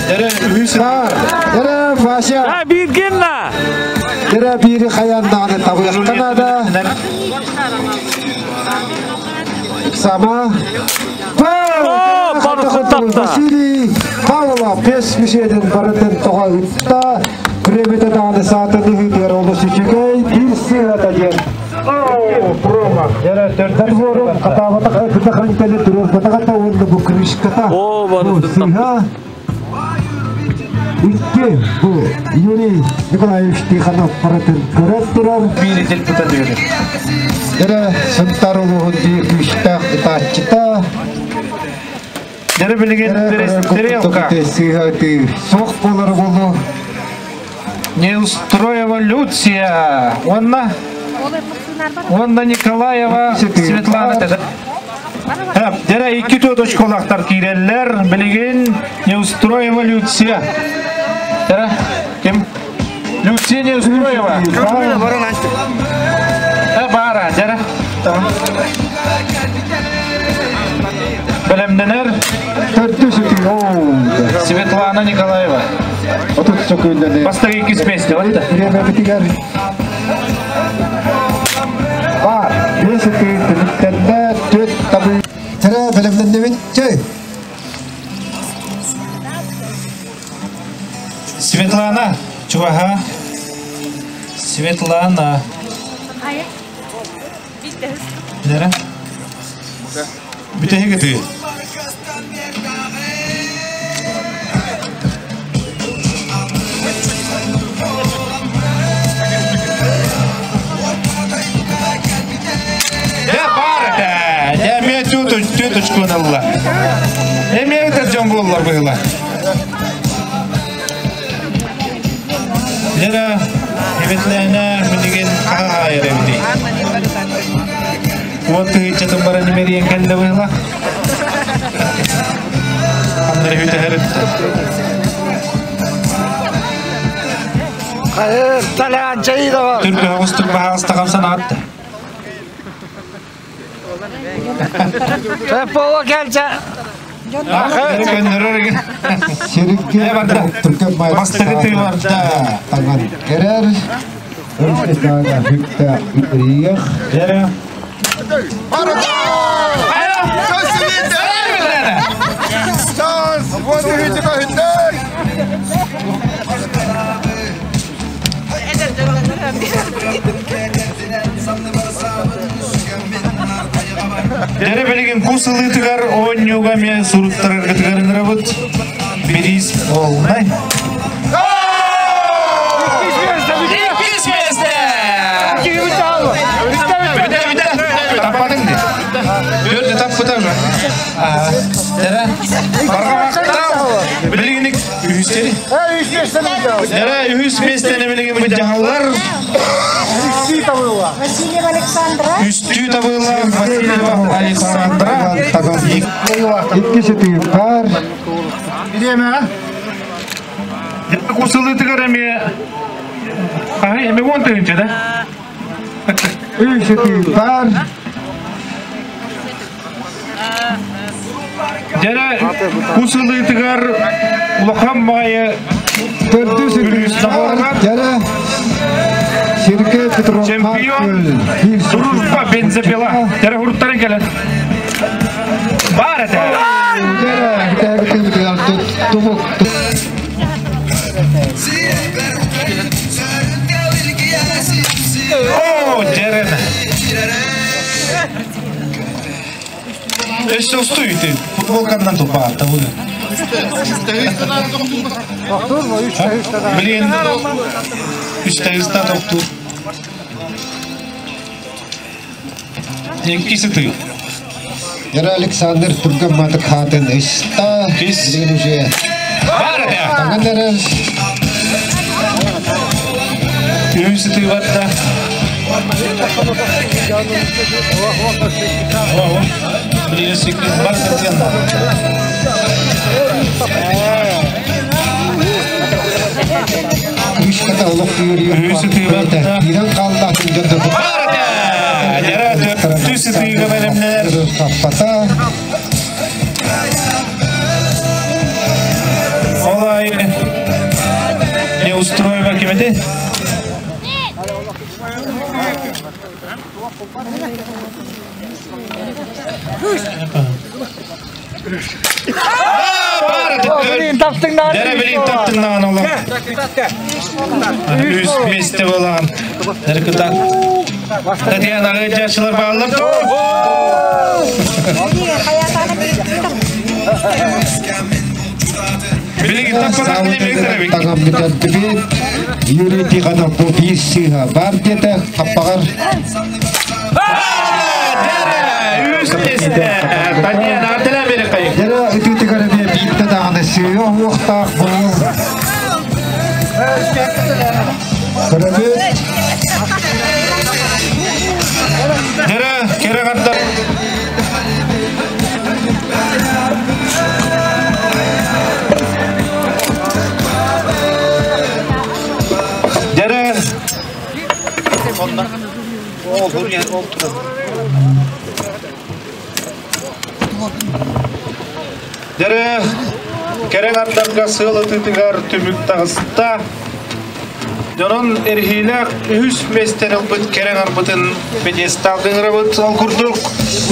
Дәрі үсі. Дәрі Вася. А, биргенна. Дәрі бири хаяннаны табыяктана да. Сама. Василий Павлов пес мүшеден барытын тоға үтта. Күремете дағаны саатын үхідер олы сүчігей бір сыйрата жер. Прома. Дәрі қатабатақ предохранители түрі батағата онды бұл крышката. О, барытын Икки бу Юрий Николаевич Тихонов барытын көріп тұрар. Бири телпута дүйері. Дәрі Сынтар улуһун биир күүстээх ытааччыта. Дәрі билигин стрелка. Сыһаты суох болар болу. Неустроева Люция. Онна Онна Николаева Светлана теді. Дәрі 2 точкалақтар киреллер. Билигин Неустроева Люция. Дәрі ким? Люция Неустроева. Бара, дәрі. Білімденер. Светлана Николаева. Бастығы 2 месте, вот. Бар, 5 түліктенде 4 табы. Тірі білімденді чөй. Светлана, чуваха. Светлана. Нere? Бүтәһе көтү. Я бар да. Я мен теточку налла. Эме это жон болла было. Лера, эветләнә билеген кайыр эбди. Вот чатын бара немерien кәлле было. Аннары хүтә хәрет. Хайыр, талан чайда бар. Түркө агыстык бахаста камсан атты. Пола келсе. Серікке түркөн Бастығы тыы барда. Таңан керер. Өлкө хүкті үриях. Дәрі. Дәрі білеген кусылы тыгар ойнюга мен суруттарга тыгарынырабыт. Бириз олнай. Иккис месте! Бите, бите. Таппадың де. Төрді таппыта уже. Дәрі. Барға мақтау. Білгенік үхістері. Дәрі үхіс местені білген бұл жағалар. Васильева Александра. Үстүү табыла Васильева Александра. Иккisi тыы бар. Билеме, Кусылы тыгар эме... Ай, эме он тыгынча, да? Үсі тыы бар. Дәрі кусылы тыгар улахан майы Төрдүсі тыы бар. Дәрі Сергей Петров. Чемпион Дружба бензопила. Дәрі хуруттарын келен. Бар это. Дәрі тубук. О, дәрі. Эште устуйты. Футболкандан тупа, табылы. Блин, үстәгізда тоқту. Еккisi ты. Дәрі Александр түркөн матык хатын ыста. Билген уже. Бар это. Таңан дәрі. Үсі ты барда. Блин, секрет бар Татьяна. Күшката олық үйір Үсі тыы барда. Иран қалдатын жонды. Бар это. Дәрі төсі тыға бәлемнер. Қаппата. Олай. Не устроива кемеде? Дәрі білін таптыңнан олам. Үс месте болам. Дәрі кыдан. Татьяна жашылар бағалар. Билигин таппатак немек Тагам бүтәнтибит. Юрий Тихонов бу бир сыга бар деді. Қаппағар. Кэрэ Дәрі. Онна. Ол ол Дәрі кәрен аттарға сыл ытытыгар түмүк тағыста. Дьонон эрхиилээх үһүс миэстэни ылбыт кэрэн арбытын пьедестал гынырабыт ол курдук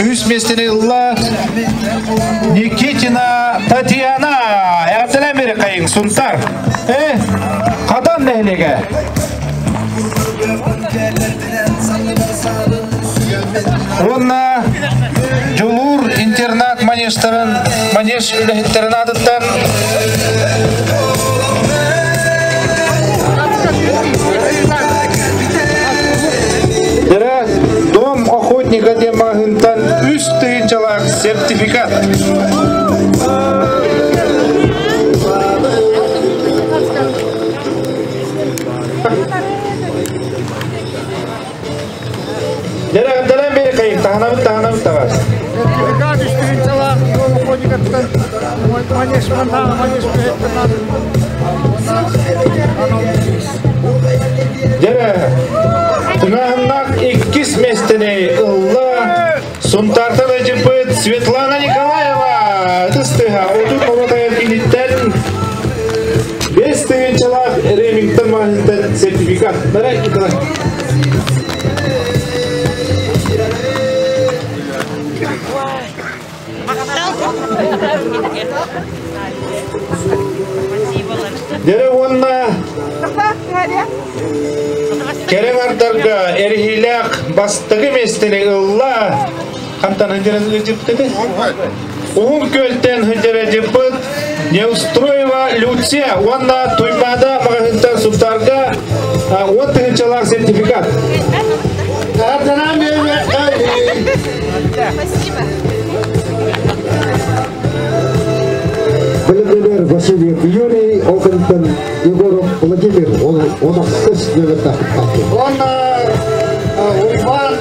үһүс миэстэни ылла Никитина Татьяна эҕэрдэлээн бери хайыҥ Сунтар э Хадан нэһилиэгэ Уонна Дьулуур интернат манежтарын манеж үлэһиттэрин аатыттан Дэрэ Дом охотника диэн маҕаһыынтан үс тыһыынчалаах сертификат. Дэрэ бери кайын таһанабыт таһанабыт таҕас. Сертификат үс тыһыынчалаах Дом охотникаттан манеж манеж Дэрэ тыҥааһыннаах иккис миэстэни ылла Сунтаартан ыдьыппыт Светлана Николаева ытыс тыаһа отут норуот айар кииниттэн бэс тыһыынчалаах Ремингтон маҕаһыынтан сертификат. Бара Николай. Дэрэ уонна кэрэ ардарга эрхиилээх бастакы миэстэни ылла хантан хыдьыран ыдьыппыт Уһун күөлтэн хыдьырыдьыппыт Неустроева Люция уонна Туймаада маҕаһыынтан Сунтаарга уон тыһыынчалаах сертификат. Спасибо. Владимир Васильев Юрий, Оконтон Егоров Владимир, он ахсыс нөмірді Онна Уйбан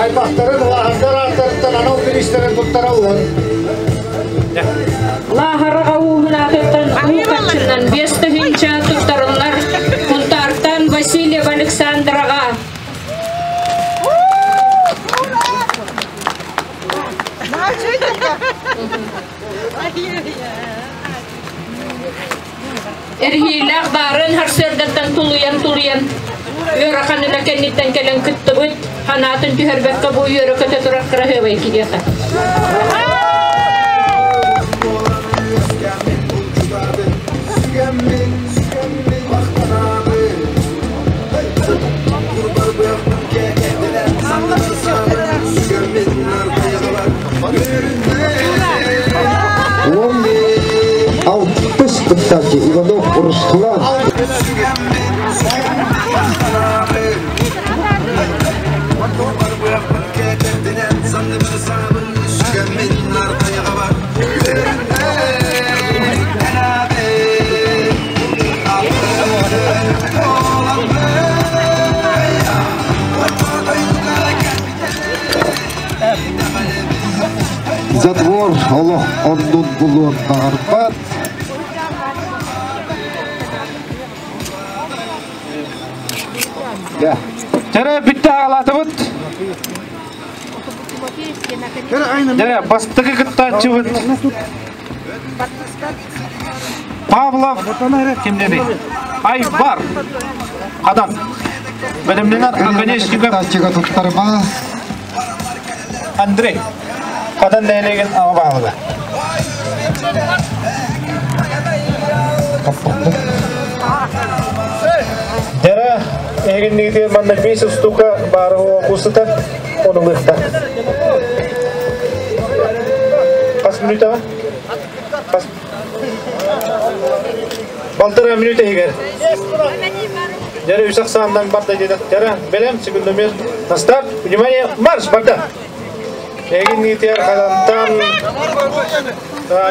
аймақтарын лаһардар ааттарыттан анал бириистерин туттараллар. Лаһараҕа ууһунаатыттан уу хаччынан биэс тыһыынча туттарыллар Сунтаартан Васильев Александраҕа. Эрхиилээх баарын харсыардаттан тулуйан-тулуйан ыарахан үлэ кэнниттэн кэлэн кыттыбыт, ханаатын түһэрбэккэ бу үөрэ-көтө турар кыраһыабай киһиэхэ. Он алтыс кыттааччы Иванов Руслан. Затвор олох оннун булуон баҕарбат. Дьэрэ бүттэ аҕалаатыбыт. Дьэрэ бастакы кыттааччыбыт Павлов кимнери? Айбар. Адам. Бэлэмнэнэр Оконечников. туттарма. Андрей. Хадан нэһилиэгин аҕа баһылыга. Дьэрэ эһигиннигитигэр манна биэс устуука баары кусыта ону ылыахта. Хас мүнүүтэҕэ? Хас Балтараа мүнүүтэ иһигэр. Дьэрэ үс ахсааннан барда диэтэх. Дьэрэ бэлэм секундомер на старт. Внимание, марш барда. Эгин ниитигэр ханантан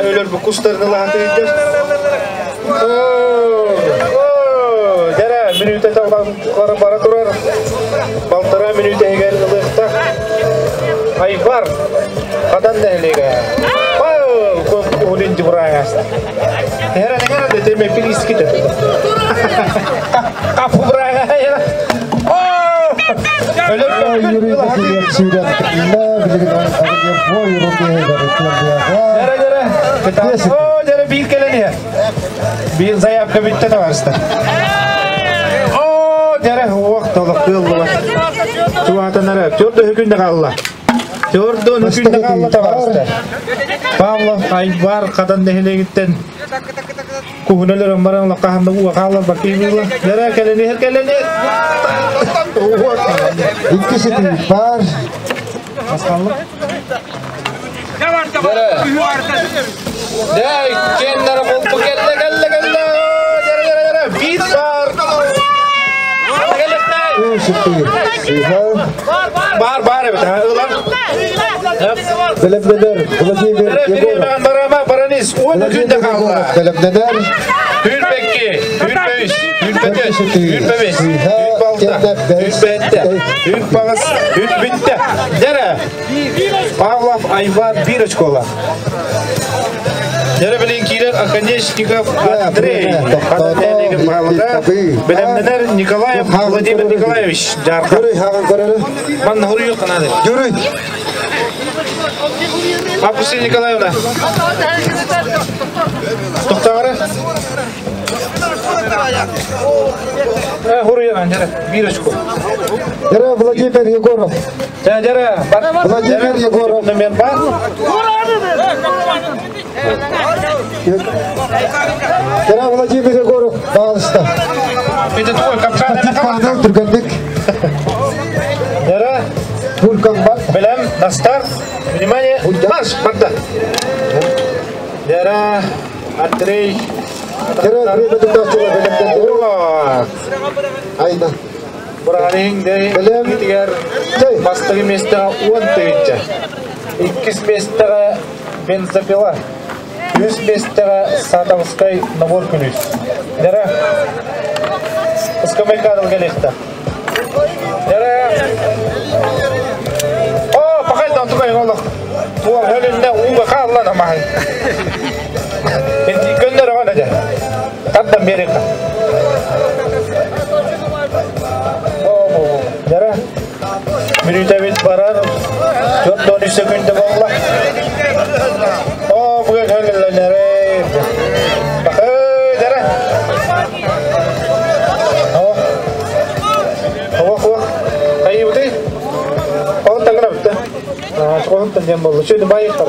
өлөр букустарын ылаһатыйдар. Дьэрэ мүнүүтэ бара турар. Балтараа мүнүүтэ иһигэр ылыахтах. Айвар Хадан нэһилиэгэ. Куһулин дьубураагаста. Эһэрэ неңер де теме пилиските. Капу браага. Биир заявка бүттэ табаарыста. Оо, дьэрэ уох толох кыыллыба. Чугаатанара төрдө хүкүндэ хаалла. Төрдө хүкүндэ хаалла табаарыста. Павлов Айбар Хадан нэһилиэгиттэн куһунэлэр баран лакаһанда уга хаалар бакыйбыла. Дьэрэ кэлени кэлени. Икки сити бар. Дэ, кеннер болпу келле келле келле. Дьэрэ дьэрэ дьэрэ биир бар. Бар бар эбит. Ылар. Белемденер Владимир Егоров. Барама баранис. Он күндө калла. Белемденер. Хүрбекки, хүрбөйс, хүрбөкөс, хүрбөбес, хүрбалта, хүрбетте, хүрбагыс, хүрбүтте. Дәрі. Павлов Айвар бир очкола. Дәрі білен кейлер Оконечников Андрей. Білемденер Николаев Владимир Николаевич. Жарқа. Ман хурую канады. Апусия Николаевна. Тоқтағары. Хуруя, дәрі, бир очко. Дәрі Владимир Егоров. Дәрі, Владимир Егоров. Номер бар. Дәрі Владимир Егоров бағылышта. Это твой капкан. Панел түргендік. Дәрі. Вулкан бар. Білем, Настар. Внимание, марш, барда. Дәрі, Андрей. Дәрі время тұтасыла Айна. Бұраның дәрі тигер бастығы местеға 10 түйінші. Иккис местеға бензопила. Үс местеға сатовской набор күлүс. Дәрі, скамейка келекті. Дәрі, о, пақайдан тұғай олық. Туар хөлінде уға қаллана мағай. Енді көндөр оған әже. Тардан берек. Дәрі, мүріте бит барар. 4-13 секунды болла. О, бүгін хөлілер. Бақы, дәрі. О, о, о. Айы бұды. Ол таңғына бітті. Оттан дем болды. Шөйді байықтар.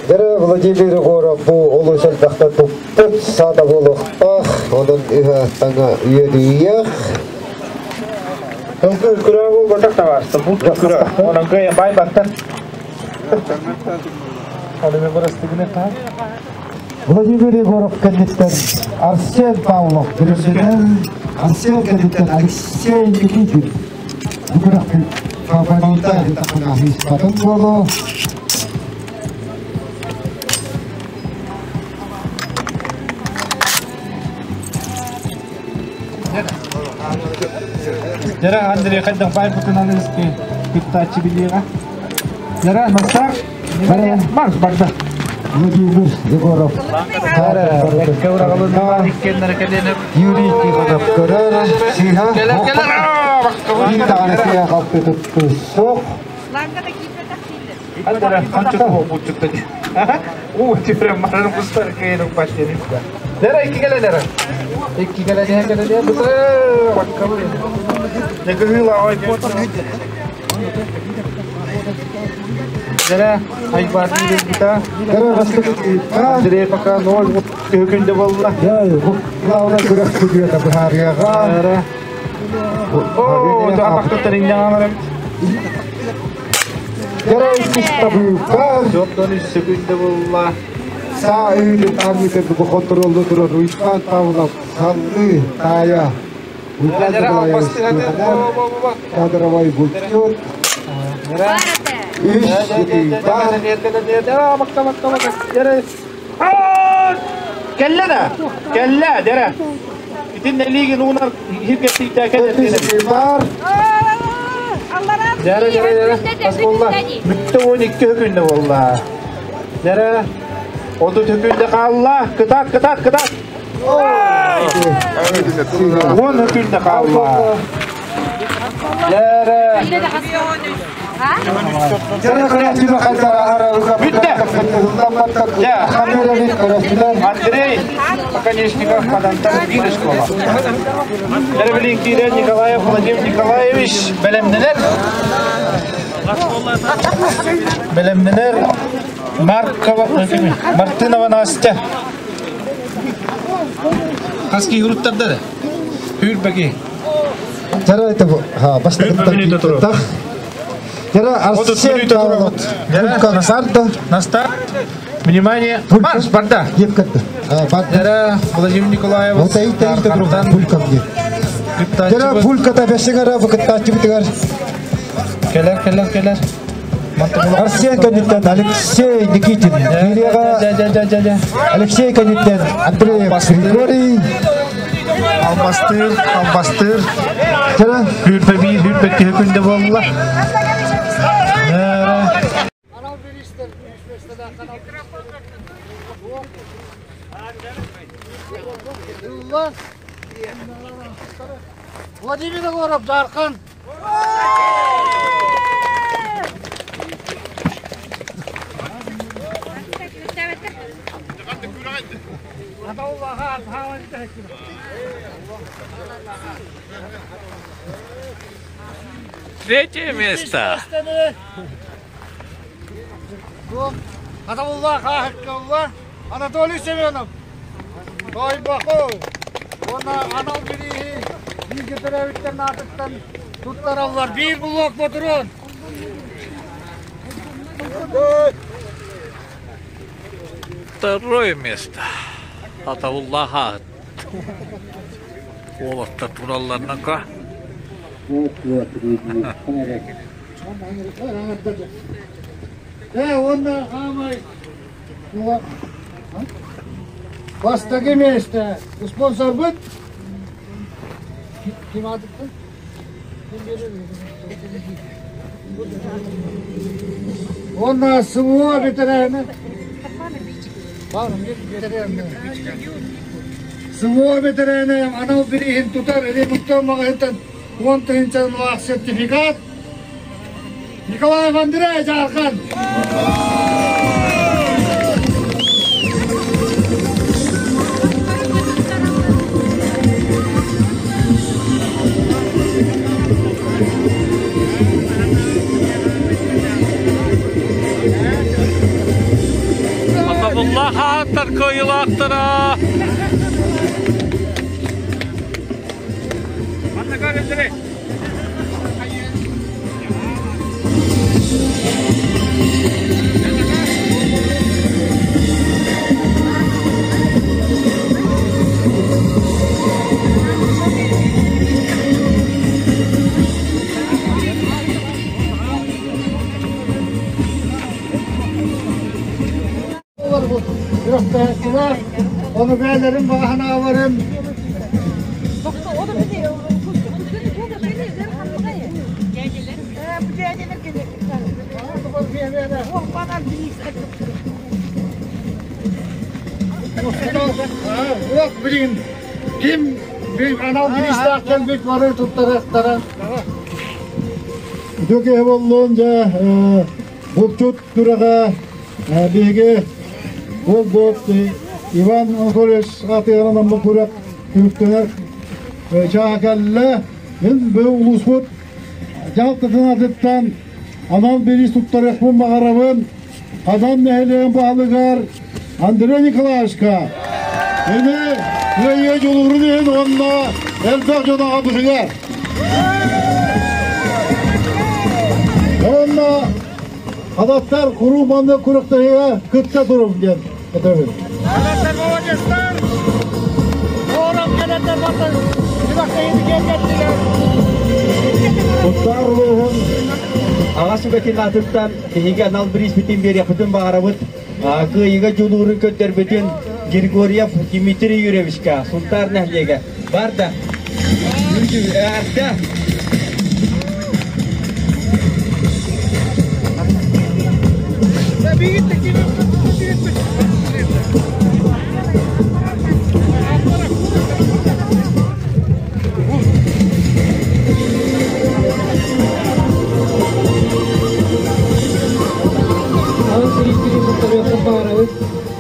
Дәрі Владимир Егоров бу олу сәлбәхтә туппут сада болуқтақ, оның үхә таңа үйедүйех. Мүмкін күрә бол батақ та бар. Бұл күрә. Оның көйе бай батта. Оны мен бұрастығына та. Владимир Егоров кәндеттен Арсен Павлов білімденер, Арсен кәндеттен Алексей Никитин. Бүгірақ фаворита тақына хиспатын болу. Дәрі Андрей қайдан бай бұтын алыңыз күттачы билеға. Дәрі Настар, марш барда. Владимир Егоров. Юрий Тихонов көрер. Сиха. Bir tanesi kalktı tuttu. Sok. Andara қанша бұл чыкты. О, теперь маран кустар кейін паштени. Дәрі екі келе дәрі. Екі келе дәрі келе дәрі. Бұты баққалы. Не кыгыла ой. Дәрі айбар бұта. Андрей пока ноль күнде болды. Главное күрәк күрәк бухарияға. О, тапақтар инде Дәрі табықа. Жоқтан үш секунда болды. Саа үйді тамыты бұ контролды тұрар Уйпан Павлов, Саллы, Тая. Уйпан Кадровой Гультюр. Үш бар. Келле да, келле, дәрі. Итин лигин унар хиркеттикте келле. Бар. Дьара, дьара, дьара. Бас болла. Бүтті 12 күнде болла. Дьара, 30 күнде қалла. Кытат, кытат, кытат. 10 күнде қалла. Дьара. Бүтті. Андрей Оконечников, Хаданта, Гида школа. Дәрбілін Кирен Николаев Владимир Николаевич, Бәлемнелер. Бәлемнелер Маркова, Мартынова Настя. Хаски юруттарда да. Хүрбәки. Жара это ха бастакы Жара Арсен Павлов. Пулька Сарда. На старт. Внимание. Марш, барда. Жара Владимир Николаев. Вот это это пулька мне. Жара пулька та бешегара бакыттачы битигар. Келер, келер, келер. Арсен Каниттен, Алексей Никитин. Алексей Каниттен, Андрей Григорий. Албастыр, албастыр. Жара. Хүрпе бир, хүрпе күнде болла. Владимир Егоров, Жархан. Третье место. Анатолий Семенов. Тойбахов. Она анал бири Бир атыттан туттараллар. Бир блок ботурун. Второе место. Атауллаха. Олатта туралларнака. Бастагы место. Спонсор быт. Ким атыпты? Онна СВО ветераны. СВО ветераны, анау бирихин тутар, ремонттан мағытан 10 тыгынчан сертификат. Николаев Андрей Жархан. Атабуллаха таркойлақтыра. Onu beylerim, bahane alırım. Yok bilin. Kim bir anal bir işlerken bir varı tuttarak Дөке боллуун жа булчут күрэҕэ биһиги ол бот Иван Анатольевич атыгынан бу күрэх күрүктөнөр чаакалла мен бу улуспут жалтытын атыттан анал бирис туттарыхпын бағарабын Адам нәһилеген баалыгар Андрей Николаевичка Эми кыайы жолугурун иһин онно элбэх дьоноҕо быһыгар. Онно адаттар куруу манны күрөхтөһүгө кытта турум диэн этэбин. Адаттар молодецтар. Орам келеттер батын. Туттар улуһун аға сүбэтин атыттан биһиги анал бирис бүтүн бериэхпитин баҕарабыт кыайыга дьулуурун көттөрбүтүн Григорьев Дмитрий Юрьевичка Сунтар нэһилиэгэ барда арда.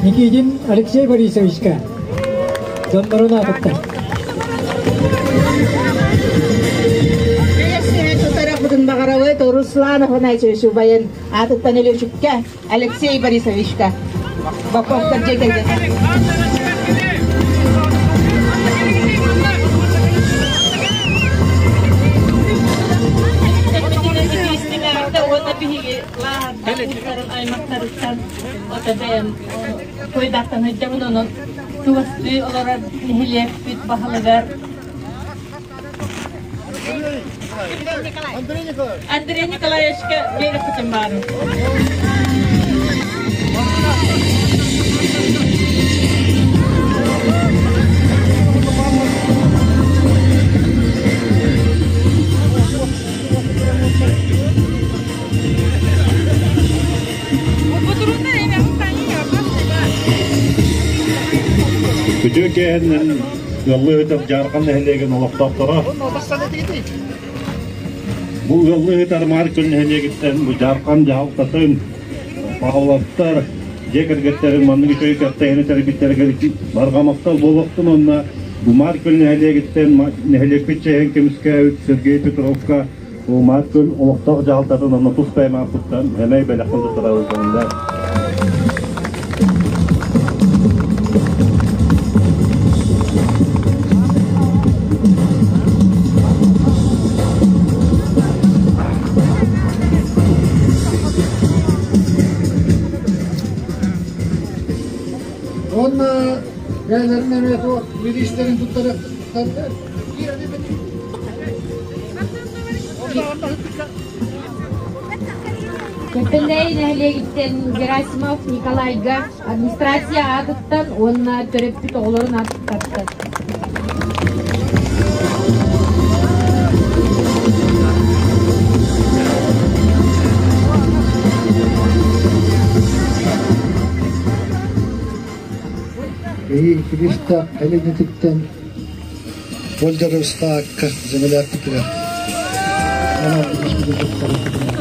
Никитин Алексей Борисовичка дьоннорун аатыттан. Тутарахпытын баҕарабыт Руслан Афанасьевич убайын аатыттан Өлөчүккэ Алексей Борисовичка Боковтар дьиэ кэргэн. Аймактарыттан ото бэйэм туойдаахтан сылдьабын онон чугастыы олорор нэһилиэкпит баһылыгар Андрей Николаевичка биэрэххитин баарын. Үтүө киэһэнэн ыаллыы ыытар Дьаархан нэһилиэгин олохтоохторо Бу ыаллыы ыытар Маар күн нэһилиэгиттэн бу Дьаархан дьаһалтатын Павловтар дьиэ кэргэттэрин маннык үчүгэй кэптэһини тэрийбиттэригэр барҕа махтал буолуохтун уонна бу Маар күн нэһилиэгиттэн нэһилиэкпит чиэһин көмүскээбит Сергей Петровка Маар күн олохтоох дьаһалтатын уонна тус бэйэм ааппыттан эмэй бэлэхпин туттарабын. Уонна бэйэлэрин эмиэ туох бириистэрин туттарыахтар. Кэппэндэйи нэһилиэгиттэн Герасимов Николайга администрация аатыттан уонна төрөппүт оҕолорун ааттаттан. Эһиги Киристаах Элинэтиттэн Болдьоровстаакка землякпытыгар анал бириспитин туттарбытынан.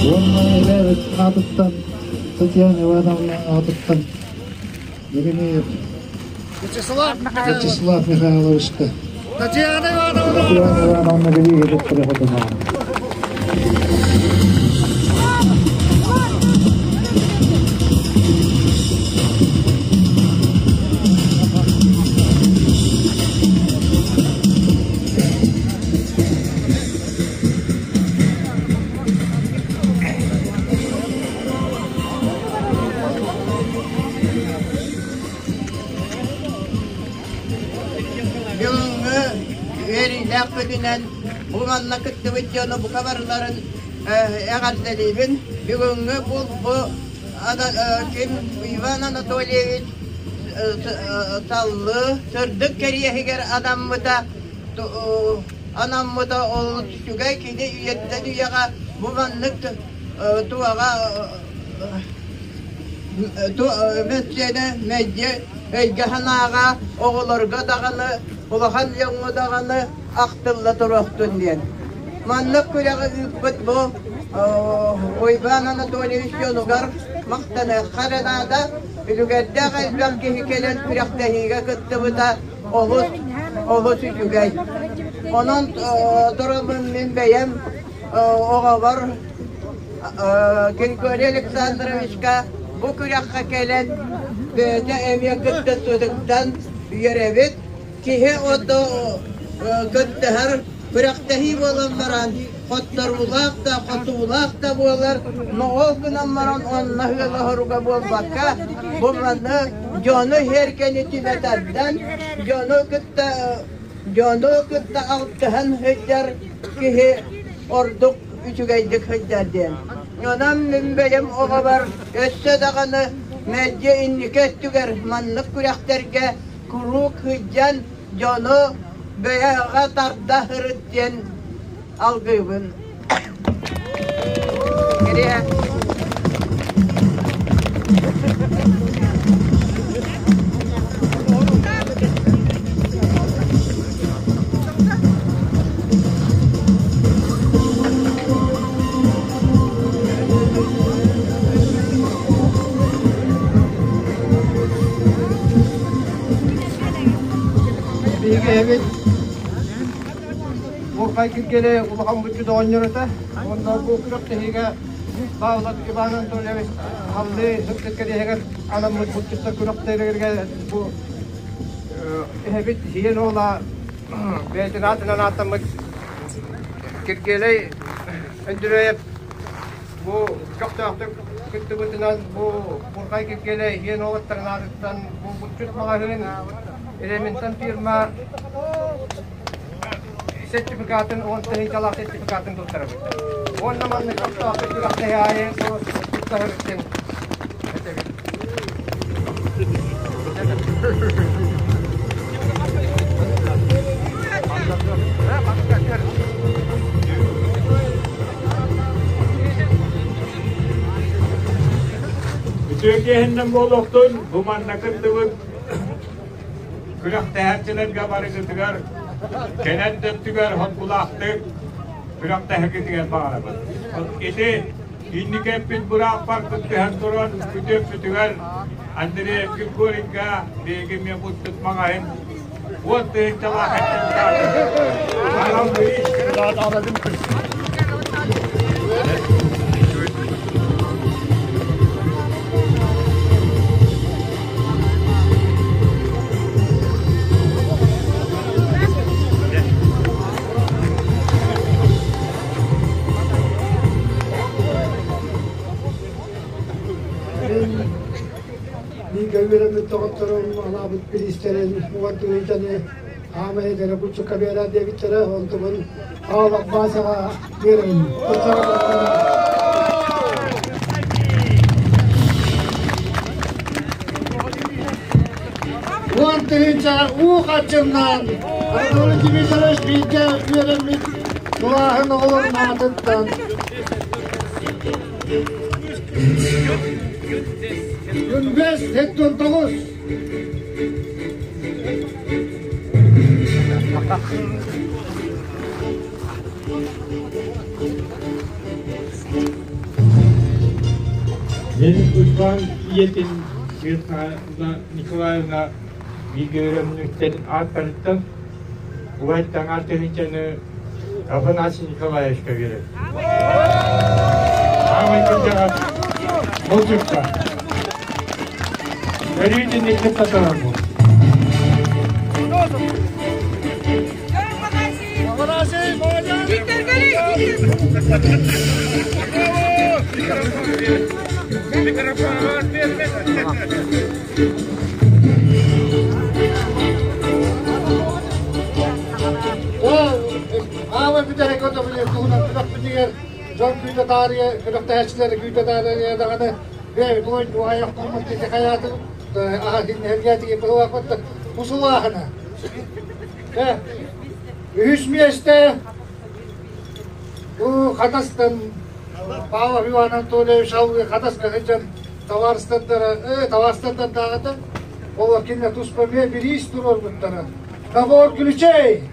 Уонна эбээбит аатыттан Татьяна Ивановна аатыттан Еремеев Вячеслав Михайловичка Татьяна Ивановна Татьяна Ивановна билиигэ туттара хотунаҕа. Бүгүҥҥү үөрүүлээх күнүнэн бу манна кыттыбыт дьону бука барыларын эҕэрдэлиибин. Бүгүҥҥү бу ким Иван Анатольевич Саллыы сырдык кэриэһигэр анаммыта анаммыта ол үчүгэй кини үйэттэн үйэҕэ бу маннык туоҕа Мэссиэнэ мэлдьи өйгө-санааҕа оҕолорго даҕаны, улахан дьоҥҥо даҕаны ахтылла туруохтун диэн. Маннык күрэҕи ыыппыт бу Уйбаан Анатольевич дьонугар махтаныахха эрэ наада. Үлүгэрдээх элбэх киһи кэлэн күрэхтэһиигэ кыттыбыта олус, олус үчүгэй. Онон турабын мин бэйэм оҕобор Григорий Александровичка бу күрэххэ кэлэн бэйэтэ эмиэ кыттыспытыттан үөрэбит. Киһи ото кыттыһар күрэхтэһии буолан баран хотторуулаах да, хотуулаах да буолар, но ол гынан баран онно ыалаһоруга буолбакка, бу маны дьону һиэргэни түмэ тардан, дьону кытта дьону кытта алтыһан сылдьар киһи ордук үчүгэйдик сылдьар диэн. Онон мин бэйэм оҕобор өссө даҕаны мэлдьи инники өттүгэр маннык күрэхтэргэ куруук сылдьан Дьону бэйэҕэ тарда сырыт диэн алгыыбын. Кириэ. Биһиги эбит Бурхай Киргеле улахан буччут оҕонньор этэ. Уонна бу күрэхтэһиигэ Павлов Иван Анатольевич Халлыы сырдык кэриэһигэр анаммыт булчуттар күрэхтэригэр бу эһэбит сиэн уола бэйэтин аатынан ааттаммыт Киргиэлэй Өндүрүөйэп бу көхтөөхтүк кыттыбытынан бу Бурхай Киргиэлэй сиэн уолаттарын аатыттан бу булчут маҕаһыын Реминтон фирма сертификатын 10 тыһыынчалаах сертификатын туттарабыт. Уонна маннык көхтөөхтүк күрэхтэһии аайы туттарабыт этэбит. Үтүө киэһэннэн буолуохтун, бу манна кыттыбыт күрэхтэһээччилэргэ барыгытыгар кэлэн дөттүгэр хоргулаахтык күрэхтэһэргитигэр баҕарабын. Ити инники эппит бырааппар кыттыһан туран күтүөппүтүгэр Андрей Григорьевка биһиги эмиэ буттут маҕаһын 10 тыһыынчалаах анал Бииргэ үөрэммит доҕотторум анаабыт бириистэрин 10 тыһыынчаны хаама эдэрэ булчукка биэрээр диэбиттэрэ, онтубун Павлов Васяҕа биэрэбин. 10 тыһыынча уу харчыннан Анатолий Дмитриевич бииргэ үөрэммит кылааһын оҕолорун аатыттан 15 79. Мин Уйбаан ийэтин Светлана Николаевна бииргэ үөрэммиттэн ааттарыттан убайтан 10 тыһыынчаны Афанасий Николаевичка биэрэр. Аамай кырдьаҕас булчукка. Өрүүтүн икки сатарар бу. Афанасий, молодец! Микрофон Аама бүтэһик өтөбүлү туһунан күрэхпитигэр дьон күүтэ таарыйа, күрэхтэһээччилэри күүтэ таарыйа даҕаны бэйэбит ой туһайах туһуммут киһи хайаатын аха хиннэһэргээтиги быһылаахпыт усулаахына. Үһүс миэстэ бу Хатастан Павлов Иван Анатольевич алгы Хатаска сылдьан табаарыстардара, табаарыстардан даҕата, ол кинилэ туспа эмиэ бириис туруорбуттара. Набор ключей!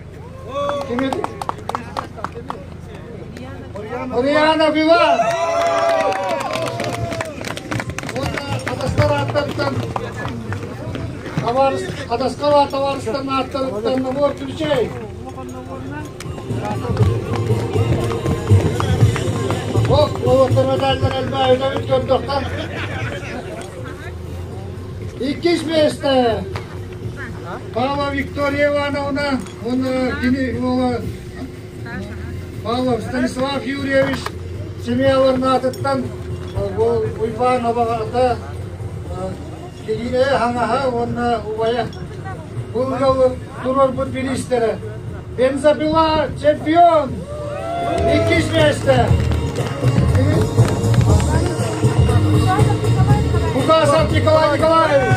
Ким это? Ульянов Иван! Хатастар ааттарыттан Хатаскала табаарыстарын ааттарыттан набор ключей! Ок, уолаттар медаллар элбээ үлэбит көрдөхтөн. Иккис миэстэ Павлова Виктория Ивановна, он кини уола Павлов Станислав Юрьевич семьяларын аатыттан Уйбаан абаҕата Кирине хаҥаһа уонна убайа бу ыал туруорбут бириистэрэ. Бензопила чемпион! Иккис миэстэ! Букасов Николай Николаевич!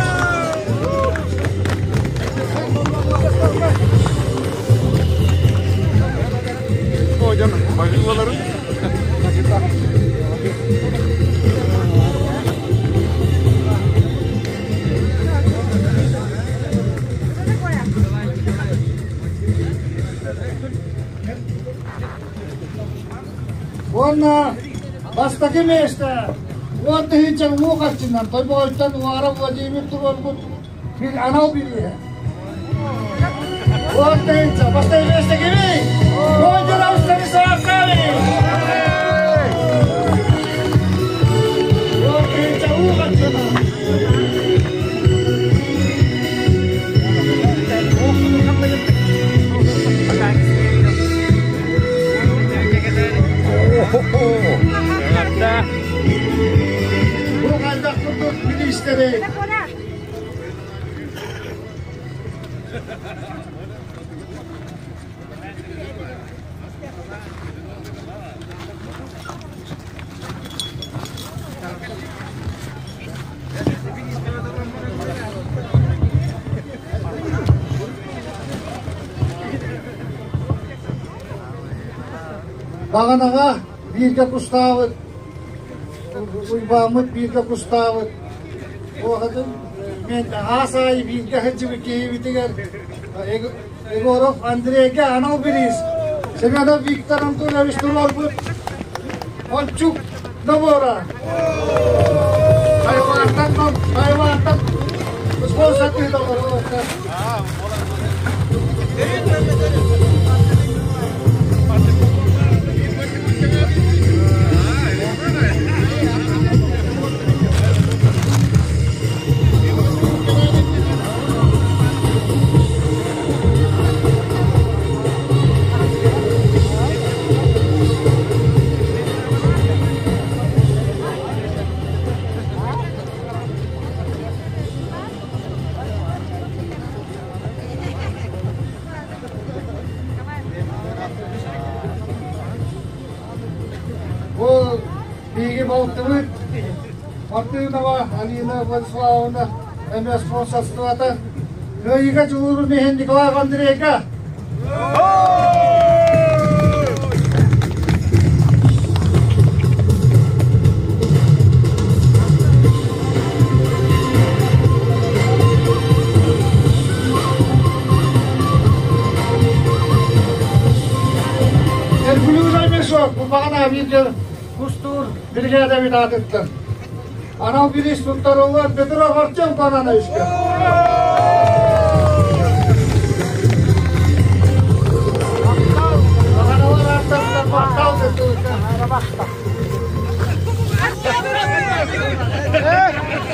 Уонна бастакы миэстэ уон тыһыынча уу харчынан Тойбоҕойтон Уаров Владимир туруорбут бил анал бирииһэ. Уон тыһыынча бастакы миэстэ кимий? Кодиров Станислав Савич! Уон тыһыынча уу харчынан. Бу хайдах курдук миниистири Баҕанаҕа бииргэ кустаабыт, Уйбааммыт бииргэ кустаабыт. Мен аас аайы бииргэ сылдьыбыт киһибитигэр Егоров Андрейга анал бириис Семенов Виктор Анатольевич туруорбут Ончук набора. Тайвантан, Тайвантан спонсор Бу биһиги балтыбыт Мартынова Алина Владиславовна эмиэ спонсорствота. Кыайыыга дьулуурун иһин Николаев Андрейга. Эргүлүүр мешок бу баҕана бииргэ кустуур биригээдэбит аатыттан. Анал бириис туттарыллар Петров Артем Панановичка. Бағаналар аттарынан мақтал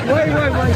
Ой, ой, ой.